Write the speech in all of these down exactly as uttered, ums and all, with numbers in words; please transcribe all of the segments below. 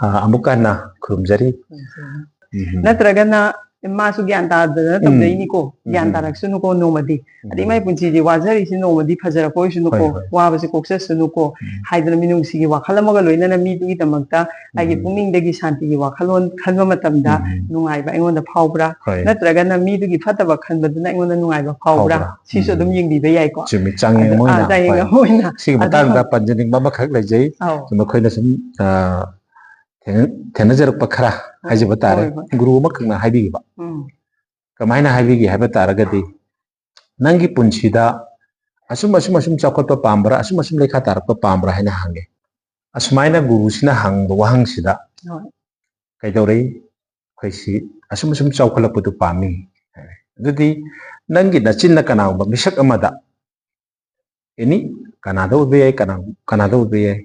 ꯑ, ꯑꯃꯨꯛꯀ ꯍꯟꯅ ꯈꯨꯔꯨꯝꯖꯔꯤ꯫ ꯎꯝ꯫ ꯅꯠꯇ꯭ꯔꯒꯅ ꯃꯥꯁꯨ ꯒ꯭ꯌꯥꯟ ꯇꯥꯗꯅ ꯎꯝ꯫ ꯇꯧꯖꯩꯅꯤꯀꯣ, ꯒ꯭ꯌꯥꯟ ꯎꯝ꯫ ꯇꯥꯔꯛꯁꯅꯨꯀꯣ ꯅꯣꯡꯃꯗꯤ꯫ ꯎꯝ꯫ ꯑꯗꯩ ꯃꯥꯏ ꯄꯨꯟꯁꯤꯁꯦ ꯋꯥꯖꯔꯤꯁꯦ ꯅꯣꯡꯃꯗꯤ ꯐꯖꯔꯛꯄ ꯑꯣꯏꯁꯅꯨꯀꯣ, ꯍꯣꯏ, ꯍꯣꯏ꯫ ꯋꯥꯕꯁꯦ ꯀꯣꯛꯆꯁꯅꯨꯀꯣ ꯎꯝ꯫ ꯍꯥꯏꯗꯅ ꯃꯤꯅꯨꯡꯁꯤꯒꯤ ꯋꯥꯈꯜ ꯑꯃꯒ ꯂꯣꯏꯅꯅ ꯃꯤꯗꯨꯒꯤꯗꯃꯛꯇ ꯑꯩꯒꯤ ꯎꯝ꯫ ꯄꯨꯛꯅꯤꯡꯗꯒꯤ ꯁꯥꯟꯇꯤꯒꯤ ꯋꯥꯈꯜꯂꯣꯟ ꯈꯟꯕ ꯃꯇꯝꯗ ꯎꯝ꯫ ꯅꯨꯡꯉꯥꯏꯕ ꯑꯩꯉꯣꯟꯗ ꯐꯥꯎꯕ꯭ꯔꯥ? ꯍꯣꯏ꯫ ꯅꯠꯇ꯭ꯔꯒꯅ ꯃꯤꯗꯨꯒꯤ ꯐꯠꯇꯕ ꯈꯟꯕꯗꯨꯅ ꯑꯩꯉꯣꯟꯗ ꯅꯨꯡꯉꯥꯏꯕ ꯐꯥꯎꯕ꯭ꯔꯥ? ꯐꯥꯎꯕ꯭ꯔꯥ? ꯁꯤꯁꯨ ꯑꯗꯨꯝ ꯎꯝ꯫ ꯌꯦꯡꯕꯤꯕ ꯌꯥꯏꯀꯣ꯫ ꯆꯨꯝꯃꯤ, ꯆꯥꯡꯌꯦꯡ ꯑꯗꯨ, ꯑꯃ ꯑꯥ, ꯑꯣꯏꯅ꯫ ꯆꯥꯡꯌꯦꯡ ꯍꯣꯏ꯫ ꯑꯃ ꯑꯣꯏꯅ꯫ ꯁꯤꯒꯤ ꯑꯗꯣ ꯃꯇꯥꯡꯗ ꯄꯟꯖꯅꯤꯡꯕ ꯑꯃꯈꯛ ꯂꯩꯖꯩ꯫ ꯑꯧ꯫ ꯁꯨꯝ ꯑꯩꯈꯣꯏꯅ ꯁꯨꯝ, ꯑ, ꯊꯦꯡꯅ-, ꯊꯦꯡꯅꯖꯔꯛꯄ ꯈꯔ ꯍꯣꯏ, ꯍꯥꯏꯖꯕ ꯇꯥꯔꯦ꯫ ꯍꯣꯏ, ꯍꯣꯏ꯫ ꯒꯨꯔꯨ ꯑꯃꯈꯛꯅ ꯍꯥꯏꯕꯤꯈꯤꯕ꯫ ꯎꯝ꯫ ꯀꯃꯥꯏꯅ ꯍꯥꯏꯕꯤꯒꯦ ꯍꯥꯏꯕ ꯇꯥꯔꯒꯗꯤ, ꯅꯪꯒꯤ ꯄꯨꯟꯁꯤꯗ ꯑꯁꯨꯝ, ꯑꯁꯨꯝ, ꯑꯁꯨꯝ ꯆꯥꯎꯈꯠꯄ ꯄꯥꯝꯕ꯭ꯔꯥ, ꯑꯁꯨꯝ, ꯑꯁꯨꯝ ꯂꯩꯈꯥ ꯇꯥꯔꯛꯄ ꯄꯥꯝꯕ꯭ꯔꯥ ꯍꯥꯏꯅ ꯍꯪꯉꯦ꯫ ꯑꯁꯨꯃꯥꯏꯅ ꯒꯨꯔꯨꯁꯤꯅ ꯍꯪꯕ ꯋꯥꯍꯪꯁꯤꯗ ꯍꯣꯏ꯫ ꯀꯩꯗꯧꯔꯛꯏ? ꯑꯩꯈꯣꯏꯁꯤ ꯑꯁꯨꯝ, ꯑꯁꯨꯝ ꯆꯥꯎꯈꯠꯂꯛꯄꯗꯨ ꯄꯥꯝꯃꯤ ꯍꯥꯏꯔꯦ꯫ ꯑꯗꯨꯗꯤ ꯅꯪꯒꯤ ꯅꯆꯤꯟꯅ ꯀꯅꯥꯒꯨꯝꯕ ꯃꯤꯁꯛ ꯑꯃꯗ ꯑꯦꯅꯤ ꯀꯅꯥꯗ ꯑꯣꯏꯕ ꯌꯥꯏ, ꯀꯅꯥ-, ꯀꯅꯥꯗ ꯑꯣꯏꯕ ꯌꯥꯏ꯫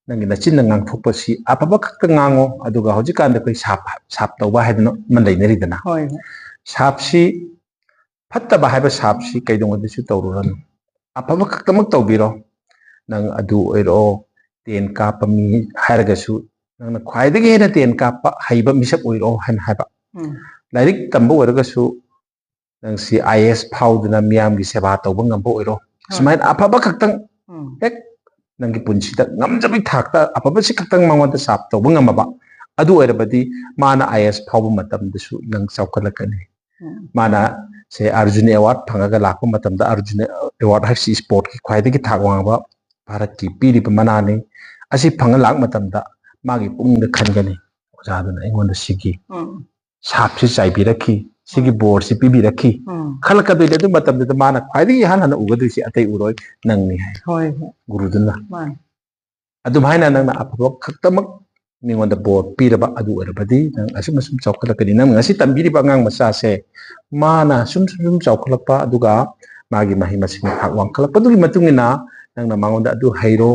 ꯅꯪꯒꯤ ꯅꯆꯤꯟꯅ ꯉꯥꯡꯊꯣꯛꯄꯁꯤ ꯑꯐꯕ ꯈꯛꯇ ꯉꯥꯡꯉꯣ, ꯑꯗꯨꯒ ꯍꯧꯖꯤꯛꯀꯥꯟꯗ ꯑꯩꯈꯣꯏ ꯁꯥꯞ, ꯁꯥꯞ ꯇꯧꯕ ꯍꯥꯏꯗꯅ ꯑꯃ ꯂꯩꯅꯔꯤꯗꯅ꯫ ꯍꯣꯏ, ꯍꯣꯏ꯫ ꯁꯥꯞꯁꯤ, ꯐꯠꯇꯕ ꯍꯥꯏꯕ ꯁꯥꯞꯁꯤ ꯀꯩꯗꯧꯉꯩꯗꯁꯨ ꯇꯧꯔꯨꯔꯅꯨ꯫ ꯑꯐꯕ ꯈꯛꯇꯃꯛ ꯇꯧꯕꯤꯔꯣ꯫ ꯅꯪ ꯑꯗꯨ ꯑꯣꯏꯔꯛꯑꯣ, ꯇꯦꯟ ꯀꯥꯞꯄ ꯃꯤ ꯍꯥꯏꯔꯒꯁꯨ, ꯅꯪꯅ ꯈ꯭ꯋꯥꯏꯗꯒꯤ ꯍꯦꯟꯅ ꯇꯦꯟ ꯀꯥꯞꯄ ꯍꯩꯕ ꯃꯤꯁꯛ ꯑꯣꯏꯔꯛꯑꯣ ꯍꯥꯏꯅ ꯍꯥꯏꯕ꯫ ꯎꯝ꯫ ꯂꯥꯏꯔꯤꯛ ꯇꯝꯕ ꯑꯣꯏꯔꯒꯁꯨ, ꯅꯪꯁꯤ ꯑꯥꯏ ꯑꯦ ꯑꯦꯁ ꯐꯥꯎꯗꯨꯅ ꯃꯤꯌꯥꯝꯒꯤ ꯁꯦꯕꯥ ꯇꯧꯕ ꯉꯝꯕ ꯑꯣꯏꯔꯣ꯫ ꯍꯣꯏ꯫ ꯁꯨꯃꯥꯏꯅ ꯑꯐꯕ ꯈꯛꯇꯪ ꯎꯝ꯫ ꯍꯦꯛ ꯅꯪꯒꯤ ꯄꯨꯟꯁꯤꯗ ꯉꯝꯖꯕꯤ ꯊꯥꯛꯇ ꯑꯐꯕꯁꯤ ꯈꯛꯇꯪ ꯃꯉꯣꯟꯗ ꯁꯥꯞ ꯇꯧꯕ ꯉꯝꯃꯕ, ꯑꯗꯨ ꯑꯣꯏꯔꯕꯗꯤ ꯃꯥꯅ ꯑꯥꯏ ꯑꯦ ꯑꯦꯁ ꯐꯥꯎꯕ ꯃꯇꯝꯗꯁꯨ ꯅꯪ ꯆꯥꯎꯈꯠꯂꯛꯀꯅꯤ꯫ ꯎꯝ꯫ ꯃꯥꯅ ꯁꯦ ꯑꯔꯖꯨꯟ ꯑꯦꯋꯥꯔꯗ ꯐꯪꯉꯒ ꯂꯥꯛꯄ ꯃꯇꯝꯗ, ꯑꯔꯖꯨꯟ ꯑꯦꯋꯥꯔꯗ ꯍꯥꯏꯕꯁꯤ ꯏꯁꯄꯣꯔꯠꯀꯤ ꯈ꯭ꯋꯥꯏꯗꯒꯤ ꯊꯥꯛ ꯋꯥꯡꯕ ꯚꯥꯔꯠꯀꯤ ꯄꯤꯔꯤꯕ ꯃꯅꯥꯅꯤ꯫ ꯑꯁꯤ ꯐꯪꯉ ꯂꯥꯛꯄ ꯃꯇꯝꯗ ꯃꯥꯒꯤ ꯄꯨꯛꯅꯤꯡꯗ ꯈꯟꯒꯅꯤ, "ꯑꯣꯖꯥꯗꯨꯅ ꯑꯩꯉꯣꯟꯗ ꯁꯤꯒꯤ ꯎꯝ꯫ ꯁꯥꯞꯁꯤ ꯆꯥꯏꯕꯤꯔꯛꯈꯤ, ꯁꯤꯒꯤ ꯎꯝ꯫ ꯕꯣꯔꯁꯤ ꯄꯤꯕꯤꯔꯛꯈꯤ" ꯎꯝ꯫ ꯈꯜꯂꯛꯀꯗꯣꯏꯅꯦ꯫ ꯑꯗꯨ ꯃꯇꯝꯗꯨꯗ ꯃꯥꯅ ꯈ꯭ꯋꯥꯏꯗꯒꯤ ꯏꯍꯥꯟ ꯍꯥꯟꯅ ꯎꯒꯗꯣꯏꯁꯤ ꯑꯇꯩ ꯎꯔꯣꯏ, ꯅꯪꯅꯤ ꯍꯥꯏ ꯍꯣꯏ, ꯍꯣꯏ꯫ ꯒꯨꯔꯨꯗꯨꯅ꯫ ꯃꯥꯅꯤ꯫ ꯑꯗꯨꯃꯥꯏꯅ ꯅꯪꯅ ꯑꯐꯕ ꯈꯛꯇꯃꯛ ꯃꯤꯉꯣꯟꯗ ꯕꯣꯔ ꯄꯤꯔꯕ ꯑꯗꯨ ꯑꯣꯏꯔꯕꯗꯤ ꯅꯪ ꯑꯁꯨꯝ ꯑꯁꯨꯝ ꯆꯥꯎꯈꯠꯂꯛꯀꯅꯤ꯫ ꯅꯪ ꯉꯁꯤ ꯇꯝꯕꯤꯔꯤꯕ ꯑꯉꯥꯡ ꯃꯆꯥꯁꯦ ꯃꯥꯅ ꯁꯨꯝ ꯁꯨꯝ ꯁꯨꯝ ꯆꯥꯎꯈꯠꯂꯛꯄ, ꯑꯗꯨꯒ ꯃꯥꯒꯤ ꯃꯍꯩ ꯃꯁꯤꯡ ꯊꯥꯛ ꯋꯥꯡꯈꯠꯂꯛꯄꯗꯨꯒꯤ ꯃꯇꯨꯡ ꯏꯟꯅ ꯅꯪꯅ ꯃꯉꯣꯟꯗ ꯑꯗꯨ ꯍꯩꯔꯣ,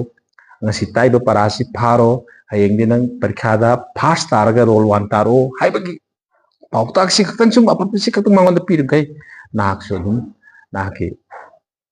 ꯉꯁꯤ ꯇꯥꯛꯏꯕ ꯄꯔꯥꯁꯤ ꯐꯥꯔꯣ, ꯍꯌꯦꯡꯗꯤ ꯅꯪ ꯄꯔꯤꯈꯥꯗ ꯐꯥꯔꯁ ꯇꯥꯔꯒ ꯔꯣꯜ ꯋꯥꯟ ꯇꯥꯔꯣ ꯍꯥꯏꯕꯒꯤ ꯄꯥꯎꯇꯥꯛꯁꯤ ꯈꯛꯇꯪ, ꯁꯨꯝ ꯑꯐꯕꯁꯤ ꯈꯛꯇꯪ ꯃꯉꯣꯟꯗ ꯄꯤꯔꯤꯈꯩ ꯅꯍꯥꯛꯁꯨ ꯑꯗꯨꯝ ꯅꯍꯥꯛꯀꯤ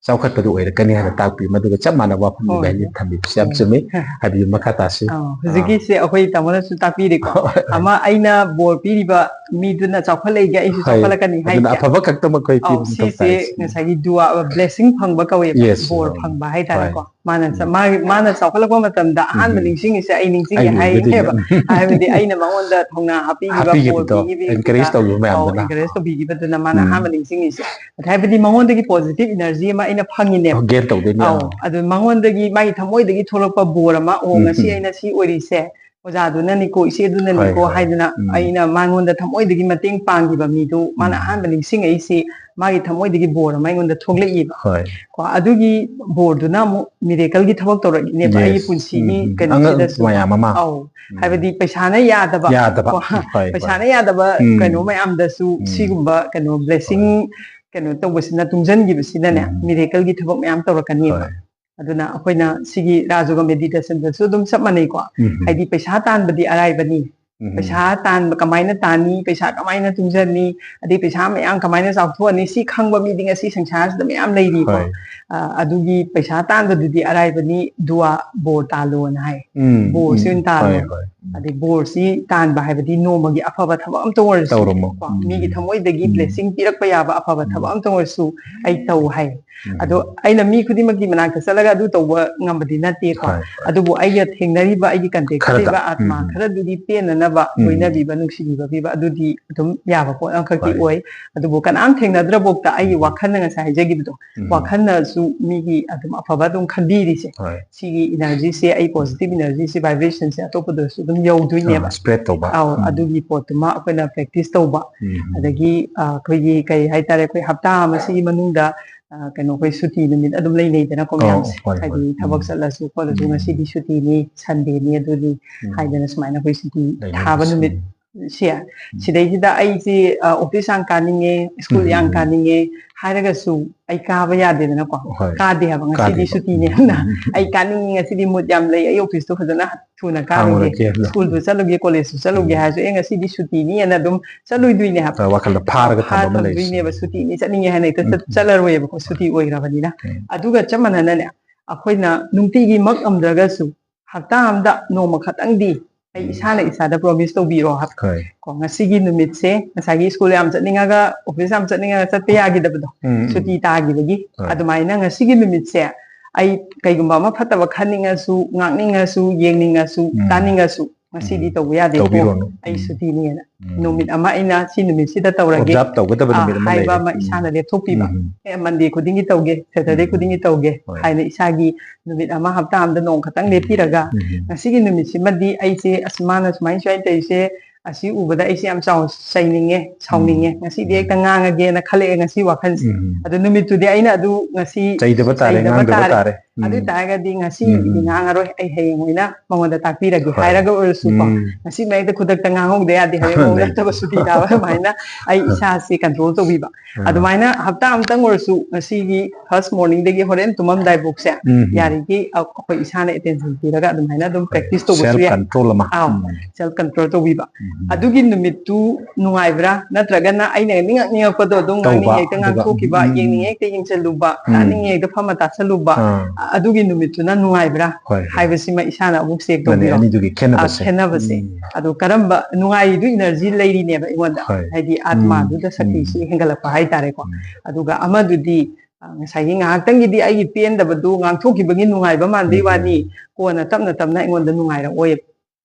ꯆꯥꯎꯈꯠꯄꯗꯨ ꯑꯣꯏꯔꯛꯀꯅꯤ ꯍꯥꯏꯅ ꯇꯥꯛꯄꯤ꯫ ꯃꯗꯨꯒ ꯆꯞ ꯃꯥꯟꯅꯕ ꯋꯥꯐꯝꯅꯤ ꯍꯣꯏ꯫ ꯚꯦꯂꯤꯗ ꯊꯝꯕꯤꯕꯁꯦ ꯌꯥꯝ ꯍꯣꯏ꯫ ꯆꯨꯝꯃꯤ꯫ ꯍꯥꯏꯕꯤꯌꯨ, ꯃꯈꯥ ꯇꯥꯁꯤ꯫ ꯑꯥ, ꯍꯧꯖꯤꯛꯀꯤꯁꯦ ꯑꯩꯈꯣꯏ ꯇꯥꯃꯣꯅꯁꯨ ꯇꯥꯛꯄꯤꯔꯦꯀꯣ꯫ ꯍꯣꯏ꯫ ꯑꯃ ꯑꯩꯅ ꯕꯣꯔ ꯄꯤꯔꯤꯕ ꯃꯤꯗꯨꯅ ꯆꯥꯎꯈꯠꯂꯛꯏꯒꯦ ꯑꯩꯁꯨ ꯍꯣꯏ꯫ ꯆꯥꯎꯈꯠꯂꯛꯀꯅꯤ ꯑꯗꯨꯅ ꯍꯥꯏꯁꯦ꯫ ꯑꯐꯕ ꯈꯛꯇꯃꯛ ꯑꯩꯈꯣꯏ ꯑꯧ, ꯄꯤꯕ ꯃꯊꯧ ꯁꯤꯁꯦ ꯇꯥꯏ꯫ ꯎꯝ꯫ ꯉꯁꯥꯏꯒꯤ ꯗꯨꯋꯥ, blessing ꯐꯪꯕ ꯀꯧꯋꯦꯕ꯫ Yes꯫ ꯕꯣꯔ ꯎꯝ꯫ ꯐꯪꯕ ꯍꯥꯏꯇꯥꯔꯦꯀꯣ꯫ ꯍꯣꯏ꯫ ꯃꯥꯅ ꯆ-, ꯎꯝ꯫ ꯃꯥꯒꯤ, ꯃꯥꯅ ꯆꯥꯎꯈꯠꯂꯛꯄ ꯃꯇꯝꯗ ꯑꯍꯥꯟꯕ ꯎꯝ꯫ ꯅꯤꯡꯁꯤꯡꯉꯤꯁꯦ ꯑꯩ ꯅꯤꯡꯁꯤꯡꯉꯦ ꯑꯩꯒꯤ ꯍꯥꯏꯌꯦꯕ꯫ ꯎꯝ꯫ ꯍꯥꯏꯕꯗꯤ ꯑꯩꯅ ꯃꯉꯣꯟꯗ ꯊꯧꯅꯥ ꯍꯥꯞꯄꯤꯈꯤꯕ, ꯍꯥꯞꯄꯤꯈꯤꯕꯗꯣ, ꯕꯣꯔ ꯄꯤꯈꯤꯕꯗꯨꯗ, encourage ꯇꯧꯈꯤꯕ ꯑꯧ, ꯃꯌꯥꯝꯗꯨꯅ꯫ Encourage ꯇꯧꯕꯤꯈꯤꯕꯗꯨꯅ ꯃꯥꯅ ꯎꯝ꯫ ꯑꯍꯥꯟꯕ ꯅꯤꯡꯁꯤꯡꯉꯤꯁꯦ꯫ ꯑꯗ ꯍꯥꯏꯕꯗꯤ ꯃꯉꯣꯟꯗꯒꯤ positive energy ꯑꯃ ꯑꯩꯅ ꯐꯪꯉꯤꯅꯦꯕ꯫ Gain ꯇꯧꯗꯣꯏꯅꯦ꯫ ꯑꯧ, ꯑꯥ꯫ ꯑꯗꯨ ꯃꯉꯣꯟꯗꯒꯤ ꯃꯥꯒꯤ ꯊꯃꯣꯏꯗꯒꯤ ꯊꯣꯛꯂꯛꯄ ꯕꯣꯔ ꯑꯃ, "ꯑꯣ, ꯎꯝ, ꯉꯁꯤ ꯎꯝ꯫ ꯑꯩꯅ ꯁꯤ ꯑꯣꯏꯔꯤꯁꯦ ꯑꯣꯖꯥꯗꯨꯅꯅꯤꯀꯣ, ꯏꯆꯦꯗꯨꯅꯅꯤꯀꯣ" ꯍꯣꯏ, ꯍꯣꯏ꯫ ꯍꯥꯏꯗꯅ ꯎꯝ꯫ ꯑꯩꯅ ꯃꯉꯣꯟꯗ ꯊꯃꯣꯏꯗꯒꯤ ꯃꯇꯦꯡ ꯄꯥꯡꯈꯤꯕ ꯃꯤꯗꯨ ꯃꯥꯅ ꯎꯝ꯫ ꯑꯍꯥꯟꯕ ꯅꯤꯡꯁꯤꯡꯉꯛꯏꯁꯤ, ꯃꯥꯒꯤ ꯊꯃꯣꯏꯗꯒꯤ ꯕꯣꯔ ꯑꯃ ꯑꯩꯉꯣꯟꯗ ꯊꯣꯛꯂꯛꯏꯕ꯫ ꯍꯣꯏ꯫ ꯀꯣ, ꯑꯗꯨꯒꯤ ꯕꯣꯔꯗꯨꯅ ꯑꯃꯨꯛ miracleꯒꯤ ꯊꯕꯛ ꯇꯧꯔꯛꯏꯅꯦꯕ ꯑꯩꯒꯤ Yes꯫ ꯄꯨꯟꯁꯤꯒꯤ ꯎꯝ, ꯎꯝ꯫ ꯑꯉꯛꯄ ꯀꯩꯅꯣꯁꯤꯗꯁꯨ꯫ ꯃꯌꯥꯝ ꯑꯃ꯫ ꯑꯧ꯫ ꯎꯝ꯫ ꯍꯥꯏꯕꯗꯤ ꯄꯩꯁꯥꯅ ꯌꯥꯗꯕ꯫ ꯌꯥꯗꯕ꯫ ꯀꯣ, ꯍꯣꯏ, ꯍꯣꯏ꯫ ꯄꯩꯁꯥꯅ ꯌꯥꯗꯕ ꯎꯝ꯫ ꯀꯩꯅꯣ ꯃꯌꯥꯝꯗꯁꯨ ꯎꯝ꯫ ꯁꯤꯒꯨꯝꯕ ꯀꯩꯅꯣ blessing ꯍꯣꯏ꯫ ꯀꯩꯅꯣ ꯇꯧꯕꯁꯤꯅ, ꯇꯨꯡꯁꯤꯟꯈꯤꯕꯁꯤꯅꯅꯦ, ꯎꯝ꯫ Miracleꯒꯤ ꯊꯕꯛ ꯃꯌꯥꯝ ꯇꯧꯔꯛꯀꯅꯦꯕ꯫ ꯍꯣꯏ꯫ ꯑꯗꯨꯅ ꯑꯩꯈꯣꯏꯅ ꯁꯤꯒꯤ ꯔꯥꯖ ꯌꯣꯒ meditationꯗꯁꯨ ꯑꯗꯨꯝ ꯆꯞ ꯃꯥꯟꯅꯩꯀꯣ꯫ ꯎꯝ꯫ ꯍꯥꯏꯗꯤ ꯄꯩꯁꯥ ꯇꯥꯟꯕꯗꯤ ꯑꯔꯥꯏꯕꯅꯤ꯫ ꯎꯝ꯫ ꯄꯩꯁꯥ ꯇꯥꯟꯕ ꯀꯃꯥꯏꯅ ꯇꯥꯟꯅꯤ, ꯄꯩꯁꯥ ꯀꯃꯥꯏꯅ ꯇꯨꯡꯁꯤꯟꯅꯤ, ꯑꯗꯩ ꯄꯩꯁꯥ ꯃꯌꯥꯝ ꯀꯃꯥꯏꯅ ꯆꯥꯎꯊꯣꯛꯑꯅꯤ, ꯁꯤ ꯈꯪꯕ ꯃꯤꯗꯤ ꯉꯁꯤ ꯁꯪꯁꯥꯔꯁꯤꯗ ꯃꯌꯥꯝ ꯂꯩꯔꯤꯀꯣ꯫ ꯍꯣꯏ꯫ ꯑ, ꯑꯗꯨꯒꯤ ꯄꯩꯁꯥ ꯇꯥꯟꯕꯗꯨꯗꯤ ꯑꯔꯥꯏꯕꯅꯤ, ꯗꯨꯋꯥ, ꯕꯣꯔ ꯇꯥꯜꯂꯣꯅ ꯍꯥꯏ꯫ ꯎꯝ, ꯕꯣꯔꯁꯤ ꯎꯝ꯫ ꯑꯣꯏꯅ ꯇꯥꯜꯂꯣ꯫ ꯍꯣꯏ, ꯍꯣꯏ꯫ ꯎꯝ꯫ ꯑꯗꯩ ꯕꯣꯔꯁꯤ ꯇꯥꯟꯕ ꯍꯥꯏꯕꯗꯤ ꯅꯣꯡꯃꯒꯤ ꯑꯐꯕ ꯊꯕꯛ ꯑꯝꯇ ꯑꯣꯏꯔꯁꯨ ꯇꯧꯔꯝꯃꯣ꯫ ꯀꯣ, ꯎꯝ꯫ ꯃꯤꯒꯤ ꯊꯃꯣꯏꯗꯒꯤ ꯎꯝ꯫ Blessing ꯄꯤꯔꯛꯄ ꯌꯥꯕ ꯑꯐꯕ ꯎꯝ꯫ ꯊꯕꯛ ꯑꯝꯇ ꯑꯣꯏꯔꯁꯨ ꯑꯩ ꯇꯧ ꯍꯥꯏ꯫ ꯎꯝ꯫ ꯑꯗꯣ ꯑꯩꯅ ꯃꯤ ꯈꯨꯗꯤꯡꯃꯛꯀꯤ ꯃꯅꯥꯛꯇ ꯆꯠꯂꯒ ꯑꯗꯨ ꯇꯧꯕ ꯉꯝꯕꯗꯤ ꯅꯠꯇꯦꯀꯣ꯫ ꯍꯣꯏ, ꯍꯣꯏ꯫ ꯑꯗꯨꯕꯨ ꯑꯩꯒ ꯊꯦꯡꯅꯔꯤꯕ ꯑꯩꯒꯤ contactꯇ ꯈꯔꯗ꯫ ꯂꯩꯕ ꯑꯥꯠꯃꯥ ꯎꯝ꯫ ꯈꯔꯗꯨꯗꯤ ꯄꯦꯟꯅꯅꯕ ꯎꯝ꯫ ꯂꯣꯏꯅꯕꯤꯕ, ꯅꯨꯡꯁꯤꯕꯤꯕ ꯄꯤꯕ ꯑꯗꯨꯗꯤ ꯑꯗꯨꯝ ꯌꯥꯕ ꯄꯣꯠ ꯑꯃꯈꯛꯇꯤ ꯍꯣꯏ꯫ ꯑꯣꯏ꯫ ꯑꯗꯨꯕꯨ ꯀꯅꯥꯝ ꯊꯦꯡꯅꯗ꯭ꯔꯕꯣꯛꯇ ꯑꯩꯒꯤ ꯎꯝ꯫ ꯋꯥꯈꯜꯅ ꯉꯁꯥꯏ ꯍꯥꯏꯖꯈꯤꯕꯗꯣ, ꯎꯝ꯫ ꯋꯥꯈꯜꯅꯁꯨ ꯃꯤꯒꯤ ꯑꯗꯨꯝ ꯑꯐꯕ ꯑꯗꯨꯝ ꯈꯟꯕꯤꯔꯤꯁꯦ꯫ ꯍꯣꯏ꯫ ꯁꯤꯒꯤ energyꯁꯦ, ꯑꯩ positive energyꯁꯦ, vibrationꯁꯦ ꯑꯇꯣꯞꯄꯗꯁꯨ ꯑꯗꯨꯝ ꯌꯧꯗꯣꯏꯅꯦꯕ꯫ ꯑꯥ, spread ꯇꯧꯕ꯫ ꯑꯧ, ꯎꯝ꯫ ꯑꯗꯨꯒꯤ ꯄꯣꯠꯇꯨꯃ ꯑꯩꯈꯣꯏꯅ practice ꯇꯧꯕ꯫ ꯎꯝ꯫ ꯑꯗꯒꯤ, ꯑ, ꯑꯩꯈꯣꯏꯒꯤ ꯀꯩ ꯍꯥꯏꯇꯥꯔꯦ, ꯑꯩꯈꯣꯏ ꯍꯞꯇꯥ ꯑꯃꯁꯤꯒꯤ ꯃꯅꯨꯡꯗ, ꯑ, ꯀꯩꯅꯣ, ꯑꯩꯈꯣꯏ ꯁꯨꯇꯤ ꯅꯨꯃꯤꯠ ꯑꯗꯨꯝ ꯂꯩꯅꯩꯗꯅꯀꯣ ꯑꯧ, ꯃꯌꯥꯝꯁꯦ꯫ ꯍꯣꯏ, ꯍꯣꯏ꯫ ꯍꯥꯏꯗꯤ ꯊꯕꯛ ꯎꯝ꯫ ꯆꯠꯂꯁꯨ ꯈꯣꯠꯂꯁꯨ ꯎꯝ꯫ ꯉꯁꯤꯗꯤ ꯁꯨꯇꯤꯅꯤ, Sundayꯅꯤ ꯑꯗꯨꯅꯤ ꯎꯝ꯫ ꯍꯥꯏꯗꯅ ꯁꯨꯃꯥꯏꯅ ꯑꯩꯈꯣꯏ ꯁꯨꯇꯤ ꯂꯩꯅꯩ꯫ ꯊꯥꯕ ꯅꯨꯃꯤꯠ ꯎꯝ꯫ ꯁꯦ, ꯁꯤꯗꯩꯁꯤꯗ ꯑꯩꯁꯤ, ꯑ, office ꯌꯥꯝ ꯀꯥꯅꯤꯡꯉꯦ, school ꯎꯝ, ꯌꯥꯝ ꯎꯝ, ꯎꯝ꯫ ꯀꯥꯅꯤꯡꯉꯦ ꯍꯥꯏꯔꯒꯁꯨ ꯑꯩ ꯀꯥꯕ ꯌꯥꯗꯦꯗꯅꯀꯣ꯫ ꯍꯣꯏ꯫ ꯀꯥꯗꯦ ꯍꯥꯏꯕ, "ꯉꯁꯤꯗꯤ ꯀꯥꯗꯦꯕ꯫ ꯁꯨꯇꯤꯅꯦ" ꯎꯝ, ꯍꯥꯏꯅ꯫ ꯎꯝ, ꯎꯝ, ꯎꯝ꯫ "ꯑꯩ ꯀꯥꯅꯤꯡꯉꯤ, ꯉꯁꯤꯗꯤ mood ꯌꯥꯝ ꯂꯩ, ꯑꯩ office ꯇꯣ ꯐꯖꯅ ꯊꯨꯅ ꯀꯥꯔꯨꯒꯦ, ꯍꯥꯡꯉꯨꯔꯒꯦ ꯍꯥꯏꯕꯗꯣ꯫ School ꯗꯨ ꯆꯠꯂꯨꯒꯦ, college ꯇꯨ ꯆꯠꯂꯨꯒꯦ" ꯎꯝ꯫ ꯍꯥꯏꯔꯁꯨ, "ꯑꯦ, ꯉꯁꯤꯗꯤ ꯁꯨꯇꯤꯅꯤ" ꯍꯥꯏꯅ ꯑꯗꯨꯝ ꯆꯠꯂꯣꯏꯗꯣꯏꯅꯦ ꯍꯥꯏꯕ꯫ ꯑ, ꯋꯥꯈꯜꯗ ꯐꯥꯔꯒ ꯐꯥꯔ ꯊꯝꯕ ꯑꯃ ꯂꯩꯔꯤꯁꯦ꯫ ꯊꯝꯗꯣꯏꯅꯦꯕ, "ꯁꯨꯇꯤꯅꯤ, ꯆꯠꯅꯤꯡꯉꯦ" ꯍꯥꯏꯅ ꯍꯦꯛꯇ ꯆꯠ-, ꯎꯝ꯫ ꯆꯠꯂꯔꯣꯏꯕꯀꯣ, ꯁꯨꯇꯤ ꯑꯣꯏꯈ꯭ꯔꯕꯅꯤꯅ꯫ ꯎꯝ꯫ ꯑꯗꯨꯒ ꯆꯞ ꯃꯥꯟꯅꯅꯅꯦ, ꯑꯩꯈꯣꯏꯅ ꯅꯨꯡꯇꯤꯒꯤ ꯃꯛ ꯉꯝꯗ꯭ꯔꯒꯁꯨ ꯍꯞꯇꯥ ꯑꯝꯗ ꯅꯣꯡꯃ ꯈꯛꯇꯪꯗꯤ ꯑꯩ ꯎꯝ꯫ ꯏꯁꯥꯅ ꯏꯁꯥꯗ promise ꯇꯧꯕꯤꯔꯣ ꯍꯥꯏꯕ꯫ ꯍꯣꯏ꯫ ꯀꯣ, ꯉꯁꯤꯒꯤ ꯅꯨꯃꯤꯠꯁꯦ, ꯉꯁꯥꯏꯒꯤ school ꯌꯥꯝ ꯆꯠꯅꯤꯡꯉꯒ, office ꯌꯥꯝ ꯆꯠꯅꯤꯡꯉꯒ ꯆꯠꯄ ꯌꯥꯈꯤꯗꯕꯗꯣ, ꯎꯝ, ꯎꯝ꯫ ꯁꯨꯇꯤ ꯇꯥꯈꯤꯕꯒꯤ, ꯍꯣꯏ꯫ ꯑꯗꯨꯃꯥꯏꯅ ꯉꯁꯤꯒꯤ ꯅꯨꯃꯤꯠꯁꯦ ꯑꯩ ꯀꯩꯒꯨꯝꯕ ꯑꯃ ꯐꯠꯇꯕ ꯈꯟꯅꯤꯡꯉꯁꯨ, ꯉꯥꯡꯅꯤꯡꯉꯁꯨ, ꯌꯦꯡꯅꯤꯡꯉꯁꯨ, ꯎꯝ꯫ ꯇꯥꯅꯤꯡꯉꯁꯨ, "ꯉꯁꯤꯗꯤ ꯎꯝ꯫ ꯇꯧꯕ ꯌꯥꯗꯦꯀꯣ, ꯇꯧꯕꯤꯔꯣꯅꯨ꯫ ꯑꯩ ꯎꯝ꯫ ꯁꯨꯇꯤꯅꯦꯅ ꯎꯝ꯫ ꯅꯨꯃꯤꯠ ꯑꯃ ꯑꯩꯅ ꯁꯤ ꯅꯨꯃꯤꯠꯁꯤꯗ ꯇꯧꯔꯒꯦ", observe ꯇꯧꯒꯗꯕ ꯑ, ꯅꯨꯃꯤꯠ ꯑꯃ ꯍꯥꯏꯕ ꯂꯩꯔꯦ꯫ ꯑꯃ ꯎꯝ꯫ ꯏꯁꯥꯅ ꯂꯦꯞꯊꯣꯛꯄꯤꯕ꯫ ꯎꯝ꯫ "ꯑꯦ, Monday ꯈꯨꯗꯤꯡꯒꯤ ꯇꯧꯒꯦ, Saturday ꯎꯝ꯫ ꯈꯨꯗꯤꯡꯒꯤ ꯇꯧꯒꯦ" ꯍꯣꯏ꯫ ꯍꯥꯏꯅ ꯏꯁꯥꯒꯤ ꯅꯨꯃꯤꯠ ꯑꯃ ꯍꯞꯇꯥ ꯑꯃꯗ ꯅꯣꯡ ꯈꯛꯇꯪ ꯎꯝ꯫ ꯂꯦꯞꯄꯤꯔꯒ, ꯎꯝ꯫ "ꯉꯁꯤꯒꯤ ꯅꯨꯃꯤꯠꯁꯤꯃꯗꯤ ꯑꯩꯁꯦ ꯑꯁ ꯃꯥꯅ ꯁꯨꯃꯥꯏ ꯁꯨꯃꯥꯏꯅ ꯇꯧꯔꯤꯁꯦ, ꯑꯁꯤ ꯎꯕꯗ ꯑꯩꯁꯦ ꯌꯥꯝ ꯆꯥꯎꯅ ꯆꯩꯅꯤꯡꯉꯦ, ꯁꯥꯎꯅꯤꯡꯉꯦ, ꯎꯝ꯫ ꯉꯁꯤꯗꯤ ꯎꯝ꯫ ꯍꯦꯛꯇ ꯉꯥꯡꯉꯒꯦꯅ" ꯈꯜꯂꯛꯑꯦ ꯉꯁꯤ ꯋꯥꯈꯜꯁꯦ꯫ ꯎꯝ꯫ ꯑꯗꯨ ꯅꯨꯃꯤꯠꯇꯨꯗꯤ ꯑꯩꯅ ꯑꯗꯨ ꯉꯁꯤ ꯆꯩꯗꯕ ꯇꯥꯔꯦ, ꯆꯩꯗꯕ ꯉꯥꯡꯗꯕ ꯇꯥꯔꯦ꯫ ꯇꯥꯔꯦ꯫ ꯎꯝ꯫ ꯑꯗꯨ ꯑꯣꯏ ꯇꯥꯔꯒꯗꯤ ꯉꯁꯤꯒꯤꯗꯤ ꯎꯝ꯫ ꯉꯥꯡꯉꯔꯣꯏ, ꯑꯩ ꯍꯌꯦꯡ ꯑꯣꯏꯅ ꯃꯉꯣꯟꯗ ꯇꯥꯛꯄꯤꯔꯒꯦ ꯍꯣꯏ꯫ ꯍꯥꯏꯔꯒ ꯑꯣꯏꯔꯁꯨꯀꯣ, ꯎꯝ꯫ ꯉꯁꯤ ꯃꯌꯦꯛꯇ ꯈꯨꯗꯛꯇ ꯉꯥꯡꯍꯧꯗ ꯌꯥꯗꯦ ꯍꯥꯏꯕꯒꯤ ꯃꯑꯣꯡ ꯂꯩ꯫ ꯅꯠꯇꯕ, ꯁꯨꯇꯤ ꯊꯥꯕ ꯑꯗꯨꯃꯥꯏꯅ ꯑꯩ ꯏꯁꯥꯁꯤ control ꯇꯧꯕꯤꯕ꯫ ꯎꯝ꯫ ꯑꯗꯨꯃꯥꯏꯅ ꯍꯞꯇꯥ ꯑꯃꯇꯪ ꯑꯣꯏꯔꯁꯨ ꯉꯁꯤꯒꯤ first morningꯗꯒꯤ ꯍꯣꯔꯦꯟ ꯇꯨꯝꯃꯝꯗꯥꯏꯐꯥꯎꯁꯦ ꯎꯝ, ꯎꯝ꯫ ꯌꯥꯔꯤꯈꯩ ꯑꯩꯈꯣꯏ ꯏꯁꯥꯅ attention ꯄꯤꯔꯒ ꯑꯗꯨꯃꯥꯏꯅ ꯑꯗꯨꯝ ꯍꯣꯏ꯫ Practice ꯇꯧꯕꯁꯨ ꯌꯥꯏ꯫ Self control ꯑꯃ꯫ ꯑꯥꯎ, ꯎꯝ꯫ Self control ꯇꯧꯕꯤꯕ꯫ ꯎꯝ꯫ ꯑꯗꯨꯒꯤ ꯅꯨꯃꯤꯠꯇꯨ ꯅꯨꯡꯉꯥꯏꯕ꯭ꯔꯥ, ꯅꯠꯇ꯭ꯔꯒꯅ ꯑꯩꯅ ꯅꯤꯡꯉꯛ ꯅꯤꯡꯉꯛꯄꯗꯣ ꯑꯗꯨꯝ ꯇꯧꯕ, ꯉꯥꯡꯅꯤꯡꯉꯦ ꯍꯦꯛꯇ ꯑꯗꯨꯒ, ꯉꯥꯡꯊꯣꯛꯈꯤꯕ, ꯎꯝ, ꯎꯝ, ꯌꯦꯡꯅꯤꯡꯉꯦ ꯍꯦꯛꯇ ꯌꯦꯡꯁꯤꯜꯂꯨꯕ, ꯎꯝ꯫ ꯇꯥꯅꯤꯡꯉꯦ ꯍꯦꯛꯇ ꯐꯝꯃ ꯇꯥꯁꯜꯂꯨꯕ, ꯑꯥ꯫ ꯑ-, ꯑꯗꯨꯒꯤ ꯅꯨꯃꯤꯠꯇꯨꯅ ꯅꯨꯡꯉꯥꯏꯕ꯭ꯔꯥ ꯍꯣꯏ, ꯍꯣꯏ꯫ ꯍꯥꯏꯕꯁꯤꯃ ꯏꯁꯥꯅ ꯑꯃꯨꯛ check ꯃꯥꯅꯦ, ꯇꯧꯕꯤꯔꯣ꯫ ꯑꯅꯤꯗꯨꯒꯤ ꯑ, ꯈꯦꯠꯅꯕꯁꯦ꯫ ꯈꯦꯠꯅꯕꯁꯦ꯫ ꯎꯝ꯫ ꯑꯗꯨ ꯀꯔꯝꯕ ꯅꯨꯡꯉꯥꯏꯔꯤꯗꯨ energy ꯂꯩꯔꯤꯅꯦꯕ ꯑꯩꯉꯣꯟꯗ꯫ ꯍꯣꯏ꯫ ꯍꯥꯏꯗꯤ ꯎꯝ, ꯑꯥꯠꯃꯥꯗꯨꯗ ꯎꯝ꯫ ꯁꯛꯇꯤꯁꯤ ꯍꯦꯟꯒꯠꯂꯛꯄ ꯍꯥꯏꯇꯥꯔꯦꯀꯣ꯫ ꯎꯝ꯫ ꯑꯗꯨꯒ ꯑꯃꯗꯨꯗꯤ, ꯑ, ꯉꯁꯥꯏꯒꯤ ꯉꯥꯏꯍꯥꯛꯇꯪꯒꯤꯗꯤ ꯑꯩꯒꯤ ꯄꯦꯟꯗꯕꯗꯨ ꯉꯥꯡꯊꯣꯛꯈꯤꯕꯒꯤ ꯅꯨꯡꯉꯥꯏꯕ ꯃꯥꯟꯕꯩ ꯎꯝ, ꯎꯝ꯫ ꯋꯥꯅꯤ, ꯀꯣꯟꯅ ꯇꯞꯅ ꯇꯞꯅ ꯑꯩꯉꯣꯟꯗ ꯅꯨꯡꯉꯥꯏꯔꯛꯑꯣꯏ꯫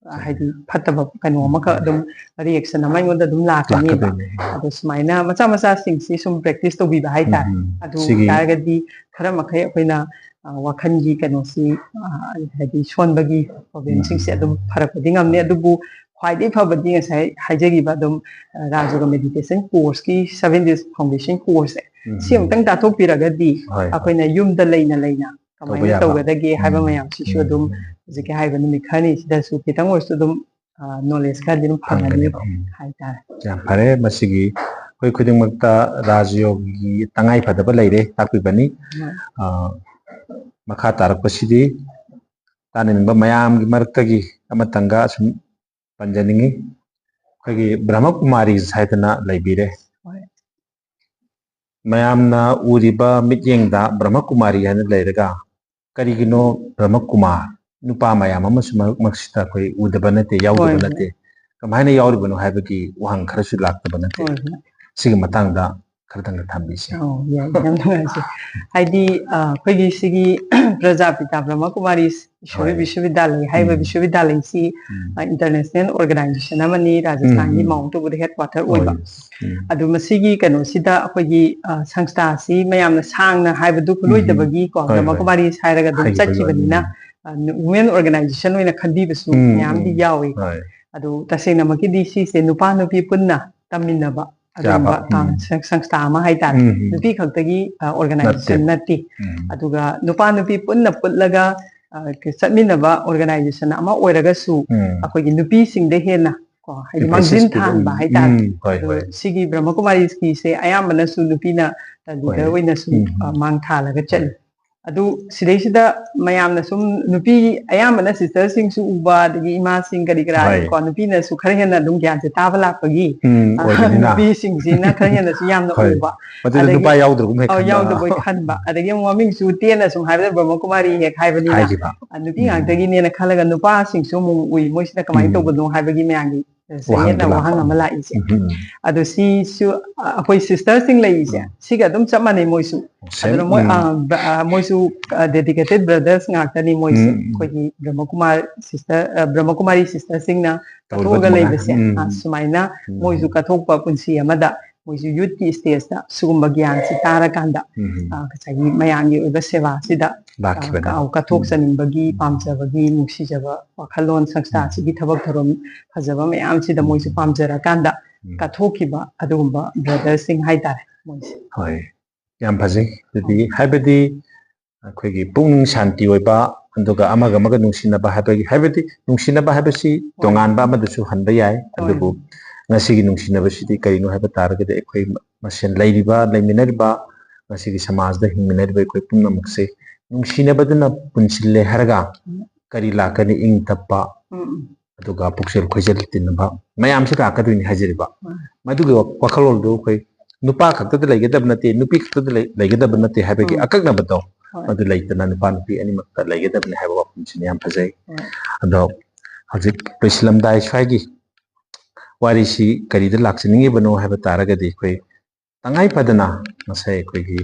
ꯑ, ꯍꯥꯏꯗꯤ ꯐꯠꯇꯕ ꯀꯩꯅꯣ ꯑꯃꯈꯛ ꯑꯗꯨꯝ reaction ꯑꯃ ꯑꯩꯉꯣꯟꯗ ꯑꯗꯨꯝ ꯂꯥꯛꯀꯅꯦꯕ꯫ ꯂꯥꯛꯀꯗꯣꯏꯅꯦ꯫ ꯑꯗꯣ ꯁꯨꯃꯥꯏꯅ ꯃꯆꯥ ꯃꯆꯥꯁꯤꯡꯁꯤ ꯁꯨꯝ practice ꯇꯧꯕꯤꯕ ꯍꯥꯏꯇꯥꯔꯦ꯫ ꯎꯝ, ꯎꯝ꯫ ꯑꯗꯨ ꯁꯤꯒꯤ ꯑꯣꯏꯇꯥꯔꯒꯗꯤ ꯈꯔ ꯃꯈꯩ ꯑꯩꯈꯣꯏꯅ, ꯑ, ꯋꯥꯈꯜꯒꯤ ꯀꯩꯅꯣꯁꯤ, ꯑ, ꯍꯥꯏꯗꯤ ꯁꯣꯟꯕꯒꯤ problemꯁꯤꯡꯁꯦ ꯎꯝ꯫ ꯑꯗꯨꯝ ꯐꯔꯛꯄꯗꯤ ꯉꯝꯅꯤ꯫ ꯑꯗꯨꯕꯨ ꯈ꯭ꯋꯥꯏꯗꯒꯤ ꯐꯕꯗꯤ ꯉꯁꯥꯏ ꯍꯥꯏꯖꯈꯤꯕ ꯑꯗꯨꯝ, ꯑ, ꯔꯥꯖ ꯌꯣꯒ meditation courseꯀꯤ seven days foundation courseꯁꯦ, ꯎꯝ꯫ ꯁꯤ ꯑꯃꯨꯛꯇꯪ ꯇꯥꯊꯣꯛꯄꯤꯔꯒꯗꯤ ꯍꯣꯏ, ꯍꯣꯏ꯫ ꯑꯩꯈꯣꯏꯅ ꯌꯨꯝꯗ ꯂꯩꯅ ꯂꯩꯅ ꯇꯧꯕ ꯀꯃꯥꯏꯅ ꯌꯥꯕ꯫ ꯇꯧꯒꯗꯒꯦ ꯍꯥꯏꯕ ꯎꯝ, ꯃꯌꯥꯝꯁꯤꯁꯨ ꯎꯝ, ꯑꯗꯨꯝ ꯎꯝ꯫ ꯍꯧꯖꯤꯛꯀꯤ ꯍꯥꯏꯔꯤꯕ ꯅꯨꯃꯤꯠ ꯈꯔꯅꯤꯁꯤꯗꯁꯨ ꯈꯤꯇꯪ ꯑꯣꯏꯔꯁꯨ ꯑꯗꯨꯝ ꯅꯣꯂꯦꯖ ꯈꯔꯗꯤ ꯑꯗꯨꯝ ꯐꯪꯒꯅꯤ ꯐꯪꯒꯅꯦꯕ꯫ ꯎꯝ꯫ ꯍꯥꯏꯇꯥꯔꯦ꯫ ꯌꯥꯝ ꯐꯔꯦ꯫ ꯃꯁꯤꯒꯤ ꯑꯩꯈꯣꯏ ꯈꯨꯗꯤꯡꯃꯛꯇ ꯔꯥꯖꯌꯣꯒꯒꯤ ꯇꯉꯥꯏ ꯐꯗꯕ ꯂꯩꯔꯦ ꯇꯥꯛꯄꯤꯕꯅꯤ꯫ ꯍꯣꯏ꯫ ꯑ, ꯃꯈꯥ ꯇꯥꯔꯛꯄꯁꯤꯗꯤ ꯇꯥꯅꯅꯤꯡꯕ ꯃꯌꯥꯝꯒꯤ ꯃꯔꯛꯇꯒꯤ ꯑꯃꯇꯪꯒ ꯁꯨꯝ ꯄꯟꯖꯅꯤꯡꯉꯤ꯫ ꯑꯩꯈꯣꯏꯒꯤ ꯕ꯭ꯔꯍꯃ ꯀꯨꯃꯥꯔꯤꯁ ꯍꯥꯏꯗꯅ ꯂꯩꯕꯤꯔꯦ꯫ ꯍꯣꯏ꯫ ꯃꯌꯥꯝꯅ ꯎꯔꯤꯕ ꯃꯤꯠꯌꯦꯡꯗ ꯕ꯭ꯔꯍꯃ ꯀꯨꯃꯥꯔꯤ ꯍꯥꯏꯅ ꯂꯩꯔꯒ, ꯀꯔꯤꯒꯤꯅꯣ ꯕ꯭ꯔꯍꯃ ꯀꯨꯃꯥꯔ ꯅꯨꯄꯥ ꯃꯌꯥꯝ ꯑꯃꯁꯨ ꯃꯔꯛ ꯃꯔꯛꯁꯤꯗ ꯑꯩꯈꯣꯏ ꯎꯗꯕ ꯅꯠꯇꯦ, ꯌꯥꯎꯗꯕ ꯍꯣꯏ, ꯍꯣꯏ꯫ ꯅꯠꯇꯦ, ꯀꯃꯥꯏꯅ ꯌꯥꯎꯔꯤꯕꯅꯣ ꯍꯥꯏꯕꯒꯤ ꯋꯥꯍꯪ ꯈꯔꯁꯨ ꯂꯥꯛꯇꯕ ꯅꯠꯇꯦ꯫ ꯍꯣꯏ, ꯍꯣꯏ꯫ ꯁꯤꯒꯤ ꯃꯇꯥꯡꯗ ꯈꯔꯗꯪꯒ ꯊꯝꯕꯤꯁꯦ꯫ ꯑꯧ, ꯌꯥꯏ, ꯌꯥꯝ ꯅꯨꯡꯉꯥꯏꯖꯩ꯫ ꯍꯥꯏꯗꯤ, ꯑ, ꯑꯩꯈꯣꯏꯒꯤ ꯁꯤꯒꯤ ꯄ꯭ꯔꯖꯥꯄꯤꯇꯥ ꯕ꯭ꯔꯍꯃ ꯀꯨꯃꯥꯔꯤ ꯏꯁꯣꯔꯤ ꯍꯣꯏ꯫ ꯕꯤꯁ꯭ꯋꯕꯤꯗ꯭ꯌꯥꯂꯩ ꯍꯥꯏꯔꯤꯕ ꯎꯝ꯫ ꯕꯤꯁ꯭ꯋꯕꯤꯗ꯭ꯌꯥꯂꯩꯁꯤ, ꯎꯝ꯫ ꯑ, ꯏꯟꯇꯔꯅꯦꯁꯅꯦꯜ ꯑꯣꯔꯒꯅꯥꯏꯖꯦꯁꯟ ꯑꯃꯅꯤ, ꯔꯥꯖꯁꯊꯥꯟꯒꯤ ꯎꯝ, ꯎꯝ꯫ ꯃꯥꯎꯟ ꯑꯕꯨꯗ ꯍꯦꯗ ꯀ꯭ꯋꯥꯇꯔ ꯍꯣꯏ꯫ ꯑꯣꯏꯕ꯫ ꯎꯝ꯫ ꯑꯗꯨ ꯃꯁꯤꯒꯤ ꯀꯩꯅꯣꯁꯤꯗ ꯑꯩꯈꯣꯏꯒꯤ, ꯑ, ꯁꯪꯁꯊꯥꯁꯤ ꯃꯌꯥꯝꯅ ꯁꯥꯡꯅ ꯍꯥꯏꯕꯗꯨ ꯎꯝ, ꯎꯝ꯫ ꯈꯨꯂꯣꯏꯗꯕꯒꯤ ꯀꯣ, ꯍꯣꯏ, ꯍꯣꯏ꯫ ꯕ꯭ꯔꯍꯃꯀꯨꯃꯥꯔꯤꯁ ꯍꯥꯏꯔꯒ ꯑꯗꯨꯝ ꯍꯥꯏꯈꯤꯕꯒꯤ ꯆꯠꯈꯤꯕꯅꯤꯅ, ꯋꯥꯅꯤ꯫ ꯑ, ꯋꯨꯃꯦꯟ ꯑꯣꯔꯒꯅꯥꯏꯖꯦꯁꯟ ꯑꯣꯏꯅ ꯈꯟꯕꯤꯕꯁꯨ ꯎꯝ, ꯃꯌꯥꯝꯗꯤ ꯎꯝ꯫ ꯌꯥꯎꯏ꯫ ꯍꯣꯏ꯫ ꯑꯗꯨ ꯇꯁꯦꯡꯅꯃꯛꯀꯤꯗꯤ ꯁꯤꯁꯦ ꯅꯨꯄꯥ ꯅꯨꯄꯤ ꯄꯨꯟꯅ ꯇꯝꯃꯤꯟꯅꯕ ꯑꯗꯨꯒꯨꯝꯕ, ꯌꯥꯕ, ꯎꯝ꯫ ꯑ, ꯁꯪ-, ꯁꯪꯁꯊꯥ ꯑꯃ ꯍꯥꯏꯇꯥꯔꯦ꯫ ꯎꯝ, ꯎꯝ꯫ ꯅꯨꯄꯤ ꯈꯛꯇꯒꯤ, ꯑ, ꯑꯣꯔꯒꯅꯥꯏꯖꯦꯁꯟ ꯅꯠꯇꯦ꯫ ꯎꯝ꯫ ꯑꯗꯨꯒ ꯅꯨꯄꯥ ꯅꯨꯄꯤ ꯄꯨꯟꯅ ꯄꯨꯠꯂꯒ, ꯑ, ꯆꯠꯃꯤꯟꯅꯕ ꯑꯣꯔꯒꯅꯥꯏꯖꯦꯁꯟ ꯑꯃ ꯑꯣꯏꯔꯒꯁꯨ ꯎꯝ꯫ ꯑꯩꯈꯣꯏꯒꯤ ꯅꯨꯄꯤꯁꯤꯡꯗ ꯍꯦꯟꯅ ꯀꯣ, ꯍꯥꯏꯗꯤ Emphasis ꯃꯥꯡꯖꯤꯟ ꯄꯤꯕ, ꯊꯥꯍꯟꯕ ꯎꯝ, ꯍꯥꯏꯇꯥꯔꯦ꯫ ꯎꯝ, ꯍꯣꯏ, ꯑꯗꯣ ꯍꯣꯏ꯫ ꯁꯤꯒꯤ ꯕ꯭ꯔꯍꯃ ꯀꯨꯃꯥꯔꯤꯁꯀꯤꯁꯦ ꯑꯌꯥꯝꯕꯅꯁꯨ ꯅꯨꯄꯤꯅ ꯂꯤꯗꯔ ꯍꯣꯏ꯫ ꯑꯣꯏꯅꯁꯨ, ꯎꯝ, ꯑ, ꯎꯝ꯫ ꯃꯥꯡ ꯊꯥꯜꯂꯒ ꯍꯣꯏ꯫ ꯆꯠꯂꯤ꯫ ꯑꯗꯨ ꯁꯤꯗꯩꯁꯤꯗ ꯃꯌꯥꯝꯅ ꯁꯨꯝ ꯅꯨꯄꯤ ꯑꯌꯥꯝꯕꯅ ꯁꯤꯁꯇꯔꯁꯤꯡꯁꯨ ꯎꯕ, ꯑꯗꯒꯤ ꯏꯃꯥꯁꯤꯡ ꯀꯔꯤ ꯀꯔꯥ ꯍꯣꯏ꯫ ꯀꯣ, ꯅꯨꯄꯤꯅꯁꯨ ꯈꯔ ꯍꯦꯟꯅ ꯑꯗꯨꯝ ꯒ꯭ꯌꯥꯟꯁꯦ ꯇꯥꯕ ꯂꯥꯛꯄꯒꯤ, ꯎꯝ, ꯑ, ꯑꯣꯏꯕꯅꯤꯅ꯫ ꯅꯨꯄꯤꯁꯤꯡꯁꯤꯅ ꯈꯔ ꯍꯦꯟꯅꯁꯨ ꯌꯥꯝꯅ ꯍꯣꯏ꯫ ꯎꯕ꯫ ꯃꯗꯨꯗ ꯑꯗꯒꯤ, ꯅꯨꯄꯥ ꯌꯥꯎꯗ꯭ꯔꯒꯨꯝ ꯍꯦꯛ ꯑꯧ, ꯈꯟꯕ꯫ ꯌꯥꯎꯗꯕꯣꯏ ꯈꯟꯕ꯫ ꯑꯗꯒꯤ ꯑꯃꯨꯛ ꯃꯃꯤꯡꯁꯨ ꯇꯦꯟꯅ ꯁꯨꯝ ꯍꯥꯏꯕꯗ ꯕ꯭ꯔꯍꯃ ꯀꯨꯃꯥꯔꯤ ꯍꯦꯛ ꯍꯥꯏꯕꯅꯤꯅ, ꯍꯥꯏꯈꯤꯕ꯫ ꯑ, ꯅꯨꯄꯤ ꯎꯝ꯫ ꯉꯥꯛꯇꯒꯤꯅꯦꯅ ꯈꯜꯂꯒ ꯅꯨꯄꯥꯁꯤꯡꯁꯨ ꯑꯃꯨꯛ ꯎꯏ꯫ ꯃꯣꯏꯁꯤꯅ ꯀꯃꯥꯏꯅ ꯎꯝ꯫ ꯇꯧꯕꯅꯣ ꯍꯥꯏꯕꯒꯤ ꯃꯌꯥꯝꯒꯤ, ꯑ, ꯋꯥꯍꯪꯗꯣ ꯆꯌꯦꯠꯅ ꯋꯥꯍꯪ ꯂꯥꯛꯄ꯫ ꯑꯃ ꯂꯥꯛꯏꯁꯦ꯫ ꯎꯝ꯫ ꯑꯗꯣ ꯁꯤꯁꯨ, ꯑ, ꯑꯩꯈꯣꯏ ꯁꯤꯁꯇꯔꯁꯤꯡ ꯂꯩꯔꯤꯁꯦ, ꯎꯝ꯫ ꯁꯤꯒ ꯑꯗꯨꯝ ꯆꯞ ꯃꯥꯟꯅꯩ ꯃꯣꯏꯁꯨ꯫ Same. ꯑꯗꯨꯅ ꯃꯣꯏ, ꯎꯝ꯫ ꯑ, ꯕ꯭ꯔ-, ꯑ, ꯃꯣꯏꯁꯨ, ꯑ, dedicated brothers ꯉꯥꯛꯇꯅꯤ ꯃꯣꯏꯁꯦ꯫ ꯎꯝ, ꯎꯝ꯫ ꯑꯩꯈꯣꯏꯒꯤ ꯕ꯭ꯔꯍꯃꯀꯨꯃꯥꯔ ꯁꯤꯁꯇꯔ, ꯑ, ꯕ꯭ꯔꯍꯃꯀꯨꯃꯥꯔꯤ ꯁꯤꯁꯇꯔꯁꯤꯡꯅ ꯇꯧꯔꯤꯕ ꯀꯠꯊꯣꯛꯑꯒ ꯑꯗꯨꯃꯥꯏꯅ꯫ ꯂꯩꯕꯁꯦ, ꯎꯝ, ꯑ, ꯎꯝ꯫ ꯁꯨꯃꯥꯏꯅ ꯎꯝ꯫ ꯃꯣꯏꯁꯨ ꯀꯠꯊꯣꯛꯄ ꯄꯨꯟꯁꯤ ꯑꯃꯗ ꯃꯣꯏꯁꯨ ꯌꯨꯠꯀꯤ ꯁ꯭ꯇꯦꯖꯇ ꯁꯤꯒꯨꯝꯕ ꯒ꯭ꯌꯥꯟꯁꯤ ꯇꯥꯔꯀꯥꯟꯗ, ꯎꯝ꯫ ꯑ, ꯉꯁꯥꯏꯒꯤ ꯃꯌꯥꯝꯒꯤ ꯑꯣꯏꯕ ꯁꯦꯕꯥꯁꯤꯗ, ꯑ, ꯂꯥꯛꯈꯤꯕꯅꯤ꯫ ꯀ-, ꯀꯠꯊꯣꯛꯆꯅꯤꯡꯕꯒꯤ, ꯎꯝ꯫ ꯄꯥꯝꯖꯕꯒꯤ, ꯅꯨꯡꯁꯤꯖꯕ ꯋꯥꯈꯜꯂꯣꯟ, ꯁꯪꯁꯊꯥ ꯎꯝ꯫ ꯑꯁꯤꯒꯤ ꯊꯕꯛ ꯊꯧꯔꯝ ꯐꯖꯕ ꯃꯌꯥꯝꯁꯤꯗ ꯎꯝ꯫ ꯃꯣꯏꯁꯨ ꯄꯥꯝꯖꯔꯀꯥꯟꯗ ꯎꯝ꯫ ꯀꯠꯊꯣꯛꯈꯤꯕ ꯑꯗꯨꯒꯨꯝꯕ ꯕ꯭ꯔꯗꯔꯁꯤꯡ ꯍꯥꯏꯇꯥꯔꯦ ꯃꯣꯏꯁꯦ꯫ ꯍꯣꯏ, ꯌꯥꯝ ꯐꯖꯩ꯫ ꯑꯗꯨꯗꯤ, ꯍꯥꯏꯕꯗꯤ, ꯑꯩꯈꯣꯏꯒꯤ ꯄꯨꯛꯅꯤꯡ ꯁꯥꯟꯇꯤ ꯑꯣꯏꯕ, ꯑꯗꯨꯒ ꯑꯃꯒ ꯑꯃꯒ ꯅꯨꯡꯁꯤꯅꯕ ꯍꯥꯏꯕꯒꯤ, ꯍꯥꯏꯕꯗꯤ ꯅꯨꯡꯁꯤꯅꯕ ꯍꯥꯏꯕꯁꯤ ꯇꯣꯉꯥꯟꯕ ꯑꯃꯗꯁꯨ ꯍꯟꯕ ꯌꯥꯏ꯫ ꯑꯗꯨꯕꯨ ꯉꯁꯤꯒꯤ ꯅꯨꯡꯁꯤꯅꯕꯁꯤꯗꯤ ꯀꯔꯤꯅꯣ ꯍꯥꯏꯕ ꯇꯥꯔꯒꯗꯤ, ꯑꯩꯈꯣꯏ ꯃꯁꯦꯟ ꯂꯩꯔꯤꯕ, ꯂꯩꯃꯤꯟꯅꯔꯤꯕ, ꯉꯁꯤꯒꯤ ꯁꯃꯥꯖꯗ ꯍꯤꯡꯃꯤꯟꯅꯔꯤꯕ ꯑꯩꯈꯣꯏ ꯄꯨꯝꯅꯃꯛꯁꯦ ꯅꯨꯡꯁꯤꯅꯕꯗꯨꯅ ꯄꯨꯟꯁꯤꯜꯂꯦ ꯍꯥꯏꯔꯒ ꯎꯝ꯫ ꯀꯔꯤ ꯂꯥꯛꯀꯅꯤ? ꯏꯪ ꯇꯞꯄ, ꯎꯝ, ꯎꯝ꯫ ꯑꯗꯨꯒ ꯄꯨꯛꯆꯦꯜ ꯈꯣꯏꯖꯦꯜ ꯇꯤꯟꯅꯕ ꯃꯌꯥꯝꯁꯦ ꯂꯥꯛꯀꯗꯣꯏꯅꯤ ꯍꯥꯏꯖꯔꯤꯕ꯫ ꯎꯝ꯫ ꯃꯗꯨꯒꯤ ꯋꯥ-, ꯋꯥꯈꯜꯂꯣꯟꯗꯨ ꯑꯩꯈꯣꯏ ꯅꯨꯄꯥ ꯈꯛꯇꯗ ꯂꯩꯒꯗꯕ ꯅꯠꯇꯦ, ꯅꯨꯄꯤ ꯈꯛꯇꯗ ꯂꯩ-, ꯂꯩꯒꯗꯕ ꯅꯠꯇꯦ ꯍꯥꯏꯕꯒꯤ ꯎꯝ꯫ ꯑꯀꯛꯅꯕꯗꯣ ꯍꯣꯏ꯫ ꯃꯗꯨ ꯂꯩꯇꯅ ꯅꯨꯄꯥ ꯅꯨꯄꯤ ꯑꯅꯤꯃꯛꯇ ꯂꯩꯒꯗꯕꯅꯤ ꯍꯥꯏꯕ ꯋꯥꯐꯝꯁꯤꯅ ꯌꯥꯝ ꯐꯖꯩ꯫ ꯍꯣꯏ꯫ ꯑꯗꯣ ꯍꯧꯖꯤꯛ ꯂꯣꯏꯁꯤꯜꯂꯝꯗꯥꯏ ꯁ꯭ꯋꯥꯏꯒꯤ ꯋꯥꯔꯤꯁꯤ ꯀꯔꯤꯗ ꯂꯥꯛꯆꯅꯤꯡꯉꯤꯕꯅꯣ ꯍꯥꯏꯕ ꯇꯥꯔꯒꯗꯤ, ꯑꯩꯈꯣꯏ ꯇꯉꯥꯏ ꯐꯗꯅ ꯉꯁꯥꯏ ꯑꯩꯈꯣꯏꯒꯤ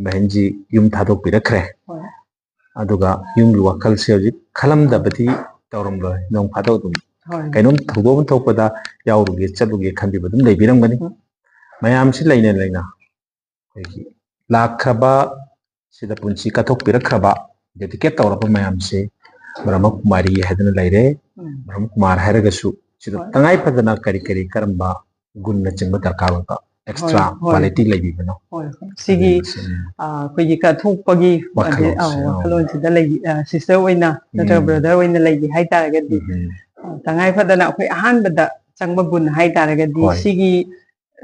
ꯕꯍꯟꯖꯤ ꯌꯨꯝ ꯊꯥꯗꯣꯛꯄꯤꯔꯛꯈ꯭ꯔꯦ꯫ ꯍꯣꯏ꯫ ꯑꯗꯨꯒ ꯌꯨꯝꯒꯤ ꯋꯥꯈꯜꯁꯦ ꯍꯧꯖꯤꯛ ꯈꯜꯂꯝꯗꯕꯗꯤ ꯇꯧꯔꯝꯂꯣꯏ꯫ ꯅꯣꯡ ꯐꯥꯗꯣꯛ ꯑꯗꯨꯝ ꯍꯣꯏ꯫ ꯀꯩꯅꯣꯝ ꯊꯧꯗꯣꯛ ꯑꯃ ꯊꯣꯛꯄꯗ ꯌꯥꯎꯔꯨꯒꯦ, ꯆꯠꯂꯨꯒꯦ ꯈꯟꯕꯤꯕ ꯑꯗꯨꯝ ꯂꯩꯕꯤꯔꯝꯒꯅꯤ꯫ ꯎꯝ꯫ ꯃꯌꯥꯝꯁꯤ ꯂꯩꯅ ꯂꯩꯅ ꯑꯩꯈꯣꯏꯒꯤ ꯂꯥꯛꯈ꯭ꯔꯕ ꯁꯤꯗ ꯄꯨꯟꯁꯤ ꯀꯠꯊꯣꯛꯄꯤꯔꯛꯈ꯭ꯔꯕ, dedicate ꯇꯧꯔꯕ ꯃꯌꯥꯝꯁꯦ ꯕ꯭ꯔꯍ꯭ꯃꯀꯨꯃꯥꯔꯤ ꯍꯥꯏꯗꯅ ꯂꯩꯔꯦ꯫ ꯎꯝ꯫ ꯕ꯭ꯔꯍ꯭ꯃꯀꯨꯃꯥꯔ ꯍꯥꯏꯔꯒꯁꯨ ꯁꯤꯗ ꯍꯣꯏ꯫ ꯇꯉꯥꯏ ꯐꯗꯅ ꯀꯔꯤ ꯀꯔꯤ ꯀꯔꯝꯕ ꯒꯨꯟꯅꯆꯤꯡꯕ ꯗꯔꯀꯥꯔ ꯑꯣꯏꯕ, extra ꯍꯣꯏ, ꯍꯣꯏ꯫ Quality ꯂꯩꯕꯤꯕꯅꯣ? ꯍꯣꯏ, ꯍꯣꯏ꯫ ꯁꯤꯒꯤ, ꯑꯗꯨꯒꯤ ꯃꯁꯤꯡ ꯑ, ꯑꯩꯈꯣꯏꯒꯤ ꯀꯠꯊꯣꯛꯄꯒꯤ, ꯋꯥꯈꯜꯂꯣꯟꯁꯦ, ꯑ, ꯑ꯫ ꯋꯥꯈꯜꯂꯣꯟꯁꯤꯗ ꯂꯩ-, ꯑ, sister ꯑꯣꯏꯅ ꯅꯠꯇ꯭ꯔꯒ ꯎꯝ꯫ Brother ꯑꯣꯏꯅ ꯂꯩꯒꯦ ꯍꯥꯏ ꯇꯥꯔꯒꯗꯤ, ꯎꯝ, ꯎꯝ꯫ ꯑ, ꯇꯉꯥꯏ ꯐꯗꯅ ꯑꯩꯈꯣꯏ ꯑꯍꯥꯟꯕꯗ ꯆꯪꯕ ꯒꯨꯟ ꯍꯥꯏ ꯇꯥꯔꯒꯗꯤ, ꯍꯣꯏ꯫ ꯁꯤꯒꯤ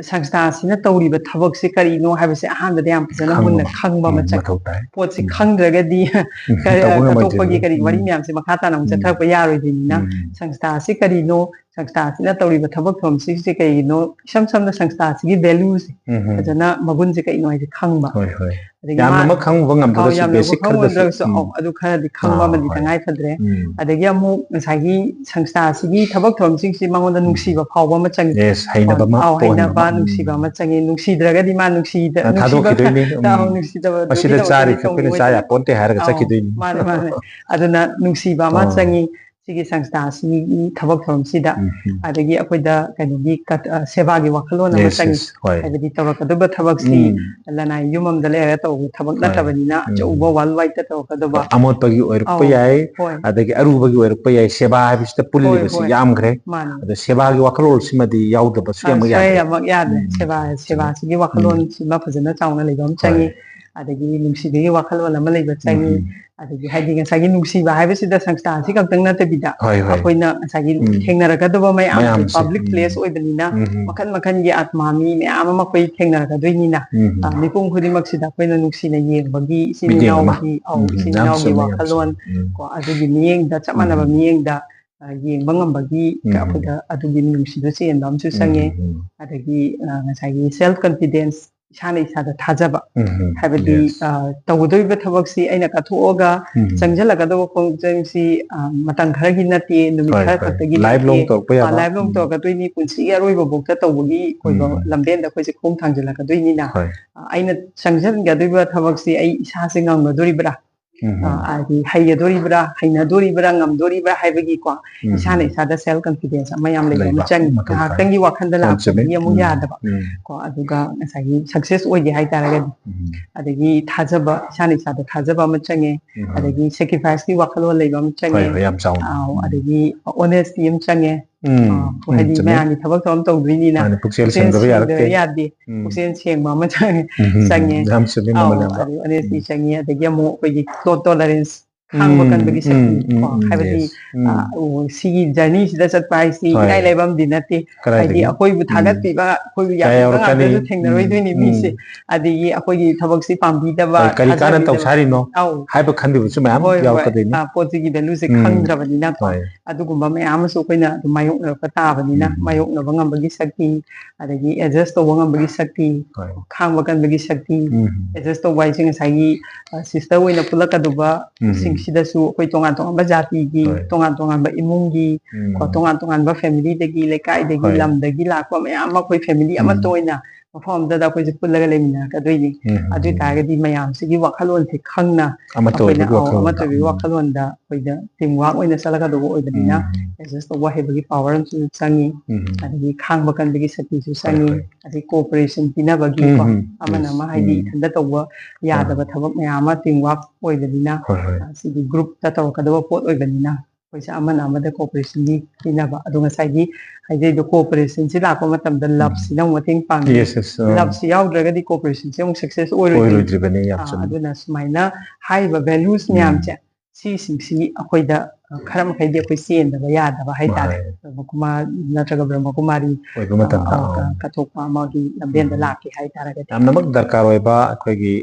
ꯁꯪꯁꯊꯥꯁꯤꯅ ꯇꯧꯔꯤꯕ ꯊꯕꯛꯁꯤ ꯀꯔꯤꯅꯣ ꯍꯥꯏꯕꯁꯦ ꯑꯍꯥꯟꯕꯗ ꯌꯥꯝ ꯐꯖꯅ ꯈꯪꯕ ꯃꯨꯟꯅ ꯑꯃ, ꯈꯪꯕ ꯑꯃ ꯎꯝ, ꯆꯪꯉꯤ꯫ ꯃꯊꯧ ꯇꯥꯏ꯫ ꯄꯣꯠꯁꯤ ꯎꯝ꯫ ꯈꯪꯗ꯭ꯔꯒꯗꯤ ꯎꯝ, ꯀ-, ꯇꯧꯕ ꯉꯝꯃꯣꯏꯗꯣꯏꯅꯤ꯫ ꯀꯠꯊꯣꯛꯄꯒꯤ ꯀꯔꯤ ꯋꯥꯔꯤ ꯎꯝ꯫ ꯃꯌꯥꯝꯁꯦ ꯃꯈꯥ ꯇꯥꯅ ꯑꯃꯨꯛ ꯎꯝ꯫ ꯆꯠꯊꯔꯛꯄ ꯌꯥꯔꯣꯏꯗꯣꯏꯅꯤꯅ, ꯎꯝ꯫ ꯁꯪꯁꯊꯥꯁꯤ ꯀꯔꯤꯅꯣ, ꯁꯪꯁꯊꯥꯁꯤꯅ ꯇꯧꯔꯤꯕ ꯊꯕꯛ ꯊꯧꯔꯝꯁꯤꯡꯁꯦ ꯀꯔꯤꯒꯤꯅꯣ, ꯏꯁꯝ ꯁꯝꯅ ꯁꯪꯁꯊꯥꯁꯤꯒꯤ valueꯁꯦ, ꯎꯝ, ꯎꯝ꯫ ꯐꯖꯅ ꯃꯒꯨꯟꯁꯦ ꯀꯩꯅꯣ ꯍꯥꯏꯁꯦ ꯈꯪꯕ꯫ ꯍꯣꯏ, ꯍꯣꯏ꯫ ꯑꯗꯒꯤ ꯃꯥ-, ꯌꯥꯝꯅꯃꯛ ꯈꯪꯉꯨꯕ ꯑꯧ, ꯉꯝꯗ꯭ꯔꯒꯁꯨ ꯌꯥꯝꯅꯃꯛ basic ꯈꯔꯗꯁꯨ, ꯈꯪꯉꯨꯗ꯭ꯔꯒꯁꯨ, ꯎꯝ꯫ ꯑꯧ, ꯑꯗꯨ ꯈꯔꯗꯤ ꯈꯪꯕ ꯑꯥ, ꯑꯃꯗꯤ ꯍꯣꯏ꯫ ꯇꯉꯥꯏ ꯐꯗ꯭ꯔꯦ꯫ ꯎꯝ꯫ ꯑꯗꯒꯤ ꯑꯃꯨꯛ ꯉꯁꯥꯏꯒꯤ ꯁꯪꯁꯊꯥꯁꯤꯒꯤ ꯊꯕꯛ ꯊꯧꯔꯝꯁꯤꯡꯁꯤ ꯃꯉꯣꯟꯗ ꯎꯝ꯫ ꯅꯨꯡꯁꯤꯕ ꯐꯥꯎꯕ ꯑꯃ ꯆꯪꯉꯤ꯫ Yes, ꯍꯩꯅꯕ ꯑꯃ ꯑꯧ, ꯄꯣꯛꯍꯟꯕ ꯍꯩꯅꯕ, ꯑꯃ꯫ ꯎꯝ꯫ ꯅꯨꯡꯁꯤꯕ ꯑꯃ ꯆꯪꯉꯤ꯫ ꯅꯨꯡꯁꯤꯗ꯭ꯔꯒꯗꯤ ꯃꯥ ꯅꯨꯡꯁꯤꯗ-, ꯑ, ꯅꯨꯡꯁꯤꯗꯕ-, ꯊꯥꯗꯣꯛꯈꯤꯗꯣꯏꯅꯤ꯫ ꯎꯝ꯫ ꯑꯧ, ꯅꯨꯡꯁꯤꯗꯕꯗꯨꯒꯤ ꯃꯁꯤꯗ ꯊꯕꯛꯇꯨꯗꯤ ꯆꯥꯔꯤ ꯈꯣꯠꯄꯅ ꯆꯥ ꯇꯧꯅꯤꯡꯉꯣꯏꯗꯣꯏꯅꯤ꯫ ꯌꯥꯄꯣꯟꯇꯦ ꯍꯥꯏꯔꯒ ꯑꯧ, ꯆꯠꯈꯤꯗꯣꯏꯅꯤ꯫ ꯃꯥꯅꯦ, ꯃꯥꯅꯦ꯫ ꯑꯗꯨꯅ ꯅꯨꯡꯁꯤꯕ ꯑꯃ ꯑꯥ꯫ ꯆꯪꯉꯤ꯫ ꯁꯤꯒꯤ ꯁꯪꯁꯊꯥꯁꯤꯒꯤ ꯊꯕꯛ ꯊꯧꯔꯝꯁꯤꯗ, ꯎꯝ, ꯎꯝ꯫ ꯑꯗꯒꯤ ꯑꯩꯈꯣꯏꯗ ꯀꯩꯅꯣꯒꯤ ꯀꯠ-, ꯑ, ꯁꯦꯕꯥꯒꯤ ꯋꯥꯈꯜꯂꯣꯟ ꯑꯃ Yes, ꯆꯪꯉꯤ꯫ Yes, ꯍꯣꯏ꯫ ꯍꯥꯏꯕꯗꯤ ꯇꯧꯔꯛꯀꯗꯕ ꯊꯕꯛꯁꯤ ꯎꯝ꯫ ꯂꯅꯥꯏ ꯌꯨꯝ ꯑꯃꯗ ꯂꯩꯔꯒ ꯇꯧꯕ ꯊꯕꯛ ꯍꯣꯏ꯫ ꯅꯠꯇꯕꯅꯤꯅ, ꯎꯝ꯫ ꯑꯆꯧꯕ worldwide ꯇꯧꯔꯛꯀꯗꯕ꯫ ꯍꯣꯏ, ꯑꯃꯣꯠꯄꯒꯤ ꯑꯣꯏꯔꯛꯄ ꯑꯧ, ꯌꯥꯏ, ꯍꯣꯏ꯫ ꯑꯗꯒꯤ ꯑꯔꯨꯕꯒꯤ ꯑꯣꯏꯔꯛꯄ ꯌꯥꯏ, ꯁꯦꯕꯥ ꯍꯥꯏꯕꯁꯤꯗ ꯍꯣꯏ, ꯄꯨꯜꯂꯤꯕꯁꯤ ꯍꯣꯏ꯫ ꯌꯥꯝꯈ꯭ꯔꯦ꯫ ꯃꯥꯅꯤ꯫ ꯑꯗꯣ ꯁꯦꯕꯥꯒꯤ ꯋꯥꯈꯜꯂꯣꯟꯁꯤꯃꯗꯤ ꯌꯥꯎꯗꯕ ꯑꯥ, ꯁꯨꯡꯌꯥꯃꯛ ꯌꯥꯗ꯭ꯔꯦ꯫ ꯁꯨꯡꯌꯥꯃꯛ ꯌꯥꯗ꯭ꯔꯦ꯫ ꯎꯝ꯫ ꯁꯦꯕꯥ, ꯁꯦꯕꯥꯁꯤꯒꯤ ꯋꯥꯈꯜꯂꯣꯟꯁꯤꯃ ꯐꯖꯅ ꯆꯥꯎꯅ ꯂꯩꯕ ꯑꯃ ꯍꯣꯏ꯫ ꯆꯪꯉꯤ꯫ ꯑꯗꯒꯤ ꯅꯨꯡꯁꯤꯕꯒꯤ ꯋꯥꯈꯜꯂꯣꯟ ꯑꯃ ꯂꯩꯕ ꯆꯪꯉꯤ꯫ ꯎꯝ꯫ ꯑꯗꯒꯤ ꯍꯥꯏꯗꯤ ꯉꯁꯥꯏꯒꯤ ꯅꯨꯡꯁꯤꯕ ꯍꯥꯏꯕꯁꯤꯗ ꯁꯪꯁꯊꯥꯟꯁꯤ ꯈꯛꯇꯪ ꯅꯠꯇꯕꯤꯗ, ꯍꯣꯏ, ꯍꯣꯏ꯫ ꯑꯩꯈꯣꯏꯅ ꯉꯁꯥꯏꯒꯤ ꯎꯝ꯫ ꯊꯦꯡꯅꯔꯛꯀꯗꯕ ꯃꯌꯥꯝꯁꯦ ꯃꯌꯥꯝꯁꯦ, ꯄꯕ꯭ꯂꯤꯛ ꯎꯝ꯫ ꯄ꯭ꯂꯦꯁ ꯑꯣꯏꯕꯅꯤꯅ ꯎꯝ꯫ ꯃꯈꯜ ꯃꯈꯜꯒꯤ ꯑꯥꯠꯃꯥ ꯃꯤ ꯃꯌꯥꯝ ꯑꯃ ꯑꯩꯈꯣꯏ ꯊꯦꯡꯅꯔꯛꯀꯗꯣꯏꯅꯤꯅ, ꯎꯝ꯫ ꯑ, ꯃꯤꯄꯨꯝ ꯈꯨꯗꯤꯡꯃꯛꯁꯤꯗ ꯑꯩꯈꯣꯏꯅ ꯅꯨꯡꯁꯤꯅ ꯌꯦꯡꯕꯒꯤ, ꯏꯆꯤꯟ ꯃꯤꯠꯌꯦꯡ ꯑꯃ꯫ ꯏꯅꯥꯎꯒꯤ, ꯑꯧ, ꯎꯝ, ꯏꯆꯤꯟ ꯃꯌꯥꯝꯁꯨ, ꯏꯅꯥꯎꯒꯤ ꯃꯌꯥꯝꯁꯨ꯫ ꯋꯥꯈꯜꯂꯣꯟ, ꯎꯝ꯫ ꯀꯣ, ꯑꯗꯨꯒꯤ ꯃꯤꯠꯌꯦꯡꯗ, ꯆꯞ ꯃꯥꯟꯅꯕ ꯎꯝ꯫ ꯃꯤꯠꯌꯦꯡꯗ, ꯑ, ꯌꯦꯡꯕ ꯉꯝꯕꯒꯤ ꯎꯝ꯫ ꯑꯩꯈꯣꯏꯗ ꯑꯗꯨꯒꯤ ꯃꯤꯅꯨꯡꯁꯤꯗꯣ ꯆꯦꯟꯕ ꯑꯃꯁꯨ ꯎꯝ, ꯆꯪꯉꯦ꯫ ꯎꯝ, ꯎꯝ꯫ ꯑꯗꯒꯤ, ꯑ, ꯉꯁꯥꯏꯒꯤ ꯁꯦꯜꯐ ꯀꯟꯐꯤꯗꯦꯟꯁ, ꯏꯁꯥꯅ ꯏꯁꯥꯗ ꯊꯥꯖꯕ, ꯎꯝ, ꯎꯝ꯫ ꯍꯥꯏꯕꯗꯤ, ꯌꯦꯁ꯫ ꯑ, ꯇꯧꯒꯗꯧꯔꯤꯕ ꯊꯕꯛꯁꯤ ꯑꯩꯅ ꯀꯠꯊꯣꯛꯑꯒ ꯎꯝ꯫ ꯆꯪꯁꯤꯜꯂꯛꯀꯗꯧꯕ ꯈꯣꯡꯖꯪꯁꯤ, ꯑ, ꯃꯇꯝ ꯈꯔꯒꯤ ꯅꯠꯇꯦ, ꯅꯨꯃꯤꯠ ꯍꯣꯏ, ꯈꯔ ꯍꯣꯏ꯫ ꯈꯛꯇꯒꯤ ꯂꯥꯏꯐ ꯂꯣꯡ ꯅꯠꯇꯦ, ꯇꯧꯔꯛꯄ ꯑ, ꯌꯥꯕ꯫ ꯂꯥꯏꯐ ꯂꯣꯡ ꯎꯝ꯫ ꯇꯧꯔꯛꯀꯗꯣꯏꯅꯤ, ꯄꯨꯟꯁꯤꯒꯤ ꯑꯔꯣꯏꯕ ꯐꯥꯎꯗ ꯇꯧꯕꯒꯤ ꯑꯣꯏꯕ ꯎꯝ꯫ ꯂꯝꯕꯦꯟꯗ ꯑꯩꯈꯣꯏꯁꯦ ꯈꯣꯡ ꯊꯥꯡꯖꯤꯜꯂꯛꯀꯗꯣꯏꯅꯤꯅ, ꯍꯣꯏ꯫ ꯑ, ꯑꯩꯅ ꯆꯪꯁꯤꯟꯒꯗꯣꯏꯕ ꯊꯕꯛꯁꯤ ꯑꯩ ꯏꯁꯥꯁꯦ ꯉꯝꯒꯗꯣꯔꯤꯕ꯭ꯔꯥ? ꯎꯝ꯫ ꯑ, ꯍꯥꯏꯗꯤ ꯍꯩꯒꯗꯣꯔꯤꯕ꯭ꯔꯥ, ꯍꯩꯅꯗꯣꯔꯤꯕ꯭ꯔꯥ, ꯉꯝꯗꯣꯔꯤꯕ꯭ꯔꯥ ꯍꯥꯏꯕꯒꯤꯀꯣ, ꯎꯝ꯫ ꯏꯁꯥꯅ ꯏꯁꯥꯗ ꯁꯦꯜꯐ ꯀꯟꯐꯤꯗꯦꯟꯁ ꯑꯃ ꯌꯥꯝ ꯂꯩꯕ ꯑꯃ ꯂꯩꯕ ꯆꯪꯉꯤ꯫ ꯃꯊꯧ ꯇꯥꯏ꯫ ꯉꯥꯏꯍꯥꯛꯇꯪꯒꯤ ꯋꯥꯈꯜꯗ ꯌꯥꯝ ꯆꯨꯝꯃꯤ꯫ ꯂꯥꯛꯄꯗꯤ ꯑꯃꯨꯛ ꯎꯝ꯫ ꯌꯥꯗꯕ꯫ ꯎꯝ꯫ ꯀꯣ, ꯑꯗꯨꯒ ꯉꯁꯥꯏꯒꯤ ꯁꯛꯁꯦꯁ ꯑꯣꯏꯒꯦ ꯍꯥꯏꯇꯥꯔꯒꯗꯤ, ꯎꯝ꯫ ꯑꯗꯒꯤ ꯊꯥꯖꯕ, ꯏꯁꯥꯅ ꯏꯁꯥꯗ ꯊꯥꯖꯕ ꯑꯃ ꯆꯪꯉꯦ꯫ ꯎꯝ꯫ ꯑꯗꯒꯤ ꯁꯦꯀ꯭ꯔꯤꯐꯥꯏꯁꯀꯤ ꯋꯥꯈꯜꯂꯣꯟ ꯂꯩꯕ ꯑꯃ ꯆꯪꯉꯦ꯫ ꯍꯣꯏ, ꯍꯣꯏ, ꯌꯥꯝ ꯆꯥꯎꯅ꯫ ꯑꯥꯎ, ꯎꯝ꯫ ꯑꯗꯒꯤ ꯑꯣꯅꯦꯁꯇꯤ ꯑꯃ ꯆꯪꯉꯦ꯫ ꯎꯝ, ꯑꯥ, ꯎꯝ, ꯍꯥꯏꯗꯤ ꯆꯨꯝꯃꯦ꯫ ꯃꯌꯥꯝꯒꯤ ꯊꯕꯛ ꯊꯧꯔꯝ ꯇꯧꯗꯣꯏꯅꯤꯅ ꯃꯥꯅꯦ, ꯄꯨꯛꯆꯦꯜ ꯄꯨꯛꯆꯦꯜ ꯁꯦꯡꯗꯕ ꯁꯦꯡꯗꯕ ꯌꯥꯔꯛꯇꯦ꯫ ꯌꯥꯗꯦ꯫ ꯎꯝ꯫ ꯄꯨꯛꯆꯦꯜ ꯁꯦꯡꯕ ꯑꯃ ꯆꯪꯉꯦ, ꯎꯝ, ꯎꯝ, ꯆꯪꯉꯦ꯫ ꯌꯥꯝ ꯆꯨꯝꯃꯦ, ꯑꯧ, ꯃꯃꯜ ꯌꯥꯝꯕ꯫ ꯑꯗꯩ ꯑꯣꯅꯦꯁꯇꯤ ꯎꯝ꯫ ꯆꯪꯉꯦ, ꯑꯗꯒꯤ ꯑꯃꯨꯛ ꯑꯩꯈꯣꯏꯒꯤ ꯇꯣ-, ꯇꯣꯂꯔꯦꯟꯁ, ꯈꯥꯡꯕ ꯎꯝ, ꯀꯟꯕꯒꯤ ꯎꯝ, ꯁꯛꯇꯤ, ꯎꯝ, ꯀꯣ, ꯎꯝ, ꯍꯥꯏꯕꯗꯤ, ꯌꯦꯁ꯫ ꯎꯝ꯫ ꯑ, ꯎ, ꯁꯤꯒꯤ ꯖꯔꯅꯤꯁꯤꯗ ꯆꯠꯄ ꯍꯥꯏꯁꯤ ꯍꯣꯏ꯫ ꯏꯔꯥꯏ ꯂꯥꯏꯕ ꯑꯃꯗꯤ ꯅꯠꯇꯦ꯫ ꯀꯗꯥꯏꯗꯒꯤ? ꯍꯥꯏꯗꯤ ꯑꯩꯈꯣꯏꯕꯨ ꯎꯝ꯫ ꯊꯥꯒꯠꯄꯤꯕ, ꯑꯩꯈꯣꯏꯕꯨ ꯀꯌꯥ ꯌꯥꯝꯕꯤꯕ ꯌꯥꯎꯔꯛꯀꯅꯤ? ꯉꯥꯛꯇꯁꯨ ꯊꯦꯡꯅꯔꯣꯏꯗꯣꯏꯅꯤ ꯎꯝ, ꯃꯤꯁꯦ꯫ ꯎꯝ꯫ ꯑꯗꯒꯤ ꯑꯩꯈꯣꯏꯒꯤ ꯊꯕꯛꯁꯤ ꯄꯥꯝꯕꯤꯗꯕ, ꯍꯣꯏ, ꯀꯔꯤ ꯀꯥꯟꯅ ꯊꯥꯖꯕꯤꯗꯕ꯫ ꯇꯧꯁꯦ ꯍꯥꯏꯔꯤꯅꯣ ꯑꯧ꯫ ꯍꯥꯏꯕ ꯈꯟꯕꯤꯕꯁꯨ ꯃꯌꯥꯝ ꯍꯣꯏ, ꯍꯣꯏ꯫ ꯌꯥꯎꯔꯛꯀꯗꯣꯏꯅꯤ꯫ ꯑ, ꯄꯣꯠꯁꯤꯒꯤ ꯚꯦꯂꯨꯁꯦ ꯎꯝ꯫ ꯈꯪꯗ꯭ꯔꯕꯅꯤꯅꯀꯣ꯫ ꯍꯣꯏ꯫ ꯑꯗꯨꯒꯨꯝꯕ ꯃꯌꯥꯝ ꯑꯃꯁꯨ ꯑꯩꯈꯣꯏꯅ ꯑꯗꯨꯝ ꯃꯥꯌꯣꯛꯅꯔꯛꯄ ꯇꯥꯕꯅꯤꯅ, ꯎꯝ꯫ ꯃꯥꯌꯣꯛꯅꯕ ꯉꯝꯕꯒꯤ ꯁꯛꯇꯤ, ꯑꯗꯒꯤ ꯑꯦꯗꯖꯁ ꯇꯧꯕ ꯉꯝꯕꯒꯤ ꯁꯛꯇꯤ, ꯍꯣꯏ꯫ ꯈꯥꯡꯕ ꯀꯟꯕꯒꯤ ꯁꯛꯇꯤ, ꯎꯝ꯫ ꯑꯦꯗꯖꯁ ꯇꯧꯕ ꯍꯥꯏꯁꯦ ꯉꯁꯥꯏꯒꯤ, ꯑ, ꯁꯤꯁꯇꯔ ꯑꯣꯏꯅ ꯄꯨꯜꯂꯛꯀꯗꯧꯕ ꯎꯝ꯫ ꯁꯤꯡꯁꯤꯗꯁꯨ ꯑꯩꯈꯣꯏ ꯇꯣꯉꯥꯟ ꯇꯣꯉꯥꯟꯕ ꯖꯥꯇꯤꯒꯤ, ꯍꯣꯏ꯫ ꯇꯣꯉꯥꯟ ꯇꯣꯉꯥꯟꯕ ꯏꯃꯨꯡꯒꯤ, ꯎꯝ꯫ ꯀꯣ, ꯇꯣꯉꯥꯟ ꯇꯣꯉꯥꯟꯕ ꯐꯦꯃꯤꯂꯤꯗꯒꯤ, ꯂꯩꯀꯥꯏꯗꯒꯤ, ꯍꯣꯏ꯫ ꯂꯝꯗꯒꯤ ꯂꯥꯛꯄ ꯃꯌꯥꯝ ꯑꯃ ꯑꯩꯈꯣꯏ ꯐꯦꯃꯤꯂꯤ ꯎꯝ꯫ ꯑꯃꯠꯇ ꯑꯣꯏꯅ ꯃꯐꯝ ꯑꯃꯗ ꯑꯩꯈꯣꯏꯁꯦ ꯄꯨꯜꯂꯒ ꯂꯩꯃꯤꯟꯅꯔꯛꯀꯗꯣꯏꯅꯤ꯫ ꯎꯝ꯫ ꯑꯗꯨ ꯑꯣꯏ ꯇꯥꯔꯒꯗꯤ ꯃꯌꯥꯝꯁꯤꯒꯤ ꯋꯥꯈꯜꯂꯣꯟꯁꯦ ꯈꯪꯅ ꯑꯃꯠꯇ ꯑꯩꯈꯣꯏꯅ, ꯑꯣꯏꯕꯒꯤ ꯑꯧ, ꯋꯥꯈꯜꯂꯣꯟꯗ꯫ ꯑꯃꯠꯇ ꯑꯣꯏꯕꯒꯤ ꯎꯝ꯫ ꯋꯥꯈꯜꯂꯣꯟꯗ ꯑꯩꯈꯣꯏꯗ ꯇꯤꯝ ꯋꯥꯔꯛ ꯑꯣꯏꯅ ꯆꯠꯂꯒꯗꯧꯕ ꯑꯣꯏꯕꯅꯤꯅ ꯎꯝ꯫ ꯑꯦꯗꯖꯁ ꯇꯧꯕ ꯍꯩꯕꯒꯤ ꯄꯥꯋꯔ ꯑꯃꯁꯨ ꯆꯪꯉꯤ꯫ ꯎꯝ꯫ ꯑꯗꯒꯤ ꯈꯥꯡꯕ ꯀꯟꯕꯒꯤ ꯁꯛꯇꯤꯁꯨ ꯍꯣꯏ, ꯆꯪꯉꯤ꯫ ꯍꯣꯏ꯫ ꯑꯗꯩ ꯀꯣꯑꯣꯄꯔꯦꯁꯟ ꯄꯤꯅꯕꯒꯤ, ꯎꯝ, ꯀꯣ, ꯎꯝ, ꯑꯃꯅ ꯌꯦꯁ꯫ ꯑꯃ ꯍꯥꯏꯗꯤ ꯎꯝ꯫ ꯏꯊꯟꯇ ꯇꯧꯕ ꯍꯣꯏ, ꯌꯥꯗꯕ ꯍꯣꯏ꯫ ꯊꯕꯛ ꯃꯌꯥꯝ ꯑꯃ ꯇꯤꯝ ꯋꯥꯔꯛ ꯑꯣꯏꯕꯅꯤꯅ, ꯍꯣꯏ, ꯍꯣꯏ꯫ ꯑ, ꯁꯤꯗꯤ ꯒ꯭ꯔꯨꯞꯇ ꯇꯧꯔꯛꯀꯗꯕ ꯄꯣꯠ ꯑꯣꯏꯕꯅꯤꯅ, ꯑꯩꯈꯣꯏꯁꯦ ꯑꯃꯅ ꯑꯃꯗ ꯀꯣꯑꯣꯄꯔꯦꯁꯟꯒꯤ ꯄꯤꯅꯕ꯫ ꯑꯗꯣ ꯉꯁꯥꯏꯒꯤ ꯍꯥꯏꯖꯩꯗꯣ, ꯀꯣꯑꯣꯄꯔꯦꯁꯟꯁꯤ ꯂꯥꯛꯄ ꯃꯇꯝꯗ ꯂꯞꯁꯤꯅ ꯑꯃꯨꯛ ꯃꯇꯦꯡ ꯄꯥꯡꯉꯤ꯫ Yes, yes, ꯑ, ꯂꯞꯁꯤ ꯌꯥꯎꯗ꯭ꯔꯒꯗꯤ ꯀꯣꯑꯣꯄꯔꯦꯁꯟꯁꯦ ꯑꯃꯨꯛ ꯁꯛꯁꯦꯁ ꯑꯣꯏꯔꯣꯏꯗꯣꯏꯅꯤ꯫ ꯑꯣꯏꯔꯣꯏꯗ꯭ꯔꯤꯕꯅꯤ, ꯌꯥꯝ ꯑꯥ, ꯆꯨꯝꯃꯤ꯫ ꯑꯗꯨꯅ ꯁꯨꯃꯥꯏꯅ ꯍꯥꯏꯔꯤꯕ ꯚꯦꯂꯨꯁ ꯎꯝ꯫ ꯃꯌꯥꯝꯁꯦ, ꯁꯤꯁꯤꯡꯁꯤ ꯑꯩꯈꯣꯏꯗ, ꯑ, ꯈꯔ ꯃꯈꯩꯗꯤ ꯑꯩꯈꯣꯏ ꯆꯦꯟꯗꯕ ꯌꯥꯗꯕ ꯍꯥꯏꯇꯥꯔꯦ꯫ ꯃꯥꯅꯦ꯫ ꯕ꯭ꯔꯍ꯭ꯃꯀꯨꯃꯥꯔ ꯅꯠꯇ꯭ꯔꯒ ꯕ꯭ꯔꯍ꯭ꯃꯀꯨꯃꯥꯔꯤ, ꯑꯣꯏꯕ ꯃꯇꯝꯗ, ꯑ, ꯑ, ꯑ, ꯀ-, ꯀꯊꯣꯛꯄ ꯑꯃꯒꯤ ꯂꯝꯕꯦꯟꯗ ꯎꯝ꯫ ꯂꯥꯛꯀꯦ ꯍꯥꯏꯇꯥꯔꯒꯗꯤ꯫ ꯌꯥꯝꯅꯃꯛ ꯗꯔꯀꯥꯔ ꯑꯣꯏꯕ ꯑꯩꯈꯣꯏꯒꯤ,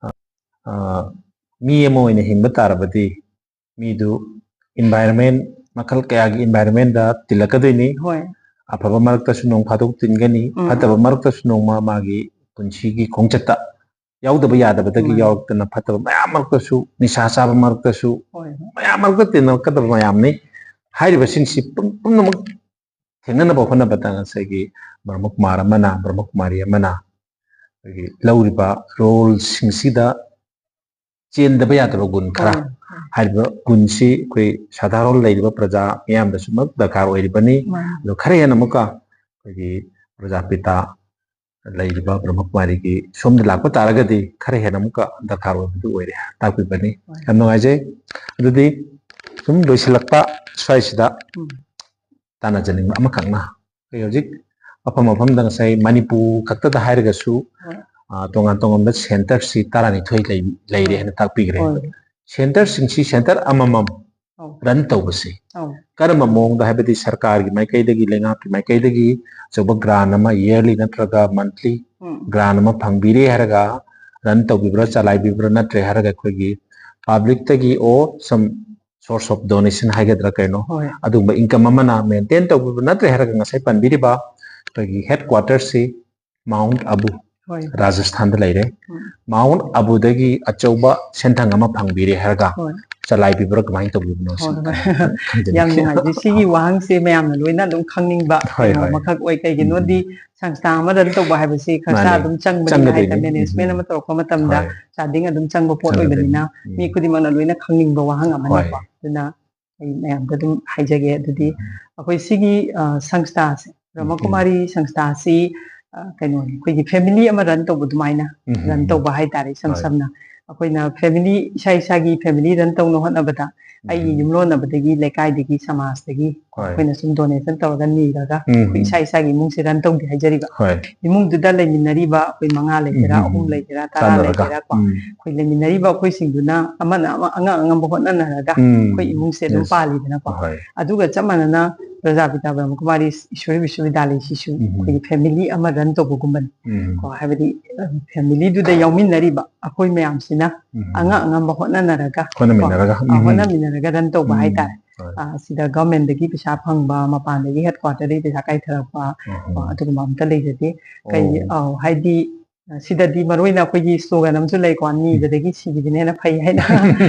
ꯑ, ꯑ, ꯃꯤ ꯑꯃ ꯑꯣꯏꯅ ꯍꯤꯡꯕ ꯇꯥꯔꯕꯗꯤ ꯃꯤꯗꯨ environment, ꯃꯈꯜ ꯀꯌꯥꯒꯤ environmentꯗ ꯇꯤꯜꯂꯛꯀꯗꯣꯏꯅꯤ꯫ ꯍꯣꯏ꯫ ꯑꯐꯕ ꯃꯔꯛꯇꯁꯨ ꯅꯣꯡ ꯐꯥꯗꯣꯛ ꯇꯤꯟꯒꯅꯤ, ꯎꯝ, ꯐꯠꯇꯕ ꯎꯝ꯫ ꯃꯔꯛꯇꯁꯨ ꯅꯣꯡꯃ ꯃꯥꯒꯤ ꯄꯨꯟꯁꯤꯒꯤ ꯈꯣꯡꯆꯠꯇ ꯌꯥꯎꯗꯕ ꯌꯥꯗꯕꯗꯒꯤ ꯃꯥꯅꯤ꯫ ꯌꯥꯎꯔꯛꯇꯅ ꯐꯠꯇꯕ ꯃꯌꯥꯝ ꯃꯔꯛꯇꯁꯨ, ꯅꯤꯁꯥ ꯆꯥꯕ ꯃꯔꯛꯇꯁꯨ, ꯍꯣꯏ, ꯍꯣꯏ꯫ ꯃꯌꯥꯝ ꯃꯔꯛꯇ ꯇꯤꯟꯅꯔꯛꯀꯗꯕ ꯃꯌꯥꯝꯅꯤ꯫ ꯍꯥꯏꯔꯤꯕꯁꯤꯡꯁꯤ ꯄꯨꯝ-, ꯄꯨꯝꯅꯃꯛ ꯊꯦꯡꯅꯅꯕ ꯍꯣꯠꯅꯕꯗ ꯉꯁꯥꯏꯒꯤ ꯕ꯭ꯔꯍ꯭ꯃꯀꯨꯃꯥꯔ ꯑꯃꯅ, ꯕ꯭ꯔꯍ꯭ꯃꯀꯨꯃꯥꯔꯤ ꯑꯃꯅ ꯑꯩꯈꯣꯏꯒꯤ ꯂꯧꯔꯤꯕ ꯔꯣꯜꯁꯤꯡꯁꯤꯗ ꯆꯦꯟꯗꯕ ꯌꯥꯗꯕ ꯒꯨꯟ ꯈꯔ, ꯍꯣꯏ, ꯍꯣꯏ꯫ ꯍꯥꯏꯔꯤꯕ ꯒꯨꯟꯁꯤ ꯑꯩꯈꯣꯏ ꯁꯥꯙꯥꯔꯣꯟ ꯂꯩꯔꯤꯕ ꯄ꯭ꯔꯖꯥ ꯃꯤꯌꯥꯝꯗꯁꯨ ꯃꯔꯨꯞ ꯗꯔꯀꯥꯔ ꯑꯣꯏꯔꯤꯕꯅꯤ꯫ ꯃꯥꯅꯤ꯫ ꯑꯗꯣ ꯈꯔ ꯍꯦꯟꯅ ꯑꯃꯨꯛꯀ ꯑꯩꯈꯣꯏꯒꯤ ꯄ꯭ꯔꯖꯥꯄꯤꯇꯥ ꯂꯩꯔꯤꯕ ꯕ꯭ꯔꯍ꯭ꯃꯀꯨꯃꯥꯔꯤꯒꯤ ꯁꯣꯝꯗ ꯂꯥꯛꯄ ꯇꯥꯔꯒꯗꯤ ꯈꯔ ꯍꯦꯟꯅ ꯑꯃꯨꯛꯀ ꯗꯔꯀꯥꯔ ꯑꯣꯏꯕꯗꯨ ꯑꯣꯏꯔꯦ ꯇꯥꯛꯄꯤꯕꯅꯤ꯫ ꯍꯣꯏ꯫ ꯌꯥꯝ ꯅꯨꯡꯉꯥꯏꯖꯩ꯫ ꯑꯗꯨꯗꯤ ꯁꯨꯝ ꯂꯣꯏꯁꯤꯜꯂꯛꯄ ꯁ꯭ꯋꯥꯏꯁꯤꯗ ꯎꯝ꯫ ꯇꯥꯟꯅꯖꯅꯤꯡꯕ ꯑꯃꯈꯛꯅ, ꯑꯩꯈꯣꯏ ꯍꯧꯖꯤꯛ ꯃꯐꯝ ꯃꯐꯝꯗ ꯉꯁꯥꯏ ꯃꯅꯤꯄꯨꯔ ꯈꯛꯇꯗ ꯍꯥꯏꯔꯒꯁꯨ, ꯍꯣꯏ꯫ ꯑ, ꯇꯣꯉꯥꯟ ꯇꯣꯉꯥꯟꯕ ꯁꯦꯟꯇꯔꯁꯤ ꯇꯔꯥꯅꯤꯊꯣꯏ ꯂꯩ-, ꯂꯩꯔꯦ ꯍꯥꯏꯅ ꯇꯥꯛꯄꯤꯈ꯭ꯔꯦ꯫ ꯍꯣꯏ꯫ ꯁꯦꯟꯇꯔꯁꯤꯡꯁꯤ ꯁꯦꯟꯇꯔ ꯑꯃꯃꯝ ꯑꯧ꯫ ꯔꯟ ꯇꯧꯕꯁꯤ ꯑꯧ꯫ ꯀꯔꯝꯕ ꯃꯑꯣꯡꯗ, ꯍꯥꯏꯕꯗꯤ ꯁꯔꯀꯥꯔꯒꯤ ꯃꯥꯏꯀꯩꯗꯒꯤ, ꯂꯩꯉꯥꯛꯀꯤ ꯃꯥꯏꯀꯩꯗꯒꯤ ꯑꯆꯧꯕ ꯒ꯭ꯔꯥꯟ ꯑꯃ, ꯏꯌꯔꯂꯤ ꯅꯠꯇ꯭ꯔꯒ ꯃꯟꯊꯂꯤ ꯎꯝ꯫ ꯒ꯭ꯔꯥꯟ ꯑꯃ ꯐꯪꯕꯤꯔꯦ ꯍꯥꯏꯔꯒ ꯔꯟ ꯇꯧꯕꯤꯕ꯭ꯔꯥ, ꯆꯂꯥꯏꯕꯤꯕ꯭ꯔꯥ, ꯅꯠꯇ꯭ꯔꯦ ꯍꯥꯏꯔꯒ ꯑꯩꯈꯣꯏꯒꯤ ꯄꯕ꯭ꯂꯤꯛꯇꯒꯤ or some source of donation ꯍꯥꯏꯒꯗ꯭ꯔꯥ ꯀꯩꯅꯣ, ꯍꯣꯏ꯫ ꯑꯗꯨꯒꯨꯝꯕ ꯏꯟꯀꯝ ꯑꯃꯅ ꯃꯦꯟꯇꯦꯟ ꯇꯧꯕꯤꯕ ꯅꯠꯇ꯭ꯔꯦ ꯍꯥꯏꯔꯒ ꯉꯁꯥꯏ ꯄꯟꯕꯤꯔꯤꯕ ꯑꯩꯈꯣꯏꯒꯤ ꯍꯦꯗ ꯀ꯭ꯋꯥꯇꯔꯁꯤ ꯃꯥꯎꯟꯠ ꯑꯕꯨ, ꯍꯣꯏ꯫ ꯔꯥꯖꯁꯊꯥꯟꯗ ꯂꯩꯔꯦ꯫ ꯎꯝ꯫ ꯃꯥꯎꯟꯠ ꯑꯕꯨꯗꯒꯤ ꯑꯆꯧꯕ ꯁꯦꯟꯊꯪ ꯑꯃ ꯐꯪꯕꯤꯔꯦ ꯍꯥꯏꯔꯒ ꯍꯣꯏ꯫ ꯆꯂꯥꯏꯕꯤꯕ꯭ꯔꯥ, ꯀꯃꯥꯏꯅ ꯇꯧꯕꯤꯕꯅꯣ ꯍꯣꯏ, ꯁꯤꯅꯤ ꯍꯣꯏ꯫ ꯈꯪꯖꯅꯤꯡꯉꯤ꯫ ꯌꯥꯝ ꯅꯨꯡꯉꯥꯏꯖꯩ꯫ ꯁꯤꯒꯤ ꯋꯥꯍꯪꯁꯦ ꯃꯌꯥꯝꯅ ꯂꯣꯏꯅ ꯑꯗꯨꯝ ꯈꯪꯅꯤꯡꯕ ꯍꯣꯏ, ꯀꯩꯅꯣ ꯍꯣꯏ꯫ ꯑꯃꯈꯛ ꯑꯣꯏ꯫ ꯎꯝ, ꯀꯩꯒꯤꯅꯣꯗꯤ ꯎꯝ꯫ ꯁꯪꯁꯊꯥ ꯑꯃ ꯔꯟ ꯇꯧꯕ ꯍꯥꯏꯕꯁꯤ ꯈꯔꯁꯥ ꯃꯥꯅꯦ꯫ ꯑꯗꯨꯝ ꯆꯪꯕꯅꯤꯅ ꯆꯪꯒꯗꯣꯏꯅꯤ꯫ ꯍꯥꯏꯇꯥꯔꯦ, ꯃꯦꯅꯦꯖꯃꯦꯟ ꯎꯝ, ꯑꯃ ꯇꯧꯔꯛꯄ ꯃꯇꯝꯗ ꯍꯣꯏ꯫ ꯆꯥꯗꯤꯡ ꯑꯗꯨꯝ ꯆꯪꯕ ꯄꯣꯠ ꯆꯪꯒꯗꯣꯏꯅꯤ꯫ ꯑꯣꯏꯕꯅꯤꯅ ꯎꯝ꯫ ꯃꯤ ꯈꯨꯗꯤꯡꯃꯛꯅ ꯂꯣꯏꯅ ꯈꯪꯅꯤꯡꯕ ꯋꯥꯍꯪ ꯑꯃꯅꯤꯀꯣ꯫ ꯍꯣꯏ꯫ ꯑꯗꯨꯅ ꯑꯩ ꯃꯌꯥꯝꯗ ꯑꯗꯨꯝ ꯍꯥꯏꯖꯒꯦ꯫ ꯑꯗꯨꯗꯤ ꯎꯝ꯫ ꯑꯩꯈꯣꯏ ꯁꯤꯒꯤ, ꯑ, ꯁꯪꯁꯊꯥꯁꯦ, ꯎꯝ, ꯎꯝ꯫ ꯕ꯭ꯔꯍ꯭ꯃꯀꯨꯃꯥꯔꯤ ꯁꯪꯁꯊꯥꯁꯤ, ꯑ, ꯀꯩꯅꯣꯅꯤ, ꯑꯩꯈꯣꯏꯒꯤ ꯐꯦꯃꯤꯂꯤ ꯑꯃ ꯔꯟ ꯇꯧꯕ ꯑꯗꯨꯃꯥꯏꯅ ꯎꯝ, ꯎꯝ, ꯔꯟ ꯎꯝ꯫ ꯇꯧꯕ ꯍꯥꯏꯇꯥꯔꯦ, ꯏꯁꯝ ꯍꯣꯏ꯫ ꯁꯝꯅ꯫ ꯑꯩꯈꯣꯏꯅ ꯐꯦꯃꯤꯂꯤ, ꯏꯁꯥ ꯏꯁꯥꯒꯤ ꯐꯦꯃꯤꯂꯤ ꯔꯟ ꯇꯧꯅ ꯍꯣꯠꯅꯕꯗ ꯑꯩꯒꯤ ꯎꯝ꯫ ꯌꯨꯝꯂꯣꯟꯅꯕꯗꯒꯤ, ꯂꯩꯀꯥꯏꯗꯒꯤ, ꯁꯃꯥꯖꯇꯒꯤ ꯍꯣꯏ꯫ ꯑꯩꯈꯣꯏꯅ ꯁꯨꯝ ꯗꯣꯅꯦꯁꯟ ꯇꯧꯔꯒ ꯅꯤꯔꯒ ꯎꯝ꯫ ꯑꯩꯈꯣꯏ ꯏꯁꯥ ꯏꯁꯥꯒꯤ ꯏꯃꯨꯡꯁꯦ ꯔꯟ ꯇꯧꯒꯦ ꯍꯥꯏꯖꯔꯤꯕ꯫ ꯍꯣꯏ꯫ ꯏꯃꯨꯡꯗꯨꯗ ꯂꯩꯃꯤꯟꯅꯔꯤꯕ ꯑꯩꯈꯣꯏ ꯃꯉꯥ ꯂꯩꯒꯦꯔꯥ, ꯎꯝ, ꯎꯝ, ꯑꯍꯨꯝ ꯎꯝ꯫ ꯂꯩꯒꯦꯔꯥ, ꯇꯔꯥ ꯆꯥꯟꯅꯔꯒ꯫ ꯂꯩꯒꯦꯔꯥ ꯀꯣ, ꯎꯝ꯫ ꯑꯩꯈꯣꯏ ꯂꯩꯃꯤꯟꯅꯔꯤꯕ ꯑꯩꯈꯣꯏꯁꯤꯡꯗꯨꯅ ꯑꯃꯅ ꯑꯃ ꯑꯉꯝ ꯑꯉꯝꯕ ꯍꯣꯠꯅꯅꯔꯒ ꯎꯝ꯫ ꯑꯩꯈꯣꯏ ꯏꯃꯨꯡꯁꯦ ꯑꯗꯨꯝ Yes. ꯄꯥꯜꯂꯤꯗꯅꯀꯣ꯫ ꯍꯣꯏ꯫ ꯑꯗꯨꯒ ꯆꯞ ꯃꯥꯟꯅꯅ ꯄ꯭ꯔꯖꯥꯄꯤꯇꯥ ꯕ꯭ꯔꯍ꯭ꯃꯀꯨꯃꯥꯔꯤ ꯏꯁꯣꯔꯤ ꯕꯤꯁ꯭ꯋꯥꯕꯤꯗ꯭ꯌꯥꯂꯌꯁꯤꯁꯨ ꯎꯝ꯫ ꯑꯩꯈꯣꯏꯒꯤ ꯐꯦꯃꯤꯂꯤ ꯑꯃ ꯔꯟ ꯇꯧꯕꯒꯨꯝꯕꯅꯤ꯫ ꯎꯝ꯫ ꯀꯣ, ꯍꯥꯏꯕꯗꯤ, ꯑ, ꯐꯦꯃꯤꯂꯤꯗꯨꯗ ꯌꯥꯎꯃꯤꯟꯅꯔꯤꯕ ꯑꯩꯈꯣꯏ ꯃꯌꯥꯝꯁꯤꯅ ꯎꯝ꯫ ꯑꯉꯝ ꯑꯉꯝꯕ ꯍꯣꯠꯅꯅꯔꯒ, ꯍꯣꯠꯅꯃꯤꯟꯅꯔꯒ꯫ ꯀꯣ, ꯑ, ꯎꯝ꯫ ꯍꯣꯠꯅꯃꯤꯟꯅꯔꯒ ꯔꯟ ꯇꯧꯕ ꯎꯝ꯫ ꯍꯥꯏꯇꯥꯔꯦ꯫ ꯍꯣꯏ꯫ ꯑ, ꯁꯤꯗ ꯒꯚꯔꯟꯃꯦꯟꯠꯇꯒꯤ ꯄꯩꯁꯥ ꯐꯪꯕ, ꯃꯄꯥꯟꯗꯒꯤ ꯍꯦꯗꯀ꯭ꯋꯥꯇꯔꯗꯒꯤ ꯄꯩꯁꯥ ꯀꯥꯏꯊꯔꯛꯄ, ꯎꯝ꯫ ꯀꯣ, ꯑꯗꯨꯒꯨꯝꯕ ꯑꯝꯇ ꯂꯩꯖꯗꯦ꯫ ꯀꯩ, ꯑꯣ꯫ ꯑꯧ, ꯍꯥꯏꯗꯤ, ꯑ, ꯁꯤꯗꯗꯤ ꯃꯔꯨ ꯑꯣꯏꯅ ꯑꯩꯈꯣꯏꯒꯤ ꯁ꯭ꯂꯣꯒꯥꯟ ꯑꯃꯁꯨ ꯂꯩꯀꯣ, "ꯅꯤꯕꯗꯒꯤ ꯁꯤꯈꯤꯕꯅ ꯍꯦꯟꯅ ꯐꯩ" ꯍꯥꯏꯅ꯫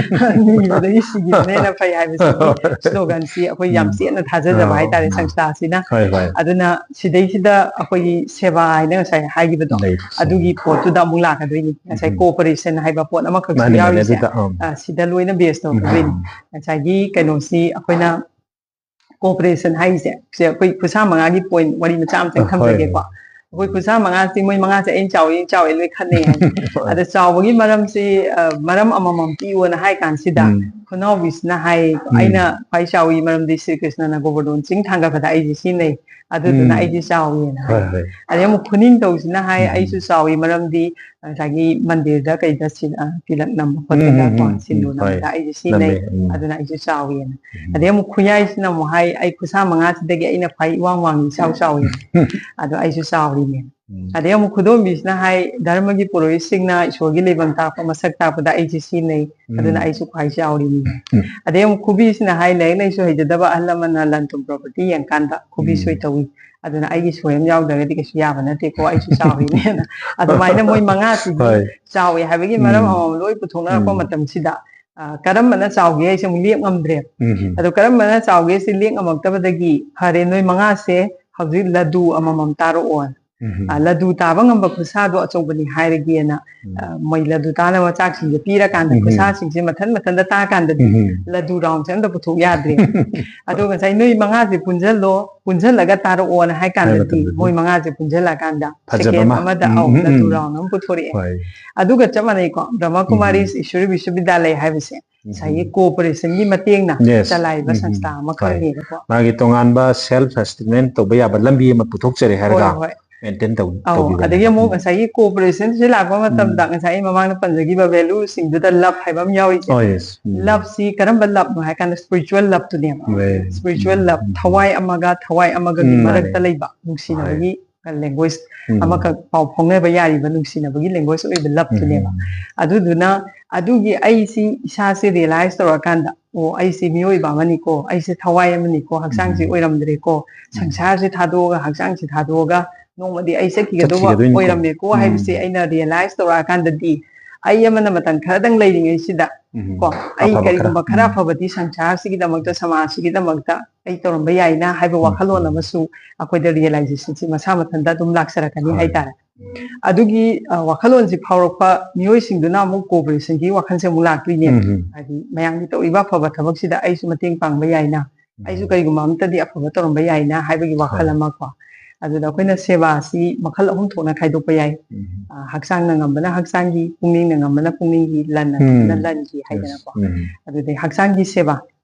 "ꯅꯤꯕꯗꯒꯤ ꯁꯤꯈꯤꯕꯅ ꯍꯦꯟꯅ ꯐꯩ" ꯍꯥꯏꯕꯁꯤꯒꯤ ꯁ꯭ꯂꯣꯒꯥꯟꯁꯤ ꯑꯩꯈꯣꯏ ꯌꯥꯝ ꯎꯝ꯫ ꯆꯦꯠꯅ ꯊꯥꯖꯖꯕ ꯑꯥ, ꯍꯥꯏꯇꯥꯔꯦ, ꯎꯝ꯫ ꯁꯪꯁꯊꯥꯁꯤꯅ꯫ ꯍꯣꯏ, ꯍꯣꯏ꯫ ꯑꯗꯨꯅ ꯁꯤꯗꯩꯁꯤꯗ ꯑꯩꯈꯣꯏꯒꯤ ꯁꯦꯕꯥ ꯍꯥꯏꯅ ꯉꯁꯥꯏ ꯍꯥꯏꯈꯤꯕꯗꯣ, ꯂꯩ꯫ ꯑꯗꯨꯒꯤ ꯄꯣꯠꯇꯨꯗ ꯑꯃꯨꯛ ꯂꯥꯛꯀꯗꯣꯏꯅꯤ꯫ ꯉꯁꯥꯏ ꯎꯝ꯫ ꯀꯣꯑꯣꯄꯔꯦꯁꯟ ꯍꯥꯏꯕ ꯄꯣꯠ ꯑꯃꯈꯛꯁꯨ ꯃꯥꯅꯦ, ꯃꯥꯅꯦ, ꯌꯥꯎꯔꯤꯁꯦ, ꯑꯗꯨꯗ, ꯑꯥ꯫ ꯑ, ꯁꯤꯗ ꯂꯣꯏꯅ ꯕꯦꯁ ꯎꯝ, ꯇꯧꯔꯛꯀꯗꯣꯏꯅꯤ꯫ ꯎꯝ꯫ ꯉꯁꯥꯏꯒꯤ ꯀꯩꯅꯣꯁꯤ ꯑꯩꯈꯣꯏꯅ ꯀꯣꯑꯣꯄꯔꯦꯁꯟ ꯍꯥꯏꯔꯤꯁꯦ, ꯁꯦ ꯑꯩꯈꯣꯏ ꯈꯨꯠꯁꯥ ꯃꯉꯥꯒꯤ ꯄꯣꯏꯟꯠ ꯋꯥꯔꯤ ꯃꯆꯥ ꯑꯃꯇꯪ ꯍꯣꯏ, ꯊꯝꯖꯒꯦꯀꯣ꯫ ꯍꯣꯏ꯫ ꯑꯩꯈꯣꯏ ꯎꯝ꯫ ꯈꯨꯠꯁꯥ ꯃꯉꯥꯁꯤ ꯃꯣꯏ ꯃꯉꯥꯁꯦ ꯑꯩꯅ ꯆꯥꯎꯋꯤ, ꯑꯩꯅ ꯆꯥꯎꯋꯤ ꯂꯣꯏ ꯈꯟꯅꯩ ꯍꯥꯏ꯫ ꯍꯣꯏ꯫ ꯑꯗ ꯆꯥꯎꯕꯒꯤ ꯃꯔꯝꯁꯤ, ꯑ, ꯃꯔꯝ ꯑꯃꯃꯝ ꯄꯤꯌꯣꯅ ꯍꯥꯏ ꯀꯥꯟꯁꯤꯗ, ꯎꯝ꯫ ꯈꯨꯅꯥꯎꯕꯤꯁꯤꯅ ꯍꯥꯏ, ꯎꯝ꯫ "ꯑꯩꯅ ꯈ꯭ꯋꯥꯏ ꯆꯥꯎꯋꯤ ꯃꯔꯝꯗꯤ ꯁ꯭ꯔꯤ ꯀ꯭ꯔꯤꯁꯅꯅ ꯒꯣꯕꯔꯙꯟ ꯆꯤꯡ ꯊꯥꯡꯒꯠꯄꯗ ꯑꯩꯁꯦ ꯁꯤꯖꯤꯟꯅꯩ, ꯑꯗꯨꯗꯨꯅ ꯎꯝ꯫ ꯑꯩꯁꯦ ꯆꯥꯎꯋꯤꯅ" ꯍꯥꯏ꯫ ꯍꯣꯏ, ꯍꯣꯏ꯫ ꯑꯗꯩ ꯑꯃꯨꯛ ꯈꯨꯅꯤꯡꯊꯧꯁꯤꯅ ꯍꯥꯏ, ꯎꯝ꯫ "ꯑꯩꯁꯨ ꯆꯥꯎꯋꯤ ꯃꯔꯝꯗꯤ ꯉꯁꯥꯏꯒꯤ ꯃꯟꯗꯤꯔꯗ ꯀꯩꯗ ꯁꯤ-, ꯑ, ꯇꯤꯂꯛ ꯅꯝꯕ ꯎꯝ, ꯈꯣꯠꯄꯗ, ꯎꯝ, ꯀꯣ, ꯎꯝ, ꯎꯝ, ꯁꯤꯟꯗꯨꯔ ꯍꯣꯏ꯫ ꯅꯝꯕꯗ ꯑꯩꯁꯦ ꯁꯤꯖꯤꯟꯅꯩ, ꯅꯝꯃꯦ, ꯎꯝ꯫ ꯑꯗꯨꯅ ꯑꯩꯁꯨ ꯆꯥꯎꯋꯤꯅ"꯫ ꯎꯝ꯫ ꯑꯗꯩ ꯑꯃꯨꯛ ꯈꯨꯌꯥꯏꯁꯤꯅ ꯑꯃꯨꯛ ꯍꯥꯏ, "ꯑꯩ ꯈꯨꯠꯁꯥ ꯃꯉꯥꯁꯤꯗꯒꯤ ꯑꯩꯅ ꯈ꯭ꯋꯥꯏ ꯏꯋꯥꯡ ꯋꯥꯡꯉꯤ, ꯏꯆꯥꯎ ꯆꯥꯎꯋꯤ, ꯑꯗꯣ ꯑꯩꯁꯨ ꯆꯥꯎꯔꯤꯅꯦ"꯫ ꯎꯝ꯫ ꯑꯗꯩ ꯑꯃꯨꯛ ꯈꯨꯗꯣꯝꯕꯤꯁꯤꯅ ꯍꯥꯏ, "ꯙꯔꯃꯒꯤ ꯄꯨꯔꯣꯍꯤꯠꯁꯤꯡꯅ ꯏꯁꯣꯔꯒꯤ ꯂꯩꯐꯝ ꯇꯥꯛꯄ, ꯃꯁꯛ ꯇꯥꯛꯄꯗ ꯑꯩꯁꯦ ꯁꯤꯖꯤꯟꯅꯩ, ꯑꯗꯨꯅ ꯎꯝ꯫ ꯑꯩꯁꯨ ꯈ꯭ꯋꯥꯏ ꯆꯥꯎꯔꯤꯅꯤ"꯫ ꯎꯝ꯫ ꯑꯗꯩ ꯑꯃꯨꯛ ꯈꯨꯕꯤꯁꯤꯅ ꯍꯥꯏ, "ꯂꯥꯏꯔꯤꯛ ꯂꯥꯏꯁꯨ ꯍꯩꯖꯗꯕ ꯑꯍꯜ ꯂꯃꯟꯅ ꯂꯟ ꯊꯨꯝ ꯄ꯭ꯔꯣꯄꯔꯇꯤ ꯌꯦꯡꯀꯥꯟꯗ ꯈꯨꯕꯤ ꯎꯝ꯫ ꯁꯣꯏ ꯇꯧꯏ, ꯑꯗꯨꯅ ꯑꯩꯒꯤ ꯁꯣꯏ ꯑꯃ ꯌꯥꯎꯗ꯭ꯔꯒꯗꯤ ꯀꯩꯁꯨ ꯌꯥꯕ ꯅꯠꯇꯦꯀꯣ, ꯑꯩꯁꯨ ꯆꯥꯎꯔꯤꯅꯦꯅ"꯫ ꯑꯗꯨꯃꯥꯏꯅ ꯃꯣꯏ ꯃꯉꯥꯁꯤꯗꯤ ꯍꯣꯏ꯫ ꯆꯥꯎꯋꯤ ꯍꯥꯏꯕꯒꯤ ꯃꯔꯝ ꯎꯝ꯫ ꯑꯃꯃꯝ ꯂꯣꯏ ꯄꯨꯊꯣꯛꯅꯔꯛꯄ ꯎꯝ꯫ ꯃꯇꯝꯁꯤꯗ, ꯑ, ꯀꯔꯝꯕꯅ ꯆꯥꯎꯒꯦ ꯍꯥꯏꯁꯦ ꯑꯃꯨꯛ ꯂꯦꯞ ꯉꯝꯗ꯭ꯔꯦ꯫ ꯎꯝ꯫ ꯑꯗꯣ ꯀꯔꯝꯕꯅ ꯆꯥꯎꯒꯦ ꯁꯤ ꯂꯦꯞ ꯉꯝꯃꯛꯇꯕꯗꯒꯤ, "ꯐꯔꯦ, ꯅꯣꯏ ꯃꯉꯥꯁꯦ ꯍꯧꯖꯤꯛ ꯂꯗꯨ ꯑꯃꯃꯝ ꯇꯥꯔꯛꯑꯣ" ꯎꯝ꯫ ꯑ, ꯂꯗꯨ ꯇꯥꯕ ꯉꯝꯕ ꯈꯨꯠꯁꯥꯗꯣ ꯑꯆꯧꯕꯅꯤ ꯍꯥꯏꯔꯒꯦꯅ, ꯎꯝ꯫ ꯑ, ꯃꯣꯏ ꯂꯗꯨ ꯇꯥꯅꯕ ꯆꯥꯛꯁꯤꯡꯁꯦ ꯄꯤꯔꯀꯥꯟꯗ ꯎꯝ꯫ ꯈꯨꯠꯁꯥꯁꯤꯡꯁꯦ ꯃꯊꯟ ꯃꯊꯟꯇ ꯇꯥꯀꯥꯟꯗꯗꯤ ꯎꯝ꯫ ꯂꯗꯨ ꯔꯥꯎꯟꯁꯦ ꯑꯝꯇ ꯄꯨꯊꯣꯛ ꯌꯥꯗ꯭ꯔꯦ꯫ ꯑꯗꯣ ꯉꯁꯥꯏ ꯅꯣꯏ ꯃꯉꯥꯁꯦ ꯄꯨꯟꯁꯤꯜꯂꯣ, ꯄꯨꯟꯁꯤꯜꯂꯒ ꯇꯥꯔꯛꯑꯣꯅ ꯍꯥꯏ ꯍꯥꯏ ꯀꯥꯟꯗꯗꯤ ꯃꯇꯝꯗꯗꯤ ꯃꯣꯏ ꯃꯉꯥꯁꯦ ꯄꯨꯟꯁꯤꯜꯂꯛꯑꯀꯥꯟꯗ ꯐꯖꯕ ꯁꯦꯀꯦꯟ ꯑꯃ꯫ ꯑꯃꯗ, ꯎꯝ, ꯑꯧ, ꯎꯝ, ꯂꯗꯨ ꯎꯝ꯫ ꯔꯥꯎꯟ ꯑꯃ ꯄꯨꯊꯣꯔꯛꯑꯦ꯫ ꯍꯣꯏ꯫ ꯑꯗꯨꯒ ꯆꯞ ꯃꯥꯟꯅꯩꯀꯣ, ꯕ꯭ꯔꯍ꯭ꯃ ꯎꯝ꯫ ꯀꯨꯃꯥꯔꯤꯁ ꯏꯁꯣꯔꯤ ꯕꯤꯁ꯭ꯋꯕꯤꯗ꯭ꯌꯥꯂꯌ ꯍꯥꯏꯕꯁꯦ ꯎꯝ꯫ ꯉꯁꯥꯏꯒꯤ cooperation ꯒꯤ ꯃꯇꯦꯡꯅ Yes. ꯆꯂꯥꯏꯕ ꯎꯝ, ꯎꯝ, ꯁꯪꯁꯊꯥ ꯎꯝ꯫ ꯍꯣꯏ꯫ ꯑꯃꯈꯛꯅꯦꯕꯀꯣ꯫ ꯃꯥꯒꯤ ꯇꯣꯉꯥꯟꯕ self sustenance ꯇꯧꯕ ꯌꯥꯕ ꯂꯝꯕꯤ ꯑꯃ ꯄꯨꯊꯣꯛꯆꯔꯦ ꯍꯥꯏꯔꯒ ꯍꯣꯏ, ꯍꯣꯏ꯫ Maintain ꯇꯧ-, ꯑꯧ, ꯇꯧꯕꯤꯕꯅꯦ꯫ ꯑꯗꯒꯤ ꯑꯃꯨꯛ ꯎꯝ꯫ ꯉꯁꯥꯏꯒꯤ cooperation ꯁꯤ ꯂꯥꯛꯄ ꯃꯇꯝꯗ ꯎꯝ꯫ ꯉꯁꯥꯏ ꯑꯩ ꯃꯃꯥꯡꯗ ꯄꯟꯖꯈꯤꯕ value ꯁꯤꯡꯗꯨꯗ love ꯍꯥꯏꯕ ꯑꯃ ꯌꯥꯎꯔꯤꯁꯦ꯫ Oh, yes. ꯎꯝ꯫ Love ꯁꯤ ꯀꯔꯝꯕ love ꯅꯣ ꯍꯥꯏ ꯀꯥꯟꯗ spiritual love ꯇꯨꯅꯦꯕ꯫ ꯍꯣꯏ꯫ Spiritual ꯎꯝ, love, ꯎꯝ, ꯎꯝ꯫ ꯊꯋꯥꯏ ꯑꯃꯒ ꯊꯋꯥꯏ ꯑꯃꯒꯒꯤ ꯎꯝ, ꯃꯔꯛꯇ ꯃꯥꯅꯦ꯫ ꯂꯩꯕ ꯍꯣꯏ꯫ ꯅꯨꯡꯁꯤꯅꯕꯒꯤ language ꯎꯝ꯫ ꯑꯃꯈꯛ ꯄꯥꯎ ꯐꯥꯎꯅꯕ ꯌꯥꯔꯤꯕ ꯅꯨꯡꯁꯤꯅꯕꯒꯤ language ꯑꯣꯏꯕ love ꯇꯨꯅꯦꯕ꯫ ꯎꯝ꯫ ꯑꯗꯨꯗꯨꯅ ꯑꯗꯨꯒꯤ ꯑꯩꯁꯤ ꯏꯁꯥꯁꯦ realize ꯇꯧꯔꯀꯥꯟꯗ, "ꯑꯣ, ꯑꯩꯁꯦ ꯃꯤꯑꯣꯏꯕ ꯑꯃꯅꯤꯀꯣ, ꯑꯩꯁꯦ ꯊꯋꯥꯏ ꯑꯃꯅꯤꯀꯣ, ꯍꯛꯆꯥꯡꯁꯦ ꯎꯝ꯫ ꯑꯣꯏꯔꯝꯗ꯭ꯔꯦꯀꯣ, ꯎꯝ꯫ ꯁꯪꯁꯥꯔꯁꯦ ꯊꯥꯗꯣꯛꯑꯒ, ꯍꯛꯆꯥꯡꯁꯦ ꯊꯥꯗꯣꯛꯑꯒ ꯅꯣꯡꯃꯗꯤ ꯑꯩ ꯆꯠꯈꯤꯒꯗꯧꯕ ꯆꯠꯈꯤꯒꯗꯣꯏꯅꯤꯀꯣ꯫ ꯑꯣꯏꯔꯝꯃꯦꯀꯣ" ꯎꯝ꯫ ꯍꯥꯏꯕꯁꯦ ꯑꯩꯅ realize ꯇꯧꯔꯛꯑꯀꯥꯟꯗꯗꯤ, ꯑꯩ ꯑꯃꯅ ꯃꯇꯝ ꯈꯔꯗꯪ ꯂꯩꯔꯤꯉꯩꯁꯤꯗ ꯎꯝ꯫ ꯀꯣ, ꯑꯩ ꯑꯐꯕ ꯈꯔ꯫ ꯀꯔꯤꯒꯨꯝꯕ ꯈꯔ ꯎꯝ꯫ ꯑꯐꯕꯗꯤ ꯁꯪꯁꯥꯔꯁꯤꯒꯤꯗꯃꯛꯇ, ꯁꯃꯥꯖꯁꯤꯒꯤꯗꯃꯛꯇ ꯑꯩ ꯇꯧꯔꯝꯕ ꯌꯥꯏꯅ ꯍꯥꯏꯕ ꯎꯝ꯫ ꯋꯥꯈꯜꯂꯣꯟ ꯑꯃꯁꯨ ꯑꯩꯈꯣꯏꯗ realization ꯁꯤ ꯃꯁꯥ ꯃꯊꯟꯇ ꯑꯗꯨꯝ ꯂꯥꯛꯆꯔꯛꯀꯅꯤ ꯍꯣꯏ꯫ ꯍꯥꯏꯇꯥꯔꯦ꯫ ꯎꯝ꯫ ꯑꯗꯨꯒꯤ, ꯑ, ꯋꯥꯈꯜꯂꯣꯟꯁꯤ ꯐꯥꯎꯔꯛꯄ ꯃꯤꯑꯣꯏꯁꯤꯡꯗꯨꯅ ꯑꯃꯨꯛ cooperation ꯒꯤ ꯋꯥꯈꯜꯁꯦ ꯑꯃꯨꯛ ꯂꯥꯛꯇꯣꯏꯅꯦꯕ꯫ ꯎꯝ, ꯎꯝ꯫ ꯍꯥꯏꯗꯤ ꯃꯌꯥꯝꯒꯤ ꯇꯧꯔꯤꯕ ꯑꯐꯕ ꯊꯕꯛꯁꯤꯗ ꯑꯩꯁꯨ ꯃꯇꯦꯡ ꯄꯥꯡꯕ ꯌꯥꯏꯅ, ꯎꯝ꯫ ꯑꯩꯁꯨ ꯀꯔꯤꯒꯨꯝꯕ ꯑꯃꯇꯗꯤ ꯑꯐꯕ ꯇꯧꯔꯝꯕ ꯌꯥꯏꯅ ꯍꯥꯏꯕꯒꯤ ꯋꯥꯈꯜ ꯍꯣꯏ꯫ ꯑꯃ ꯀꯣ꯫ ꯑꯗꯨꯗ ꯑꯩꯈꯣꯏꯅ ꯁꯦꯕꯥꯁꯤ ꯃꯈꯜ ꯑꯍꯨꯝ ꯊꯣꯛꯅ ꯈꯥꯏꯗꯣꯛꯄ ꯌꯥꯏ꯫ ꯎꯝ꯫ ꯑ, ꯍꯛꯆꯥꯡꯅ ꯉꯝꯕꯅ ꯍꯛꯆꯥꯡꯒꯤ, ꯄꯨꯛꯅꯤꯡꯅ ꯉꯝꯕꯅ ꯄꯨꯛꯅꯤꯡꯒꯤ, ꯂꯟꯅ ꯎꯝ꯫ ꯉꯝꯕꯅ ꯂꯟꯒꯤ Yes. ꯍꯥꯏꯗꯅꯀꯣ꯫ ꯎꯝ꯫ ꯑꯗꯨꯗꯩ ꯍꯛꯆꯥꯡꯒꯤ ꯁꯦꯕꯥ,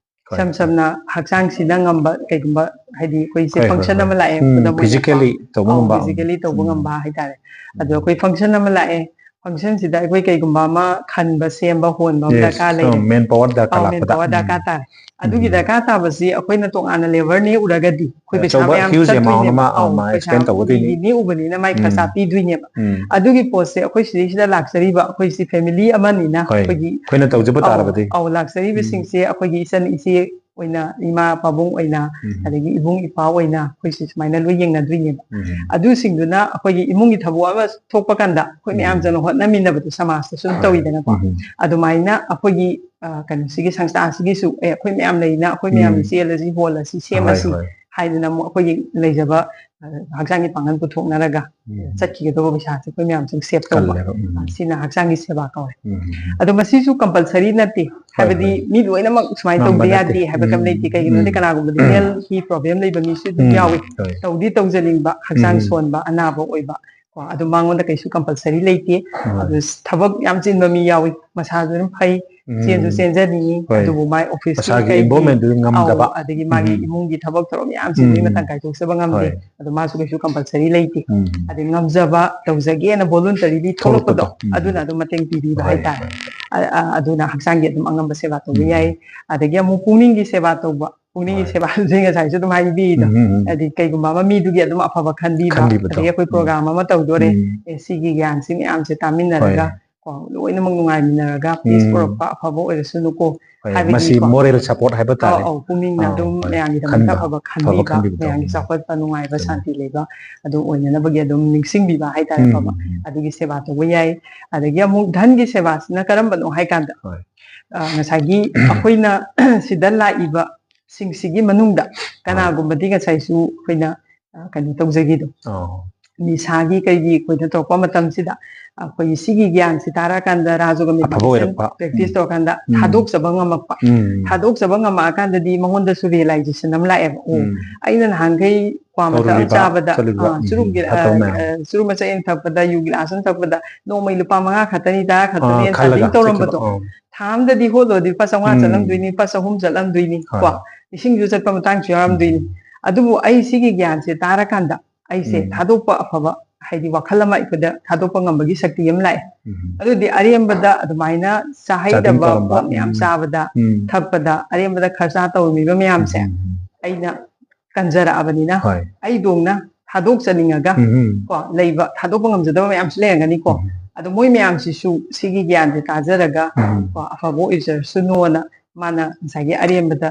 ꯍꯣꯏ, ꯏꯁꯝ ꯍꯣꯏ꯫ ꯁꯝꯅ ꯍꯛꯆꯥꯡꯁꯤꯅ ꯉꯝꯕ ꯀꯩꯒꯨꯝꯕ, ꯍꯥꯏꯗꯤ ꯑꯩꯈꯣꯏꯁꯦ ꯍꯣꯏ, ꯍꯣꯏ, function ꯍꯣꯏ꯫ ꯑꯃ ꯂꯥꯛꯑꯦ, ꯎꯝ, ꯈꯨꯗꯝ ꯑꯣꯏꯅꯀꯣ꯫ Physically ꯇꯧꯕ ꯑꯧ, ꯉꯝꯕ꯫ Physically ꯇꯧꯕ ꯎꯝ꯫ ꯉꯝꯕ ꯍꯥꯏꯇꯥꯔꯦ꯫ ꯑꯗꯣ ꯎꯝ꯫ ꯑꯩꯈꯣꯏ function ꯑꯃ ꯂꯥꯛꯑꯦ, function ꯁꯤꯗ ꯑꯩꯈꯣꯏ ꯀꯩꯒꯨꯝꯕ ꯑꯃ ꯈꯟꯕ, ꯁꯦꯝꯕ, ꯍꯣꯟꯕ ꯑꯃ Yes. ꯗꯔꯀꯥꯔ ꯂꯩꯔꯦ꯫ ꯎꯝ, manpower ꯗꯔꯀꯥꯔ ꯑꯧ, ꯂꯥꯛꯄꯗ꯫ Manpower ꯎꯝ꯫ ꯗꯔꯀꯥꯔ ꯇꯥꯔꯦ꯫ ꯑꯗꯨꯒꯤ ꯎꯝ꯫ ꯗꯔꯀꯥꯔ ꯇꯥꯕꯁꯤ ꯑꯩꯈꯣꯏꯅ ꯇꯣꯉꯥꯟꯅ labour ꯅꯦꯛꯎꯔꯒꯗꯤ ꯑꯩꯈꯣꯏ ꯄꯩꯁꯥ ꯑꯆꯧꯕ ꯃꯌꯥꯝ huge amount ꯆꯠꯇꯣꯏꯅꯦꯕ꯫ ꯑꯃ, ꯑꯧ, ꯑꯃ ꯄꯩꯁꯥ expend ꯇꯧꯒꯗꯣꯏꯅꯤ꯫ ꯃꯤꯒꯤ ꯅꯦꯛꯎꯕꯅꯤꯅ ꯃꯥꯏ ꯈꯔꯁꯥ ꯎꯝ꯫ ꯄꯤꯗꯣꯏꯅꯦꯕ꯫ ꯎꯝ꯫ ꯑꯗꯨꯒꯤ ꯄꯣꯠꯁꯦ ꯑꯩꯈꯣꯏ ꯁꯤꯗꯩꯁꯤꯗ ꯂꯥꯛꯆꯔꯤꯕ ꯑꯩꯈꯣꯏꯁꯤ family ꯑꯃꯅꯤꯅ ꯍꯣꯏ꯫ ꯑꯩꯈꯣꯏꯒꯤ ꯑꯩꯈꯣꯏꯅ ꯇꯧꯖꯕ ꯑꯧ, ꯇꯥꯔꯕꯗꯤ꯫ ꯑꯧ, ꯂꯥꯛꯆꯔꯤꯕꯁꯤꯡꯁꯦ ꯎꯝ꯫ ꯑꯩꯈꯣꯏꯒꯤ ꯏꯆꯟ ꯏꯆꯦ ꯑꯣꯏꯅ, ꯏꯃꯥ ꯄꯥꯕꯨꯡ ꯑꯣꯏꯅ, ꯎꯝ꯫ ꯑꯗꯒꯤ ꯏꯕꯨꯡ ꯏꯄ꯭ꯋꯥ ꯑꯣꯏꯅ ꯑꯩꯈꯣꯏꯁꯦ ꯁꯨꯃꯥꯏꯅ ꯂꯣꯏ ꯌꯦꯡꯅꯗꯣꯏꯅꯦꯕ꯫ ꯎꯝ꯫ ꯑꯗꯨꯁꯤꯡꯗꯨꯅ ꯑꯩꯈꯣꯏꯒꯤ ꯏꯃꯨꯡꯒꯤ ꯊꯕꯛ ꯑꯃ ꯊꯣꯛꯄ ꯀꯥꯟꯗ ꯑꯩꯈꯣꯏ ꯃꯌꯥꯝ ꯎꯝ꯫ ꯆꯪꯅ ꯍꯣꯠꯅꯃꯤꯟꯅꯕꯗꯣ ꯁꯃꯥꯖꯇꯁꯨ ꯑꯗꯨꯝ ꯍꯣꯏ꯫ ꯇꯧꯋꯤꯗꯅꯀꯣ꯫ ꯎꯝ꯫ ꯑꯗꯨꯃꯥꯏꯅ ꯑꯩꯈꯣꯏꯒꯤ, ꯑ, ꯀꯩꯅꯣꯁꯤꯒꯤ ꯁꯪꯁꯊꯥꯁꯤꯒꯤꯁꯨ, "ꯑꯦ, ꯑꯩꯈꯣꯏ ꯃꯌꯥꯝ ꯂꯩꯅ, ꯑꯩꯈꯣꯏ ꯃꯌꯥꯝ ꯎꯝ꯫ ꯆꯦꯜꯂꯁꯤ, ꯍꯣꯜꯂꯁꯤ, ꯍꯣꯏ, ꯁꯦꯝꯃꯁꯤ" ꯍꯣꯏ꯫ ꯍꯥꯏꯗꯅ ꯑꯃꯨꯛ ꯑꯩꯈꯣꯏꯒꯤ ꯂꯩꯖꯕ ꯍꯛꯆꯥꯡꯒꯤ ꯄꯥꯡꯒꯜ ꯄꯨꯊꯣꯛꯅꯔꯒ ꯎꯝ꯫ ꯆꯠꯈꯤꯒꯗꯧꯕ ꯄꯩꯁꯥꯁꯦ ꯑꯩꯈꯣꯏ ꯃꯌꯥꯝ ꯁꯨꯝ ꯁꯦꯞ ꯇꯧꯕ꯫ ꯀꯜꯂꯦꯕ꯫ ꯎꯝ꯫ ꯁꯤꯅ ꯍꯛꯆꯥꯡꯒꯤ ꯁꯦꯕꯥ ꯀꯧꯋꯦ꯫ ꯎꯝ꯫ ꯑꯗꯣ ꯃꯁꯤꯁꯨ ꯀꯝꯄꯜꯁꯔꯤ ꯅꯠꯇꯦ, ꯍꯥꯏꯕꯗꯤ ꯍꯣꯏ꯫ ꯃꯤ ꯂꯣꯏꯅꯃꯛ ꯁꯨꯃꯥꯏꯅ ꯉꯝꯕ ꯇꯧꯗ ꯅꯠꯇꯦ꯫ ꯌꯥꯗꯦ ꯍꯥꯏꯕ ꯀꯝ ꯎꯝ꯫ ꯂꯩꯇꯦ꯫ ꯀꯩꯒꯤꯅꯣꯗꯤ ꯎꯝ꯫ ꯀꯅꯥꯒꯨꯝꯕꯗꯤ ꯎꯝ꯫ ꯍꯦꯜꯊꯀꯤ ꯄ꯭ꯔꯣꯕ꯭ꯂꯦꯝ ꯂꯩꯕ ꯃꯤꯁꯨ ꯑꯗꯨꯝ ꯎꯝ꯫ ꯌꯥꯎꯏ, ꯍꯣꯏ꯫ ꯇꯧꯗꯤ ꯇꯧꯖꯅꯤꯡꯕ ꯍꯛꯆꯥꯡ ꯎꯝ꯫ ꯁꯣꯟꯕ ꯑꯅꯥꯕ ꯑꯣꯏꯕ꯫ ꯀꯣ ꯑꯗꯨ ꯃꯉꯣꯟꯗ ꯀꯩꯁꯨ ꯀꯝꯄꯜꯁꯔꯤ ꯂꯩꯇꯦ꯫ ꯍꯣꯏ꯫ ꯑꯗꯨ ꯊꯕꯛ ꯌꯥꯝ ꯆꯤꯟꯕ ꯃꯤ ꯌꯥꯎꯏ, ꯃꯁꯥꯁꯨ ꯑꯗꯨꯝ ꯐꯩ, ꯎꯝ꯫ ꯆꯦꯟꯁꯨ ꯆꯦꯟꯖꯅꯤꯡꯉꯤ, ꯍꯣꯏ꯫ ꯑꯗꯨꯕꯨ ꯃꯥꯏ ꯑꯣꯐꯤꯁꯀꯤ ꯃꯁꯥꯒꯤ ꯀꯩꯒꯤ, ꯏꯟꯚꯣꯜꯚꯃꯦꯟꯗꯨ ꯉꯝꯗꯕ꯫ ꯑꯧ, ꯑꯗꯒꯤ ꯃꯥꯒꯤ ꯎꯝ꯫ ꯏꯃꯨꯡꯒꯤ ꯊꯕꯛ ꯊꯧꯔꯝ ꯌꯥꯝ ꯆꯤꯟꯕꯒꯤ ꯎꯝ꯫ ꯃꯇꯝ ꯀꯥꯏꯊꯣꯛꯆꯕ ꯉꯝꯗꯦ꯫ ꯍꯣꯏ꯫ ꯑꯗꯨ ꯃꯥꯁꯨ ꯀꯩꯁꯨ ꯀꯝꯄꯜꯁꯔꯤ ꯂꯩꯇꯦ꯫ ꯎꯝ꯫ ꯑꯗꯩ ꯉꯝꯖꯕ, ꯇꯧꯖꯒꯦꯅ ꯚꯣꯂꯨꯟꯇꯔꯤꯂꯤ ꯊꯣꯛꯂꯛꯄꯗꯣ, ꯊꯣꯛꯂꯛꯄꯗꯣ꯫ ꯎꯝ꯫ ꯑꯗꯨꯅ ꯑꯗꯨꯝ ꯃꯇꯦꯡ ꯄꯤꯕꯤꯕ ꯍꯣꯏ, ꯍꯥꯏꯇꯥꯔꯦ꯫ ꯍꯣꯏ꯫ ꯑ-, ꯑ-, ꯑꯗꯨꯅ ꯍꯛꯆꯥꯡꯒꯤ ꯑꯗꯨꯝ ꯑꯉꯝꯕ ꯁꯦꯕꯥ ꯇꯧꯕ ꯎꯝ꯫ ꯌꯥꯏ꯫ ꯑꯗꯒꯤ ꯑꯃꯨꯛ ꯄꯨꯛꯅꯤꯡꯒꯤ ꯁꯦꯕꯥ ꯇꯧꯕ, ꯄꯨꯛꯅꯤꯡꯒꯤ ꯍꯣꯏ꯫ ꯁꯦꯕꯥꯁꯦ ꯉꯁꯥꯏꯁꯨ ꯑꯗꯨꯝ ꯍꯥꯏꯕꯤꯗꯣ, ꯎꯝ, ꯎꯝ, ꯎꯝ꯫ ꯍꯥꯏꯗꯤ ꯀꯩꯒꯨꯝꯕ ꯑꯃ ꯃꯤꯗꯨꯒꯤ ꯑꯗꯨꯝ ꯑꯐꯕ ꯈꯟꯕꯤꯕ, ꯈꯟꯕꯤꯕꯗꯣ꯫ ꯑꯗꯒꯤ ꯑꯩꯈꯣꯏ ꯎꯝ꯫ ꯄ꯭ꯔꯣꯒ꯭ꯔꯥꯝ ꯑꯃ ꯇꯧꯗꯣꯔꯦ, ꯎꯝ꯫ ꯑꯦ, ꯁꯤꯒꯤ ꯒ꯭ꯌꯥꯟꯁꯤ ꯃꯌꯥꯝꯁꯦ ꯇꯥꯃꯤꯟꯅꯔꯒ, ꯍꯣꯏ꯫ ꯀꯣ, ꯂꯣꯏꯅꯃꯛ ꯅꯨꯡꯉꯥꯏꯃꯤꯟꯅꯔꯒ ꯄꯤꯁ ꯎꯝ꯫ ꯄꯨꯔꯛꯄ ꯑꯐꯕ ꯑꯣꯏꯔꯁꯅꯨꯀꯣ꯫ ꯍꯣꯏ, ꯍꯥꯏꯕꯗꯤ ꯃꯁꯤ ꯀꯣ, ꯃꯣꯔꯦꯜ ꯁꯄꯣꯔꯠ ꯍꯥꯏꯕ ꯑꯧ, ꯇꯥꯔꯦ꯫ ꯑꯧ, ꯄꯨꯛꯅꯤꯡꯅ ꯑꯧ, ꯑꯗꯨꯝ ꯍꯣꯏ꯫ ꯃꯌꯥꯝꯒꯤꯗꯃꯛꯇ ꯈꯟꯕꯤꯕ, ꯑꯐꯕ ꯑꯐꯕ ꯈꯟꯕꯤꯕ, ꯈꯟꯕꯤꯕꯗꯣ꯫ ꯃꯌꯥꯝꯒꯤ ꯎꯝ꯫ ꯆꯥꯎꯈꯠꯄ ꯅꯨꯡꯉꯥꯏꯕ ꯆꯨꯝꯃꯤ꯫ ꯁꯥꯟꯇꯤ ꯂꯩꯕ ꯑꯗꯨ ꯑꯣꯏꯅꯅꯕꯒꯤ ꯑꯗꯨꯝ ꯅꯤꯡꯁꯤꯡꯕꯤꯕ ꯍꯥꯏꯇꯥꯔꯦ, ꯎꯝ, ꯑꯐꯕ꯫ ꯎꯝ, ꯎꯝ꯫ ꯑꯗꯨꯒꯤ ꯁꯦꯕꯥ ꯇꯧꯕ ꯌꯥꯏ꯫ ꯑꯗꯒꯤ ꯑꯃꯨꯛ ꯙꯟꯒꯤ ꯁꯦꯕꯥꯁꯤꯅ ꯀꯔꯝꯕꯅꯣ ꯍꯥꯏ ꯀꯥꯟꯗ, ꯍꯣꯏ꯫ ꯑ, ꯉꯁꯥꯏꯒꯤ ꯑꯩꯈꯣꯏꯅ ꯁꯤꯗ ꯂꯥꯛꯏꯕ ꯁꯤꯡꯁꯤꯒꯤ ꯃꯅꯨꯡꯗ ꯍꯣꯏ꯫ ꯀꯅꯥꯒꯨꯝꯕꯗꯤ ꯉꯁꯥꯏꯁꯨ ꯑꯩꯈꯣꯏꯅ, ꯑ, ꯀꯩꯅꯣ ꯇꯧꯖꯈꯤꯗꯣ, ꯑꯣ꯫ ꯅꯤꯁꯥꯒꯤ ꯀꯩꯒꯤ ꯑꯩꯈꯣꯏꯅ ꯇꯧꯔꯛꯄ ꯃꯇꯝꯁꯤꯗ ꯑꯩꯈꯣꯏꯒꯤ ꯁꯤꯒꯤ ꯒ꯭ꯌꯥꯟꯁꯤ ꯇꯥꯔꯀꯥꯟꯗ ꯔꯥꯖꯣꯒ ꯑꯐꯕ ꯃꯦꯗꯤꯇꯦꯁꯟ ꯑꯣꯏꯔꯛꯄ꯫ ꯄ꯭ꯔꯦꯛꯇꯤꯁ ꯎꯝ꯫ ꯇꯧꯔꯀꯥꯟꯗ ꯎꯝ꯫ ꯊꯥꯗꯣꯛꯆꯕ ꯉꯝꯃꯛꯄ꯫ ꯎꯝ꯫ ꯊꯥꯗꯣꯛꯆꯕ ꯉꯝꯃꯛꯑꯀꯥꯟꯗꯗꯤ ꯃꯉꯣꯟꯗꯁꯨ ꯔꯤꯌꯦꯂꯥꯏꯖꯦꯁꯟ ꯑꯃ ꯂꯥꯛꯑꯦꯕ꯫ ꯑꯣ, ꯎꯝ꯫ ꯑꯩꯅ ꯅꯍꯥꯟꯈꯩ ꯀ꯭ꯋꯥ ꯃꯆꯥ ꯑꯃ ꯇꯧꯔꯨꯔꯤꯕ, ꯆꯥꯕꯗ, ꯆꯠꯂꯨꯔꯤꯕ, ꯑ, ꯎꯝ, ꯆꯨꯔꯨꯞ ꯒꯤ-, ꯑ, ꯐꯠꯇꯕ ꯃꯌꯥꯝ꯫ ꯑ, ꯆꯨꯔꯨꯞ ꯃꯆꯦꯠ ꯑꯃ ꯊꯛꯄꯗ, ꯌꯨ ꯒꯤꯂꯥꯁ ꯑꯃ ꯊꯛꯄꯗ ꯅꯣꯡꯃꯩ ꯂꯨꯄꯥ ꯃꯉꯥ ꯈꯛꯇꯅꯤꯗ, ꯈꯛꯇꯅꯤ ꯑꯥ, ꯆꯥꯗꯤꯡ ꯈꯜꯂꯒ ꯇꯧꯔꯝꯕꯗꯣ꯫ ꯆꯠꯈꯤꯕ, ꯑꯥ꯫ ꯊꯥ ꯑꯃꯗꯗꯤ ꯍꯣꯜꯂꯨꯔꯗꯤ ꯂꯨꯄꯥ ꯆꯥꯝꯃꯉꯥ ꯎꯝ꯫ ꯆꯠꯂꯝꯗꯣꯏꯅꯤ, ꯂꯨꯄꯥ ꯆꯍꯨꯝ ꯆꯠꯂꯝꯗꯣꯏꯅꯤ, ꯍꯣꯏ꯫ ꯀꯣ, ꯂꯤꯁꯤꯡꯁꯨ ꯆꯠꯄ ꯃꯇꯥꯡꯁꯨ ꯌꯥꯎꯔꯝꯗꯣꯏꯅꯤ꯫ ꯎꯝ꯫ ꯑꯗꯨꯕꯨ ꯑꯩ ꯁꯤꯒꯤ ꯒ꯭ꯌꯥꯟꯁꯦ ꯇꯥꯔꯀꯥꯟꯗ ꯑꯩꯁꯦ ꯎꯝ꯫ ꯊꯥꯗꯣꯛꯄ ꯑꯐꯕ, ꯍꯥꯏꯗꯤ ꯋꯥꯈꯜ ꯑꯃ ꯑꯩꯈꯣꯏꯗ ꯊꯥꯗꯣꯛꯄ ꯉꯝꯕꯒꯤ ꯁꯛꯇꯤ ꯑꯃ ꯂꯥꯛꯑꯦ꯫ ꯎꯝ꯫ ꯑꯗꯨꯗꯤ ꯑꯔꯦꯝꯕꯗ ꯑꯗꯨꯃꯥꯏꯅ ꯆꯥꯗꯤꯡ ꯆꯥꯍꯩꯗꯕ ꯇꯧꯔꯝꯕ, ꯄꯣꯠ ꯃꯌꯥꯝ ꯎꯝ꯫ ꯆꯥꯕꯗ, ꯎꯝ꯫ ꯊꯛꯄꯗ, ꯑꯔꯦꯝꯕꯗ ꯈꯔꯆꯥ ꯇꯧꯔꯝꯃꯤꯕ ꯃꯌꯥꯝꯁꯦ ꯎꯝ, ꯎꯝ, ꯎꯝ꯫ ꯑꯩꯅ ꯀꯟꯖꯔꯛꯑꯕꯅꯤꯅ, ꯍꯣꯏ꯫ ꯑꯩꯗꯧꯅ ꯊꯥꯗꯣꯛꯆꯅꯤꯡꯉꯒ, ꯎꯝ, ꯎꯝ꯫ ꯀꯣ, ꯂꯩꯕ, ꯊꯥꯗꯣꯛꯄ ꯉꯝꯖꯗꯕ ꯃꯌꯥꯝꯁꯨ ꯂꯩꯔꯝꯒꯅꯤꯀꯣ꯫ ꯎꯝ꯫ ꯑꯗꯣ ꯃꯣꯏ ꯃꯌꯥꯝꯁꯤꯁꯨ ꯁꯤꯒꯤ ꯒ꯭ꯌꯥꯟꯁꯦ ꯇꯥꯖꯔꯒ, ꯎꯝ꯫ ꯀꯣ, ꯑꯐꯕ ꯑꯣꯏꯖꯔꯁꯅꯨꯅ ꯃꯥꯅ ꯉꯁꯥꯏꯒꯤ ꯑꯔꯦꯝꯕꯗ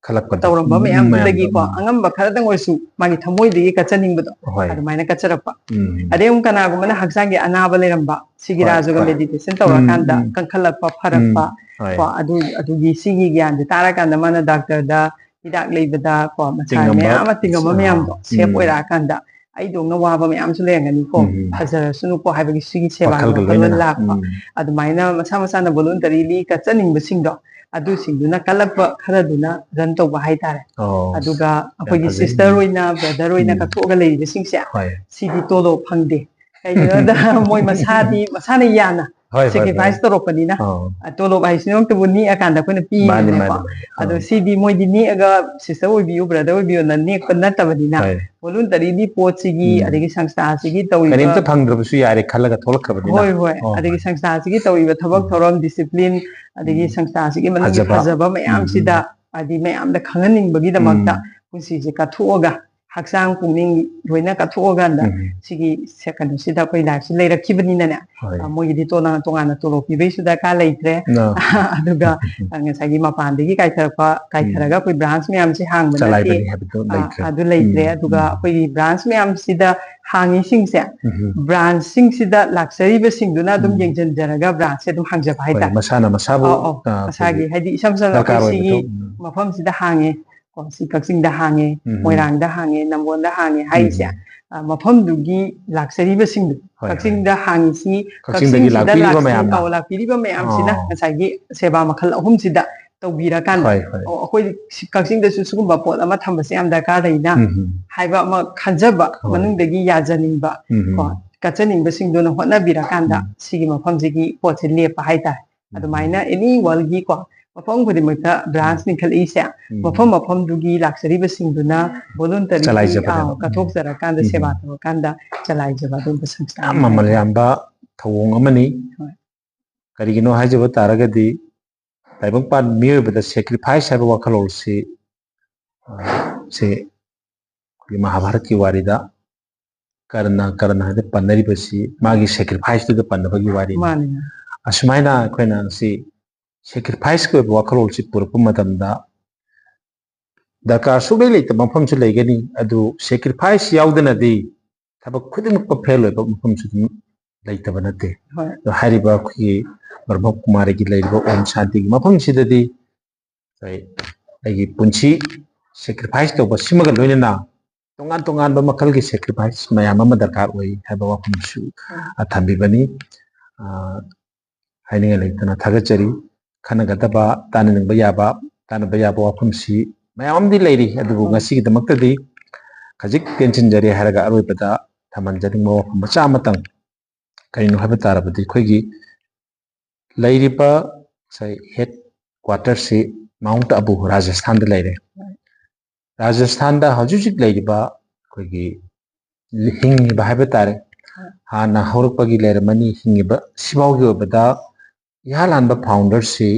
ꯈꯜꯂꯛꯄꯗꯣ꯫ ꯇꯧꯔꯝꯕ ꯎꯝ, ꯃꯌꯥꯝꯗꯨꯗꯒꯤꯀꯣ, ꯃꯌꯥꯝꯗꯣ, ꯎꯝ꯫ ꯑꯉꯝꯕ ꯈꯔꯗꯪ ꯑꯣꯏꯔꯁꯨ ꯃꯥꯒꯤ ꯊꯃꯣꯏꯗꯒꯤ ꯀꯠꯆꯅꯤꯡꯕꯗꯣ, ꯍꯣꯏ꯫ ꯑꯗꯨꯃꯥꯏꯅ ꯀꯠꯆꯔꯛꯄ꯫ ꯎꯝ꯫ ꯑꯗꯩ ꯑꯃꯨꯛ ꯀꯅꯥꯒꯨꯝꯕꯅ ꯍꯛꯆꯥꯡꯒꯤ ꯑꯅꯥꯕ ꯂꯩꯔꯝꯕ, ꯁꯤꯒꯤ ꯍꯣꯏ, ꯔꯥꯖꯣꯒ ꯍꯣꯏ꯫ ꯃꯦꯗꯤꯇꯦꯁꯟ ꯎꯝ, ꯇꯧꯔꯀꯥꯟꯗ ꯎꯝ꯫ ꯀꯟꯈꯠꯂꯛꯄ, ꯐꯔꯛꯄ, ꯎꯝ, ꯍꯣꯏ꯫ ꯀꯣ, ꯑꯗꯨ, ꯑꯗꯨꯒꯤ ꯁꯤꯒꯤ ꯒ꯭ꯌꯥꯟꯁꯦ ꯇꯥꯔꯀꯥꯟꯗ ꯃꯥꯅ ꯗꯥꯛꯇꯔꯗ ꯍꯤꯗꯥꯛ ꯂꯩꯕꯗ ꯀꯣ ꯃꯆꯥ ꯇꯤꯡꯉꯝꯕ꯫ ꯃꯌꯥꯝ ꯑꯃ ꯇꯤꯡꯉꯝꯕ ꯑꯥ, ꯃꯌꯥꯝꯗꯣ ꯁꯦꯞ ꯎꯝ꯫ ꯑꯣꯏꯔꯛꯑꯀꯥꯟꯗ ꯑꯩꯗꯧꯅ ꯋꯥꯕ ꯃꯌꯥꯝꯁꯨ ꯂꯩꯔꯝꯒꯅꯤꯀꯣ, ꯎꯝ꯫ ꯐꯖꯔꯁꯅꯨꯀꯣ ꯍꯥꯏꯕꯒꯤ ꯁꯤꯒꯤ ꯁꯦꯕꯥꯒꯤ ꯋꯥꯈꯜꯒ ꯋꯥꯈꯜꯂꯣꯟ ꯂꯣꯏꯅꯅ꯫ ꯂꯥꯛꯄ꯫ ꯎꯝ꯫ ꯑꯗꯨꯃꯥꯏꯅ ꯃꯁꯥ ꯃꯁꯥꯅ voluntarily ꯀꯠꯆꯅꯤꯡꯕꯁꯤꯡꯗꯣ, ꯑꯗꯨꯁꯤꯡꯗꯨꯅ ꯀꯜꯂꯛꯄ ꯈꯔꯗꯨꯅ run ꯇꯧꯕ ꯍꯥꯏꯇꯥꯔꯦ꯫ ꯑꯣ, ꯑꯗꯨꯒ ꯌꯥꯝ ꯑꯩꯈꯣꯏꯒꯤ ꯐꯖꯩ꯫ sister ꯑꯣꯏꯅ, brother ꯑꯣꯏꯅ ꯎꯝ꯫ ꯀꯠꯊꯣꯛꯑꯒ ꯂꯩꯔꯤꯕꯁꯤꯡꯁꯦ, ꯍꯣꯏ꯫ ꯁꯤꯗꯤ ꯇꯣꯂꯣꯞ ꯐꯪꯗꯦ꯫ ꯀꯩꯒꯤꯅꯣꯗ ꯃꯣꯏ ꯃꯁꯥꯗꯤ, ꯃꯁꯥꯅ ꯌꯥꯅ ꯍꯣꯏ, ꯍꯣꯏ, sacrifice ꯍꯣꯏ꯫ ꯇꯧꯔꯛꯄꯅꯤꯅ꯫ ꯑꯣ꯫ ꯑ, ꯇꯣꯂꯣꯞ ꯍꯥꯏꯁꯤꯃꯛꯇꯕꯨ ꯅꯦꯛꯑꯀꯥꯟꯗ ꯑꯩꯈꯣꯏꯅ ꯃꯥꯅꯤ, ꯄꯤꯔꯤꯅꯦꯀꯣ꯫ ꯃꯥꯅꯤ, ꯃꯥꯅꯤ꯫ ꯑꯗꯣ ꯑꯣ꯫ ꯁꯤꯗꯤ ꯃꯣꯏꯗꯤ ꯅꯦꯛꯑꯒ sister ꯑꯣꯏꯕꯤꯌꯨ, brother ꯑꯣꯏꯕꯤꯌꯨꯅ ꯅꯦꯛꯄ ꯅꯠꯇꯕꯅꯤꯅ, ꯍꯣꯏ꯫ voluntarily ꯄꯣꯠꯁꯤꯒꯤ, ꯎꯝ꯫ ꯑꯗꯒꯤ ꯁꯪꯁꯊꯥꯁꯤꯒꯤ ꯇꯧꯔꯤꯕ, ꯀꯔꯤꯝꯇ ꯐꯪꯗ꯭ꯔꯕꯁꯨ ꯌꯥꯔꯦ ꯈꯜꯂꯒ ꯊꯣꯛꯂꯛꯈ꯭ꯔꯕꯅꯤꯅ꯫ ꯍꯣꯏ, ꯍꯣꯏ, ꯑꯣ, ꯑꯗꯒꯤ ꯃꯥꯅꯤ꯫ ꯁꯪꯁꯊꯥꯁꯤꯒꯤ ꯇꯧꯔꯤꯕ ꯊꯕꯛ ꯎꯝ꯫ ꯊꯧꯔꯝ, discipline, ꯑꯗꯒꯤ ꯎꯝ꯫ ꯁꯪꯁꯊꯥꯁꯤꯒꯤ ꯃꯅꯨꯡꯒꯤ ꯐꯖꯕ꯫ ꯐꯖꯕ ꯃꯌꯥꯝꯁꯤꯗ, ꯎꯝ꯫ ꯍꯥꯏꯗꯤ ꯃꯌꯥꯝꯗ ꯈꯪꯍꯟꯅꯤꯡꯕꯒꯤꯗꯃꯛꯇ ꯎꯝ꯫ ꯄꯨꯟꯁꯤꯁꯦ ꯀꯠꯊꯣꯛꯑꯒ, ꯍꯛꯆꯥꯡ ꯄꯨꯛꯅꯤꯡ ꯂꯣꯏꯅ ꯀꯠꯊꯣꯛꯑꯀꯥꯟꯗ ꯎꯝ꯫ ꯁꯤꯒꯤ ꯁꯦ-, ꯀꯩꯅꯣꯁꯤꯗ ꯑꯩꯈꯣꯏ life ꯁꯤ ꯂꯩꯔꯛꯈꯤꯕꯅꯤꯅꯅꯦ, ꯍꯣꯏ꯫ ꯑ, ꯃꯣꯏꯒꯤꯗꯤ ꯇꯣꯉꯥꯟ ꯇꯣꯉꯥꯟꯅ ꯇꯣꯂꯣꯞ ꯄꯤꯕꯩꯁꯨ ꯗꯔꯀꯥꯔ ꯂꯩꯇ꯭ꯔꯦ꯫ ꯑ, ꯑꯗꯨꯒ, ꯑ, ꯉꯁꯥꯏꯒꯤ ꯃꯄꯥꯟꯗꯒꯤ ꯀꯥꯏꯊꯔꯛꯄ, ꯀꯥꯏꯊꯔꯒ ꯎꯝ꯫ ꯑꯩꯈꯣꯏ branch ꯃꯌꯥꯝꯁꯦ ꯍꯥꯡꯕ ꯅꯠꯇꯦ꯫ ꯆꯂꯥꯏꯕꯅꯤ ꯍꯥꯏꯕꯗꯣ ꯑ, ꯂꯩꯇ꯭ꯔꯦ꯫ ꯑꯗꯨ ꯂꯩꯇ꯭ꯔꯦ꯫ ꯎꯝ, ꯑꯗꯨꯒ ꯎꯝ꯫ ꯑꯩꯈꯣꯏꯒꯤ branch ꯃꯌꯥꯝꯁꯤꯗ ꯍꯥꯡꯉꯤꯁꯤꯡꯁꯦ, ꯎꯝ꯫ branch ꯁꯤꯡꯁꯤꯗ ꯂꯥꯛꯆꯔꯤꯕꯁꯤꯡꯗꯨꯅ ꯑꯗꯨꯝ ꯎꯝ꯫ ꯌꯦꯡꯁꯤꯟꯖꯔꯒ branch ꯁꯦ ꯑꯗꯨꯝ ꯍꯥꯡꯖꯕ ꯍꯣꯏ, ꯍꯥꯏꯇꯥꯔꯦ꯫ ꯃꯁꯥꯅ ꯃꯁꯥꯕꯨ, ꯑꯧ, ꯑꯧ꯫ ꯑ, ꯃꯁꯥꯒꯤ, ꯑꯩꯈꯣꯏꯒꯤ ꯍꯥꯏꯗꯤ ꯏꯁꯝ ꯁꯝꯅ ꯗꯔꯀꯥꯔ ꯑꯩꯈꯣꯏ ꯁꯤꯒꯤ ꯑꯣꯏꯕꯗꯣ, ꯎꯝ꯫ ꯃꯐꯝꯁꯤꯗ ꯍꯥꯡꯉꯦ, ꯀꯣ, ꯁꯤ ꯀꯛꯆꯤꯡꯗ ꯍꯥꯡꯉꯦ, ꯎꯝ꯫ ꯃꯣꯏꯔꯥꯡꯗ ꯍꯥꯡꯉꯦ, ꯅꯝꯕꯣꯜꯗ ꯍꯥꯡꯉꯦ ꯍꯥꯏꯔꯤꯁꯦ, ꯎꯝ꯫ ꯑ, ꯃꯐꯝꯗꯨꯒꯤ ꯂꯥꯛꯆꯔꯤꯕꯁꯤꯡꯗꯣ, ꯍꯣꯏ, ꯍꯣꯏ꯫ ꯀꯛꯆꯤꯡꯗ ꯍꯥꯡꯉꯤꯁꯤ, ꯀꯛꯆꯤꯡꯗꯒꯤ ꯀꯛꯆꯤꯡꯁꯤꯗ ꯂꯥꯛꯄꯤꯔꯤꯕ ꯂꯥꯛꯆ-, ꯃꯌꯥꯝꯗꯣ꯫ ꯑꯧ, ꯂꯥꯛꯄꯤꯔꯤꯕ ꯃꯌꯥꯝꯁꯤꯅ ꯑꯣ꯫ ꯉꯁꯥꯏꯒꯤ ꯁꯦꯕꯥ ꯃꯈꯜ ꯑꯍꯨꯝꯁꯤꯗ ꯇꯧꯕꯤꯔꯀꯥꯟꯗ, ꯍꯣꯏ, ꯍꯣꯏ꯫ ꯑꯣ, ꯑꯩꯈꯣꯏ ꯁꯤ-, ꯀꯛꯆꯤꯡꯗꯁꯨ ꯁꯤꯒꯨꯝꯕ ꯄꯣꯠ ꯑꯃ ꯊꯝꯕꯁꯦ ꯌꯥꯝ ꯗꯔꯀꯥꯔ ꯂꯩꯅ ꯎꯝ, ꯎꯝ꯫ ꯍꯥꯏꯕ ꯑꯃ ꯈꯟꯖꯕ, ꯍꯣꯏ꯫ ꯃꯅꯨꯡꯗꯒꯤ ꯌꯥꯖꯅꯤꯡꯕ, ꯎꯝ, ꯎꯝ꯫ ꯀꯣ, ꯀꯠꯆꯅꯤꯡꯕꯁꯤꯡꯗꯨꯅ ꯍꯣꯠꯅꯕꯤꯔꯀꯥꯟꯗ ꯎꯝ꯫ ꯁꯤꯒꯤ ꯃꯐꯝꯁꯤꯒꯤ ꯄꯣꯠꯁꯦ ꯂꯦꯞꯄ ꯍꯥꯏꯇꯥꯔꯦ꯫ ꯎꯝ꯫ ꯑꯗꯨꯃꯥꯏꯅ any world ꯒꯤ, ꯀꯣ, ꯃꯐꯝ ꯈꯨꯗꯤꯡꯃꯛꯇ branch ꯎꯝ꯫ ꯂꯤꯡꯈꯠꯂꯛꯏꯁꯦ, ꯎꯝ꯫ ꯃꯐꯝ ꯃꯐꯝꯗꯨꯒꯤ ꯂꯥꯛꯆꯔꯤꯕꯁꯤꯡꯗꯨꯅ voluntarily, ꯆꯂꯥꯏꯖꯕꯅꯦꯕ꯫ ꯑꯥ, ꯀꯠꯊꯣꯛꯆꯔꯀꯥꯟꯗ, ꯎꯝ꯫ ꯁꯦꯕꯥ ꯇꯧꯔꯀꯥꯟꯗ ꯆꯂꯥꯏꯖꯕ ꯑꯗꯨꯒꯨꯝꯕ ꯁꯪꯁꯊꯥ ꯌꯥꯝ ꯑꯃ ꯃꯃꯜ ꯍꯥꯏꯇꯥꯔꯦ꯫ ꯌꯥꯝꯕ ꯊꯧꯑꯣꯡ ꯑꯃꯅꯤ꯫ ꯍꯣꯏ꯫ ꯀꯔꯤꯒꯤꯅꯣ ꯍꯥꯏꯖꯕ ꯇꯥꯔꯒꯗꯤ, ꯇꯥꯏꯕꯪꯄꯥꯟ ꯃꯤꯑꯣꯏꯕꯗ sacrifice ꯍꯥꯏꯕ ꯋꯥꯈꯜꯂꯣꯟꯁꯤ, ꯑ, ꯁꯤ ꯑꯩꯈꯣꯏꯒꯤ ꯃꯍꯥꯚꯥꯔꯠꯀꯤ ꯋꯥꯔꯤꯗ ꯀꯔꯅ, ꯀꯔꯅ ꯍꯥꯏꯅ ꯄꯟꯅꯔꯤꯕꯁꯤ ꯃꯥꯒꯤ sacrifice ꯇꯨꯗ ꯄꯟꯅꯕꯒꯤ ꯋꯥꯔꯤꯅꯤ꯫ ꯃꯥꯅꯤ, ꯃꯥꯅꯤ꯫ ꯑꯁꯨꯃꯥꯏꯅ ꯑꯩꯈꯣꯏꯅ ꯁꯤ sacrifice ꯀꯤ ꯑꯣꯏꯕ ꯋꯥꯈꯜꯂꯣꯟꯁꯤ ꯄꯨꯔꯛꯄ ꯃꯇꯝꯗ, ꯗꯔꯀꯥꯔ ꯁꯨꯛꯂꯩ ꯂꯩꯇꯕ ꯃꯐꯝꯁꯨ ꯂꯩꯒꯅꯤ, ꯑꯗꯨ sacrifice ꯌꯥꯎꯗꯅꯗꯤ ꯊꯕꯛ ꯈꯨꯗꯤꯡꯃꯛꯇ fail ꯑꯣꯏꯕ ꯃꯐꯝꯁꯨ ꯑꯗꯨꯝ ꯂꯩꯇꯕ ꯅꯠꯇꯦ꯫ ꯍꯣꯏ꯫ ꯑꯗꯣ ꯍꯥꯏꯔꯤꯕ ꯑꯩꯈꯣꯏꯒꯤ ꯕ꯭ꯔꯍ꯭ꯃ ꯀꯨꯃꯥꯔꯤꯒꯤ ꯂꯩꯔꯤꯕ ꯑꯣꯝ ꯁꯥꯟꯇꯤꯒꯤ ꯃꯐꯝꯁꯤꯗꯗꯤ ꯑꯩꯈꯣꯏ ꯑꯩꯒꯤ ꯄꯨꯟꯁꯤ sacrifice ꯇꯧꯕ ꯁꯤꯃꯒ ꯂꯣꯏꯅꯅ ꯇꯣꯉꯥꯟ ꯇꯣꯉꯥꯟꯕ ꯃꯈꯜꯒꯤ sacrifice ꯃꯌꯥꯝ ꯑꯃ ꯗꯔꯀꯥꯔ ꯑꯣꯏ ꯍꯥꯏꯕ ꯋꯥꯐꯝꯁꯨ, ꯑ, ꯊꯝꯕꯤꯕꯅꯤ꯫ ꯑ, ꯍꯥꯏꯅꯤꯡꯉꯥꯏ ꯂꯩꯇꯅ ꯊꯥꯒꯠꯆꯔꯤ꯫ ꯈꯟꯅꯒꯗꯕ, ꯇꯥꯟꯅꯅꯤꯡꯕ ꯌꯥꯕ, ꯇꯥꯟꯅꯕ ꯌꯥꯕ ꯋꯥꯐꯝꯁꯤ ꯃꯌꯥꯝ ꯑꯃꯗꯤ ꯂꯩꯔꯤ, ꯑꯗꯨꯕꯨ ꯎꯝ꯫ ꯉꯁꯤꯒꯤꯗꯃꯛꯇꯗꯤ ꯈꯖꯤꯛ ꯇꯦꯟꯁꯤꯟꯖꯔꯦ ꯍꯥꯏꯔꯒ ꯑꯔꯣꯏꯕꯗ ꯊꯝꯍꯟꯖꯅꯤꯡꯕ ꯋꯥꯐꯝ ꯃꯆꯥ ꯑꯃꯇꯪ, ꯀꯔꯤꯅꯣ ꯍꯥꯏꯕ ꯇꯥꯔꯕꯗꯤ, ꯑꯩꯈꯣꯏꯒꯤ ꯂꯩꯔꯤꯕ ꯉꯁꯥꯏ headquarterꯁꯤ Mount Abu, ꯔꯥꯖꯁꯊꯥꯟꯗ ꯂꯩꯔꯦ꯫ ꯔꯥꯖꯁꯊꯥꯟꯗ ꯍꯧꯖꯤꯛ ꯍꯧꯖꯤꯛ ꯂꯩꯔꯤꯕ ꯑꯩꯈꯣꯏꯒꯤ ꯍꯤꯡꯉꯤꯕ ꯍꯥꯏꯕ ꯇꯥꯔꯦ, ꯍꯥꯟꯅ ꯍꯧꯔꯛꯄꯒꯤ ꯂꯩꯔꯝꯃꯅꯤ, ꯍꯤꯡꯉꯤꯕ ꯁꯤꯐꯥꯎꯒꯤ ꯑꯣꯏꯕꯗ ꯏꯍꯥꯟ ꯍꯥꯟꯕ founderꯁꯤ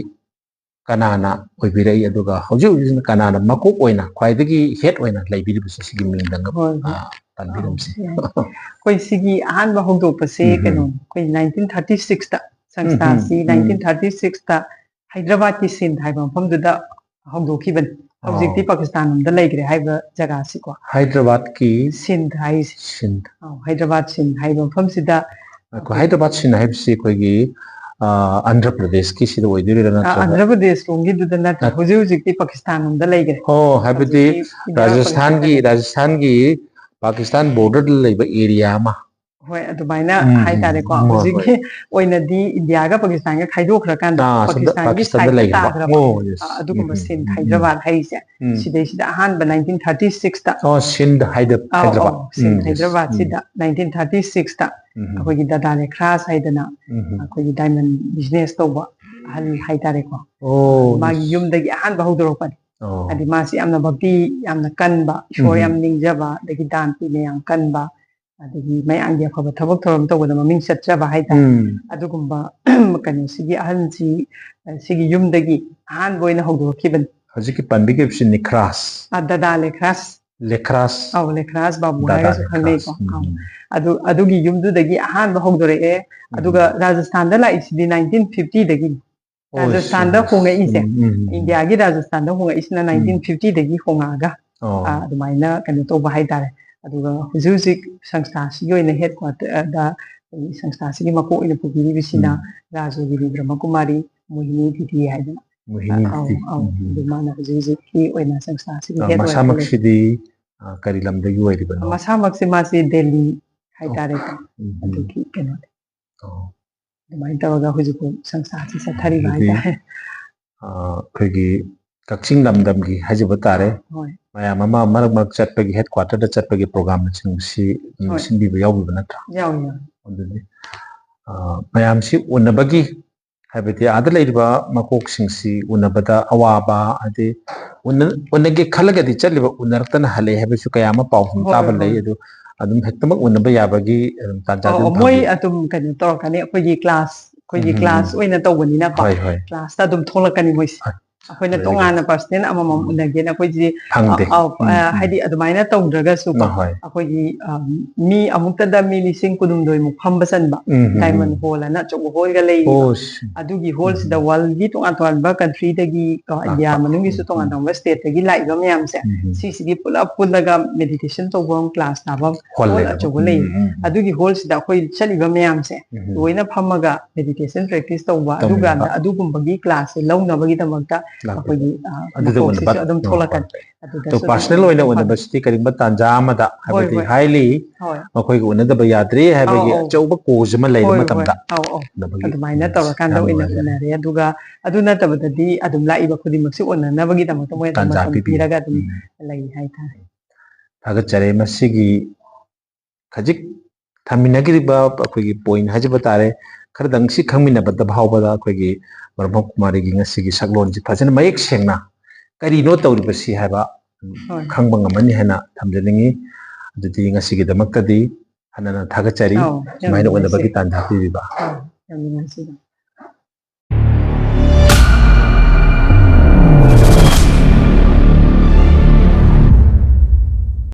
ꯀꯅꯥꯅ ꯑꯣꯏꯕꯤꯔꯛꯏ, ꯑꯗꯨꯒ ꯍꯧꯖꯤꯛ ꯍꯧꯖꯤꯛ ꯀꯅꯥꯅ ꯃꯀꯣꯛ ꯑꯣꯏꯅ, ꯈ꯭ꯋꯥꯏꯗꯒꯤ head ꯑꯣꯏꯅ ꯂꯩꯕꯤꯔꯤꯕꯁꯦ, ꯁꯤꯒꯤ ꯃꯤꯡꯗꯪꯒ, ꯍꯣꯏ, ꯍꯣꯏ꯫ ꯑ, ꯄꯟꯕꯤꯔꯝꯁꯤ꯫ ꯑꯥ, ꯌꯥꯏ꯫ ꯑꯩꯈꯣꯏ ꯁꯤꯒꯤ ꯑꯍꯥꯟꯕ ꯍꯧꯗꯣꯛꯄꯁꯦ ꯎꯝ, ꯎꯝ꯫ ꯀꯩꯅꯣ, ꯑꯩꯈꯣꯏ nineteen thirty sixꯇ, ꯎꯝ, ꯎꯝ, ꯁꯪꯁꯊꯥꯁꯤ ꯎꯝ꯫ Nineteen thirty sixꯇ ꯍꯥꯏꯗ꯭ꯔꯕꯥꯗꯀꯤ ꯁꯤꯟꯙ ꯍꯥꯏꯕ ꯃꯐꯝꯗꯨꯗ ꯍꯧꯗꯣꯛꯈꯤꯕꯅꯤ꯫ ꯍꯧꯖꯤꯛꯇꯤ ꯑꯣ꯫ ꯄꯥꯀꯤꯁꯇꯥꯟ ꯂꯣꯝꯗ ꯂꯩꯈ꯭ꯔꯦ ꯍꯥꯏꯕ ꯖꯒꯥꯁꯤꯀꯣ꯫ ꯍꯥꯏꯗ꯭ꯔꯕꯥꯗꯀꯤ ꯁꯤꯟꯙ ꯍꯥꯏꯁꯦ꯫ ꯁꯤꯟꯙ꯫ ꯑꯧ, ꯍꯥꯏꯗ꯭ꯔꯕꯥꯗ ꯁꯤꯟꯙ ꯍꯥꯏꯕ ꯃꯐꯝꯁꯤꯗ ꯑꯩꯈꯣꯏ ꯍꯥꯏꯗ꯭ꯔꯕꯥꯗ ꯁꯤꯟꯙ ꯍꯥꯏꯕꯁꯤ ꯑꯩꯈꯣꯏꯒꯤ, ꯑ, ꯑꯟꯙ꯭ꯔ ꯄ꯭ꯔꯗꯦꯁꯀꯤ ꯁꯤꯗ ꯑꯣꯏꯗꯣꯏꯔꯥ ꯑ, ꯅꯠꯇ꯭ꯔꯒ? ꯑꯟꯙ꯭ꯔ ꯄ꯭ꯔꯗꯦꯁ ꯂꯣꯝꯒꯤꯗꯨꯗ ꯅꯠꯇ꯭ꯔꯦ꯫ ꯅꯠ- ꯍꯧꯖꯤꯛ ꯍꯧꯖꯤꯛꯇꯤ ꯄꯥꯀꯤꯁꯇꯥꯟ ꯂꯣꯝꯗ ꯂꯩꯈ꯭ꯔꯦ꯫ ꯑꯣ, ꯍꯥꯏꯕꯗꯤ ꯍꯧꯖꯤꯛꯇꯤ ꯏꯟꯗꯤꯌꯥ ꯔꯥꯖꯁꯊꯥꯟꯒꯤ, ꯄꯥꯀꯤꯁꯇꯥꯟꯗ ꯂꯩ꯫ ꯔꯥꯖꯁꯊꯥꯟꯒꯤ ꯄꯥꯀꯤꯁꯇꯥꯟ borderꯗ ꯂꯩꯕ area ꯑꯃ꯫ ꯍꯣꯏ, ꯑꯗꯨꯃꯥꯏꯅ ꯎꯝ, ꯎꯝ, ꯍꯥꯏꯇꯥꯔꯦꯀꯣ꯫ ꯎꯝ, ꯍꯣꯏ, ꯍꯧꯖꯤꯛꯀꯤ ꯍꯣꯏ꯫ ꯑꯣꯏꯅꯗꯤ ꯏꯟꯗꯤꯌꯥꯒ ꯄꯥꯀꯤꯁꯇꯥꯟꯒ ꯈꯥꯏꯗꯣꯛꯈ꯭ꯔꯀꯥꯟꯗ ꯑꯥ, ꯑꯁꯣꯝꯗ ꯄꯥꯀꯤꯁꯇꯥꯟꯒꯤ ꯄꯥꯀꯤꯁꯇꯥꯟꯗ sideꯇ ꯂꯩꯈ꯭ꯔꯕ꯫ ꯇꯥꯈ꯭ꯔꯕ, ꯑꯣ, yes꯫ ꯑ, ꯑꯗꯨꯒꯨꯝꯕ ꯎꯝ, ꯎꯝ, ꯁꯤꯟꯙ ꯎꯝ, ꯎꯝ꯫ ꯍꯥꯏꯗ꯭ꯔꯕꯥꯗ ꯍꯥꯏꯔꯤꯁꯦ꯫ ꯎꯝ꯫ ꯁꯤꯗꯩꯁꯤꯗ ꯑꯍꯥꯟꯕ nineteen thirty sixꯇ꯫ ꯑꯣ, ꯁꯤꯟꯙ ꯍꯥꯏꯗ-, ꯑꯧ, ꯍꯥꯏꯗ꯭ꯔꯕꯥꯗ꯫ ꯑꯧ, ꯁꯤꯟꯙ ꯎꯝ, yes꯫ ꯍꯥꯏꯗ꯭ꯔꯕꯥꯗꯁꯤꯗ ꯎꯝ꯫ nineteen thirty sixꯇ ꯎꯝ, ꯎꯝ꯫ ꯑꯩꯈꯣꯏꯒꯤ ꯗꯥꯗꯥ ꯂꯦꯈ꯭ꯔꯥꯁ ꯍꯥꯏꯗꯅ ꯎꯝ, ꯎꯝ꯫ ꯑꯩꯈꯣꯏꯒꯤ diamond business ꯇꯧꯕ ꯑꯍꯜ ꯍꯥꯏꯇꯥꯔꯦꯀꯣ꯫ ꯑꯣ, ꯃꯥꯒꯤ yes꯫ ꯌꯨꯝꯗꯒꯤ ꯑꯍꯥꯟꯕ ꯍꯧꯗꯣꯔꯛꯄꯅꯤ꯫ ꯑꯣ꯫ ꯍꯥꯏꯗꯤ ꯃꯥꯁꯤ ꯌꯥꯝꯅ ꯚꯛꯇꯤ ꯌꯥꯝꯅ ꯀꯟꯕ, ꯏꯁꯣꯔ ꯎꯝ꯫ ꯌꯥꯝ ꯅꯤꯡꯖꯕ, ꯑꯗꯒꯤ ꯗꯥꯟ ꯄꯨꯅ꯭ꯌ ꯌꯥꯝ ꯀꯟꯕ, ꯑꯗꯒꯤ ꯃꯌꯥꯝꯒꯤ ꯑꯐꯕ ꯊꯕꯛ ꯊꯧꯔꯝ ꯇꯧꯕꯗ ꯃꯃꯤꯡ ꯆꯠꯆꯕ ꯍꯥꯏꯇꯥꯔꯦ꯫ ꯎꯝ꯫ ꯑꯗꯨꯒꯨꯝꯕ ꯀꯩꯅꯣꯁꯤꯒꯤ ꯑꯍꯜꯁꯤ, ꯁꯤꯒꯤ ꯌꯨꯝꯗꯒꯤ ꯑꯍꯥꯟꯕ ꯑꯣꯏꯅ ꯍꯧꯗꯣꯔꯛꯈꯤꯕꯅꯤ꯫ ꯍꯧꯖꯤꯛꯀꯤ ꯄꯟꯕꯤꯈꯤꯕꯁꯤ ꯅꯤꯈ꯭ꯔꯥꯁ꯫ ꯑ, ꯗꯗꯥ ꯂꯦꯈ꯭ꯔꯥꯁ꯫ ꯂꯦꯈ꯭ꯔꯥꯁ꯫ ꯑꯧ, ꯂꯦꯈ꯭ꯔꯥꯁ ꯕꯥꯕꯨ ꯗꯗꯥ ꯍꯥꯏꯔꯒꯁꯨ ꯂꯦꯈ꯭ꯔꯥꯁ꯫ ꯈꯪꯅꯩꯀꯣ꯫ ꯎꯝ, ꯑꯧ꯫ ꯎꯝ꯫ ꯑꯗꯨ, ꯑꯗꯨꯒꯤ ꯌꯨꯝꯗꯨꯗꯒꯤ ꯑꯍꯥꯟꯕ ꯍꯧꯗꯣꯔꯛꯑꯦ꯫ ꯎꯝ꯫ ꯑꯗꯨꯒ ꯔꯥꯖꯁꯊꯥꯟꯗ ꯂꯥꯛꯏꯁꯤꯗꯤ nineteen fiftyꯗꯒꯤꯅꯤ꯫ ꯑꯣ, ꯔꯥꯖꯁꯊꯥꯟꯗ ꯁꯤ-, ꯍꯣꯡꯉꯛꯏꯁꯦ, ꯎꯝ, ꯎꯝ, ꯎꯝ꯫ ꯏꯟꯗꯤꯌꯥꯒꯤ ꯔꯥꯖꯁꯊꯥꯟꯗ ꯍꯣꯡꯉꯛꯏꯁꯤꯅ ꯎꯝ꯫ nineteen fiftyꯗꯒꯤ ꯍꯣꯡꯉꯛꯑꯒ, ꯑꯣ꯫ ꯑ, ꯑꯗꯨꯃꯥꯏꯅ ꯀꯩꯅꯣ ꯇꯧꯕ ꯍꯥꯏꯇꯥꯔꯦ꯫ ꯑꯗꯨꯒ ꯍꯧꯖꯤꯛ ꯍꯧꯖꯤꯛ ꯁꯪꯁꯊꯥꯁꯤꯒꯤ ꯑꯣꯏꯅ headquarterꯗ ꯑꯩꯈꯣꯏꯒꯤ ꯁꯪꯁꯊꯥꯁꯤꯒꯤ ꯃꯀꯣꯛ ꯑꯣꯏꯅ ꯄꯨꯕꯤꯔꯤꯕꯁꯤꯅ ꯎꯝ꯫ ꯔꯥꯖꯌꯣꯒꯤꯅꯤ ꯕ꯭ꯔꯍ꯭ꯃꯀꯨꯃꯥꯔꯤ ꯃꯣꯍꯤꯅꯤ ꯗꯤꯗꯤ ꯍꯥꯏꯗꯅ꯫ ꯃꯣꯍꯤꯅꯤ ꯑꯧ, ꯗꯤꯗꯤ꯫ ꯑꯧ꯫ ꯎꯝ꯫ ꯑꯗꯨ ꯃꯥꯅ ꯍꯧꯖꯤꯛ ꯍꯧꯖꯤꯛꯀꯤ ꯑꯣꯏꯅ ꯁꯪꯁꯊꯥꯁꯤꯒꯤ ꯑ, head ꯑꯣꯏꯔꯒ ꯂꯩ꯫ ꯃꯁꯥꯃꯛꯁꯤꯗꯤ, ꯑ, ꯀꯔꯤ ꯂꯝꯗꯒꯤ ꯑꯣꯏꯔꯤꯕꯅꯣ? ꯃꯁꯥꯃꯛꯁꯦ ꯃꯥꯁꯤ ꯗꯦꯜꯂꯤ ꯍꯥꯏꯇꯥꯔꯦꯀꯣ꯫ ꯎꯝ꯫ ꯑꯗꯨꯒꯤ ꯀꯩꯅꯣꯅꯦ꯫ ꯑꯣ꯫ ꯑꯗꯨꯃꯥꯏꯅ ꯇꯧꯔꯒ ꯍꯧꯖꯤꯛꯐꯥꯎ ꯁꯪꯁꯊꯥꯁꯤ ꯆꯠꯊꯔꯤꯕ ꯑꯗꯨꯗꯤ, ꯍꯥꯏꯇꯥꯔꯦ꯫ ꯑ, ꯑꯩꯈꯣꯏꯒꯤ ꯀꯛꯆꯤꯡ ꯂꯝꯗꯝꯒꯤ ꯍꯥꯏꯖꯕ ꯇꯥꯔꯦ꯫ ꯍꯣꯏ꯫ ꯃꯌꯥꯝ ꯑꯃ ꯃꯔꯛ ꯃꯔꯛ ꯆꯠꯄꯒꯤ, headquarter ꯗ ꯆꯠꯄꯒꯤ program ꯅꯆꯤꯡꯕꯁꯤ ꯑꯗꯨꯝ ꯍꯣꯏ꯫ ꯁꯤꯟꯕꯤꯕ ꯌꯥꯎꯕꯤꯕ ꯅꯠꯇ꯭ꯔꯥ? ꯌꯥꯎꯏ, ꯌꯥꯎꯏ꯫ ꯑꯗꯨꯗꯤ, ꯑ, ꯃꯌꯥꯝꯁꯤ ꯎꯅꯕꯒꯤ, ꯍꯥꯏꯕꯗꯤ ꯑꯥꯗ ꯂꯩꯔꯤꯕ ꯃꯀꯣꯛꯁꯤꯡꯁꯤ ꯎꯅꯕꯗ ꯑꯋꯥꯕ, ꯍꯥꯏꯗꯤ ꯎꯅ-, ꯎꯅꯒꯦ ꯈꯜꯂꯒꯗꯤ ꯆꯠꯂꯤꯕ, ꯎꯅꯔꯛꯇꯅ ꯍꯜꯂꯛꯑꯦ ꯍꯥꯏꯕꯁꯨ ꯀꯌꯥ ꯑꯃ ꯄꯥꯎ ꯁꯨꯝ ꯍꯣꯏ, ꯇꯥꯕ ꯂꯩ꯫ ꯍꯣꯏ꯫ ꯑꯗꯨ ꯑꯗꯨꯝ ꯍꯦꯛꯇꯃꯛ ꯎꯅꯕ ꯌꯥꯕꯒꯤ ꯑꯗꯨꯝ ꯇꯥꯟꯖꯥꯗꯤ ꯑꯧ, ꯑꯗꯨꯝ ꯃꯣꯏ ꯐꯪꯕꯤꯕ꯭ꯔꯥ? ꯑꯗꯨꯝ ꯀꯩꯅꯣ ꯇꯧꯔꯛꯀꯅꯤ, ꯑꯩꯈꯣꯏꯒꯤ class, ꯑꯩꯈꯣꯏꯒꯤ ꯎꯝ꯫ Class ꯑꯣꯏꯅ ꯇꯧꯕꯅꯤꯅꯀꯣ, ꯍꯣꯏ, ꯍꯣꯏ꯫ Class ꯇ ꯑꯗꯨꯝ ꯊꯣꯛꯂꯛꯀꯅꯤ ꯃꯣꯏꯁꯦ꯫ ꯑ, ꯑꯩꯈꯣꯏꯅ very good꯫ ꯇꯣꯉꯥꯟꯅ personal ꯑꯃꯃꯝ ꯎꯝ꯫ ꯎꯅꯒꯦꯅ ꯑꯩꯈꯣꯏꯁꯤ, ꯐꯪꯗꯦ꯫ ꯑ, ꯑ, ꯎꯝ, ꯎꯝ꯫ ꯍꯥꯏꯗꯤ ꯑꯗꯨꯃꯥꯏꯅ ꯇꯧꯗ꯭ꯔꯒꯁꯨꯀꯣ, ꯑ, ꯍꯣꯏ꯫ ꯑꯩꯈꯣꯏꯒꯤ, ꯑ, ꯃꯤ ꯑꯃꯨꯛꯇꯗ ꯃꯤ ꯂꯤꯁꯤꯡ ꯀꯨꯟꯍꯨꯝꯗꯣꯏꯃꯨꯛ ꯐꯝꯕ ꯆꯟꯕ ꯎꯝ, ꯎꯝ, Diamond ꯎꯝ꯫ Hall ꯑꯅ ꯑꯆꯧꯕ hall ꯒ ꯂꯩꯔꯤꯕ꯫ ꯑꯣ, ꯁꯤ-, ꯑꯗꯨꯒꯤ hall ꯁꯤꯗ ꯎꯝ꯫ World ꯒꯤ ꯇꯣꯉꯥꯟ ꯇꯣꯉꯥꯟꯕ country ꯗꯒꯤ ꯀꯣ, ꯂꯥꯛꯄ꯫ India ꯃꯅꯨꯡꯒꯤꯁꯨ ꯎꯝ, ꯇꯣꯉꯥꯟ ꯎꯝ꯫ ꯇꯣꯉꯥꯟꯕ state ꯇꯒꯤ ꯂꯥꯛꯏꯕ ꯃꯌꯥꯝꯁꯦ, ꯎꯝ, ꯎꯝ꯫ ꯁꯤꯁꯤꯒꯤ ꯄꯨꯂꯞ ꯄꯨꯜꯂꯒ meditation ꯇꯧꯕ class ꯇꯥꯕ hall hall ꯂꯩꯕ꯫ ꯑꯆꯧꯕ ꯎꯝ, ꯂꯩꯌꯦ꯫ ꯎꯝ, ꯎꯝ꯫ ꯑꯗꯨꯒꯤ hall ꯁꯤꯗ ꯑꯩꯈꯣꯏ ꯆꯠꯂꯤꯕ ꯃꯌꯥꯝꯁꯦ ꯎꯝ꯫ ꯂꯣꯏꯅ ꯐꯝꯃꯒ meditation practice ꯇꯧꯕ, ꯇꯧꯃꯤꯟꯅꯕ꯫ ꯑꯗꯨꯀꯥꯟꯗ ꯑꯗꯨꯒꯨꯝꯕꯒꯤ class ꯁꯦ ꯂꯧꯅꯕꯒꯤꯗꯃꯛꯇ ꯂꯥꯛꯄꯤꯕ꯫ ꯑꯩꯈꯣꯏꯒꯤ, ꯑ, ꯑꯗꯨꯗ ꯃꯀꯣꯛꯁꯤꯁꯨ ꯎꯅꯕ꯫ ꯑꯗꯨꯝ ꯑꯣ, ꯊꯣꯛꯂꯛꯀꯅꯤ꯫ ꯍꯣꯏ꯫ ꯑꯗꯨꯗꯁꯨ ꯑꯗꯣ personal ꯑꯗꯨꯝ ꯑꯣꯏꯅ ꯐꯪꯉꯤ꯫ ꯎꯅꯕꯁꯤꯗꯤ ꯀꯔꯤꯒꯨꯝꯕ ꯇꯥꯟꯖꯥ ꯑꯃꯗ, ꯍꯣꯏ, ꯍꯥꯏꯕꯗꯤ ꯍꯣꯏ꯫ Highly ꯍꯣꯏ꯫ ꯃꯈꯣꯏꯒ ꯎꯅꯗꯕ ꯌꯥꯗ꯭ꯔꯦ ꯍꯥꯏꯕꯒꯤ ꯑꯧ, ꯑꯧ꯫ ꯑꯆꯧꯕ cause ꯑꯃ ꯂꯩꯕ ꯍꯣꯏ, ꯍꯣꯏ꯫ ꯃꯇꯝꯗ ꯑꯧ, ꯑꯧ꯫ ꯎꯅꯕꯒꯤ ꯑꯗꯨꯃꯥꯏꯅ ꯎꯝ, ꯇꯧꯔꯀꯥꯟꯗ ꯌꯥꯝ ꯑꯣꯏꯅ ꯅꯨꯡꯉꯥꯏꯖꯔꯦ꯫ ꯎꯅꯔꯦ꯫ ꯑꯗꯨꯒ ꯑꯗꯨ ꯅꯠꯇꯕꯗꯗꯤ ꯑꯗꯨꯝ ꯂꯥꯛꯏꯕ ꯈꯨꯗꯤꯡꯃꯛꯁꯦ ꯎꯅꯅꯕꯒꯤꯗꯃꯛꯇ ꯃꯣꯏ ꯑꯗꯨꯝ ꯇꯥꯟꯖꯥ ꯃꯇꯝ ꯄꯤꯕꯤ꯫ ꯄꯤꯔꯒ ꯑꯗꯨꯝ ꯎꯝ꯫ ꯂꯩ ꯍꯥꯏꯇꯥꯔꯦ꯫ ꯊꯥꯒꯠꯆꯔꯤ꯫ ꯃꯁꯤꯒꯤ ꯈꯖꯤꯛ ꯊꯝꯃꯤꯟꯅꯈꯤꯕ ꯑꯩꯈꯣꯏꯒꯤ point ꯍꯥꯏꯖꯕ ꯇꯥꯔꯦ, ꯈꯔꯗꯪ ꯁꯤ ꯈꯪꯃꯤꯟꯅꯕꯗ ꯐꯥꯎꯕꯗ ꯑꯩꯈꯣꯏꯒꯤ ꯕ꯭ꯔꯍ꯭ꯃꯀꯨꯃꯥꯔꯤꯒꯤ ꯉꯁꯤꯒꯤ ꯁꯛꯂꯣꯟꯁꯤ ꯐꯖꯅ ꯃꯌꯦꯛ ꯁꯦꯡꯅ ꯀꯔꯤꯅꯣ ꯇꯧꯔꯤꯕꯁꯤ ꯍꯥꯏꯕ ꯍꯣꯏ꯫ ꯈꯪꯕ ꯉꯝꯃꯅꯤ ꯍꯥꯏꯅ ꯊꯝꯖꯅꯤꯡꯉꯤ꯫ ꯑꯗꯨꯗꯤ ꯉꯁꯤꯒꯤꯗꯃꯛꯇꯗꯤ ꯍꯟꯅ ꯍꯟꯅ ꯊꯥꯒꯠꯆꯔꯤ, ꯑꯧ, ꯌꯥꯝ ꯁꯨꯃꯥꯏꯅ ꯅꯨꯡꯉꯥꯏꯖꯩ꯫ ꯎꯅꯕꯒꯤ ꯇꯥꯟꯖꯥ ꯄꯤꯕꯤꯕ꯫ ꯑꯧ, ꯌꯥꯝ ꯅꯨꯡꯉꯥꯏꯖꯩ꯫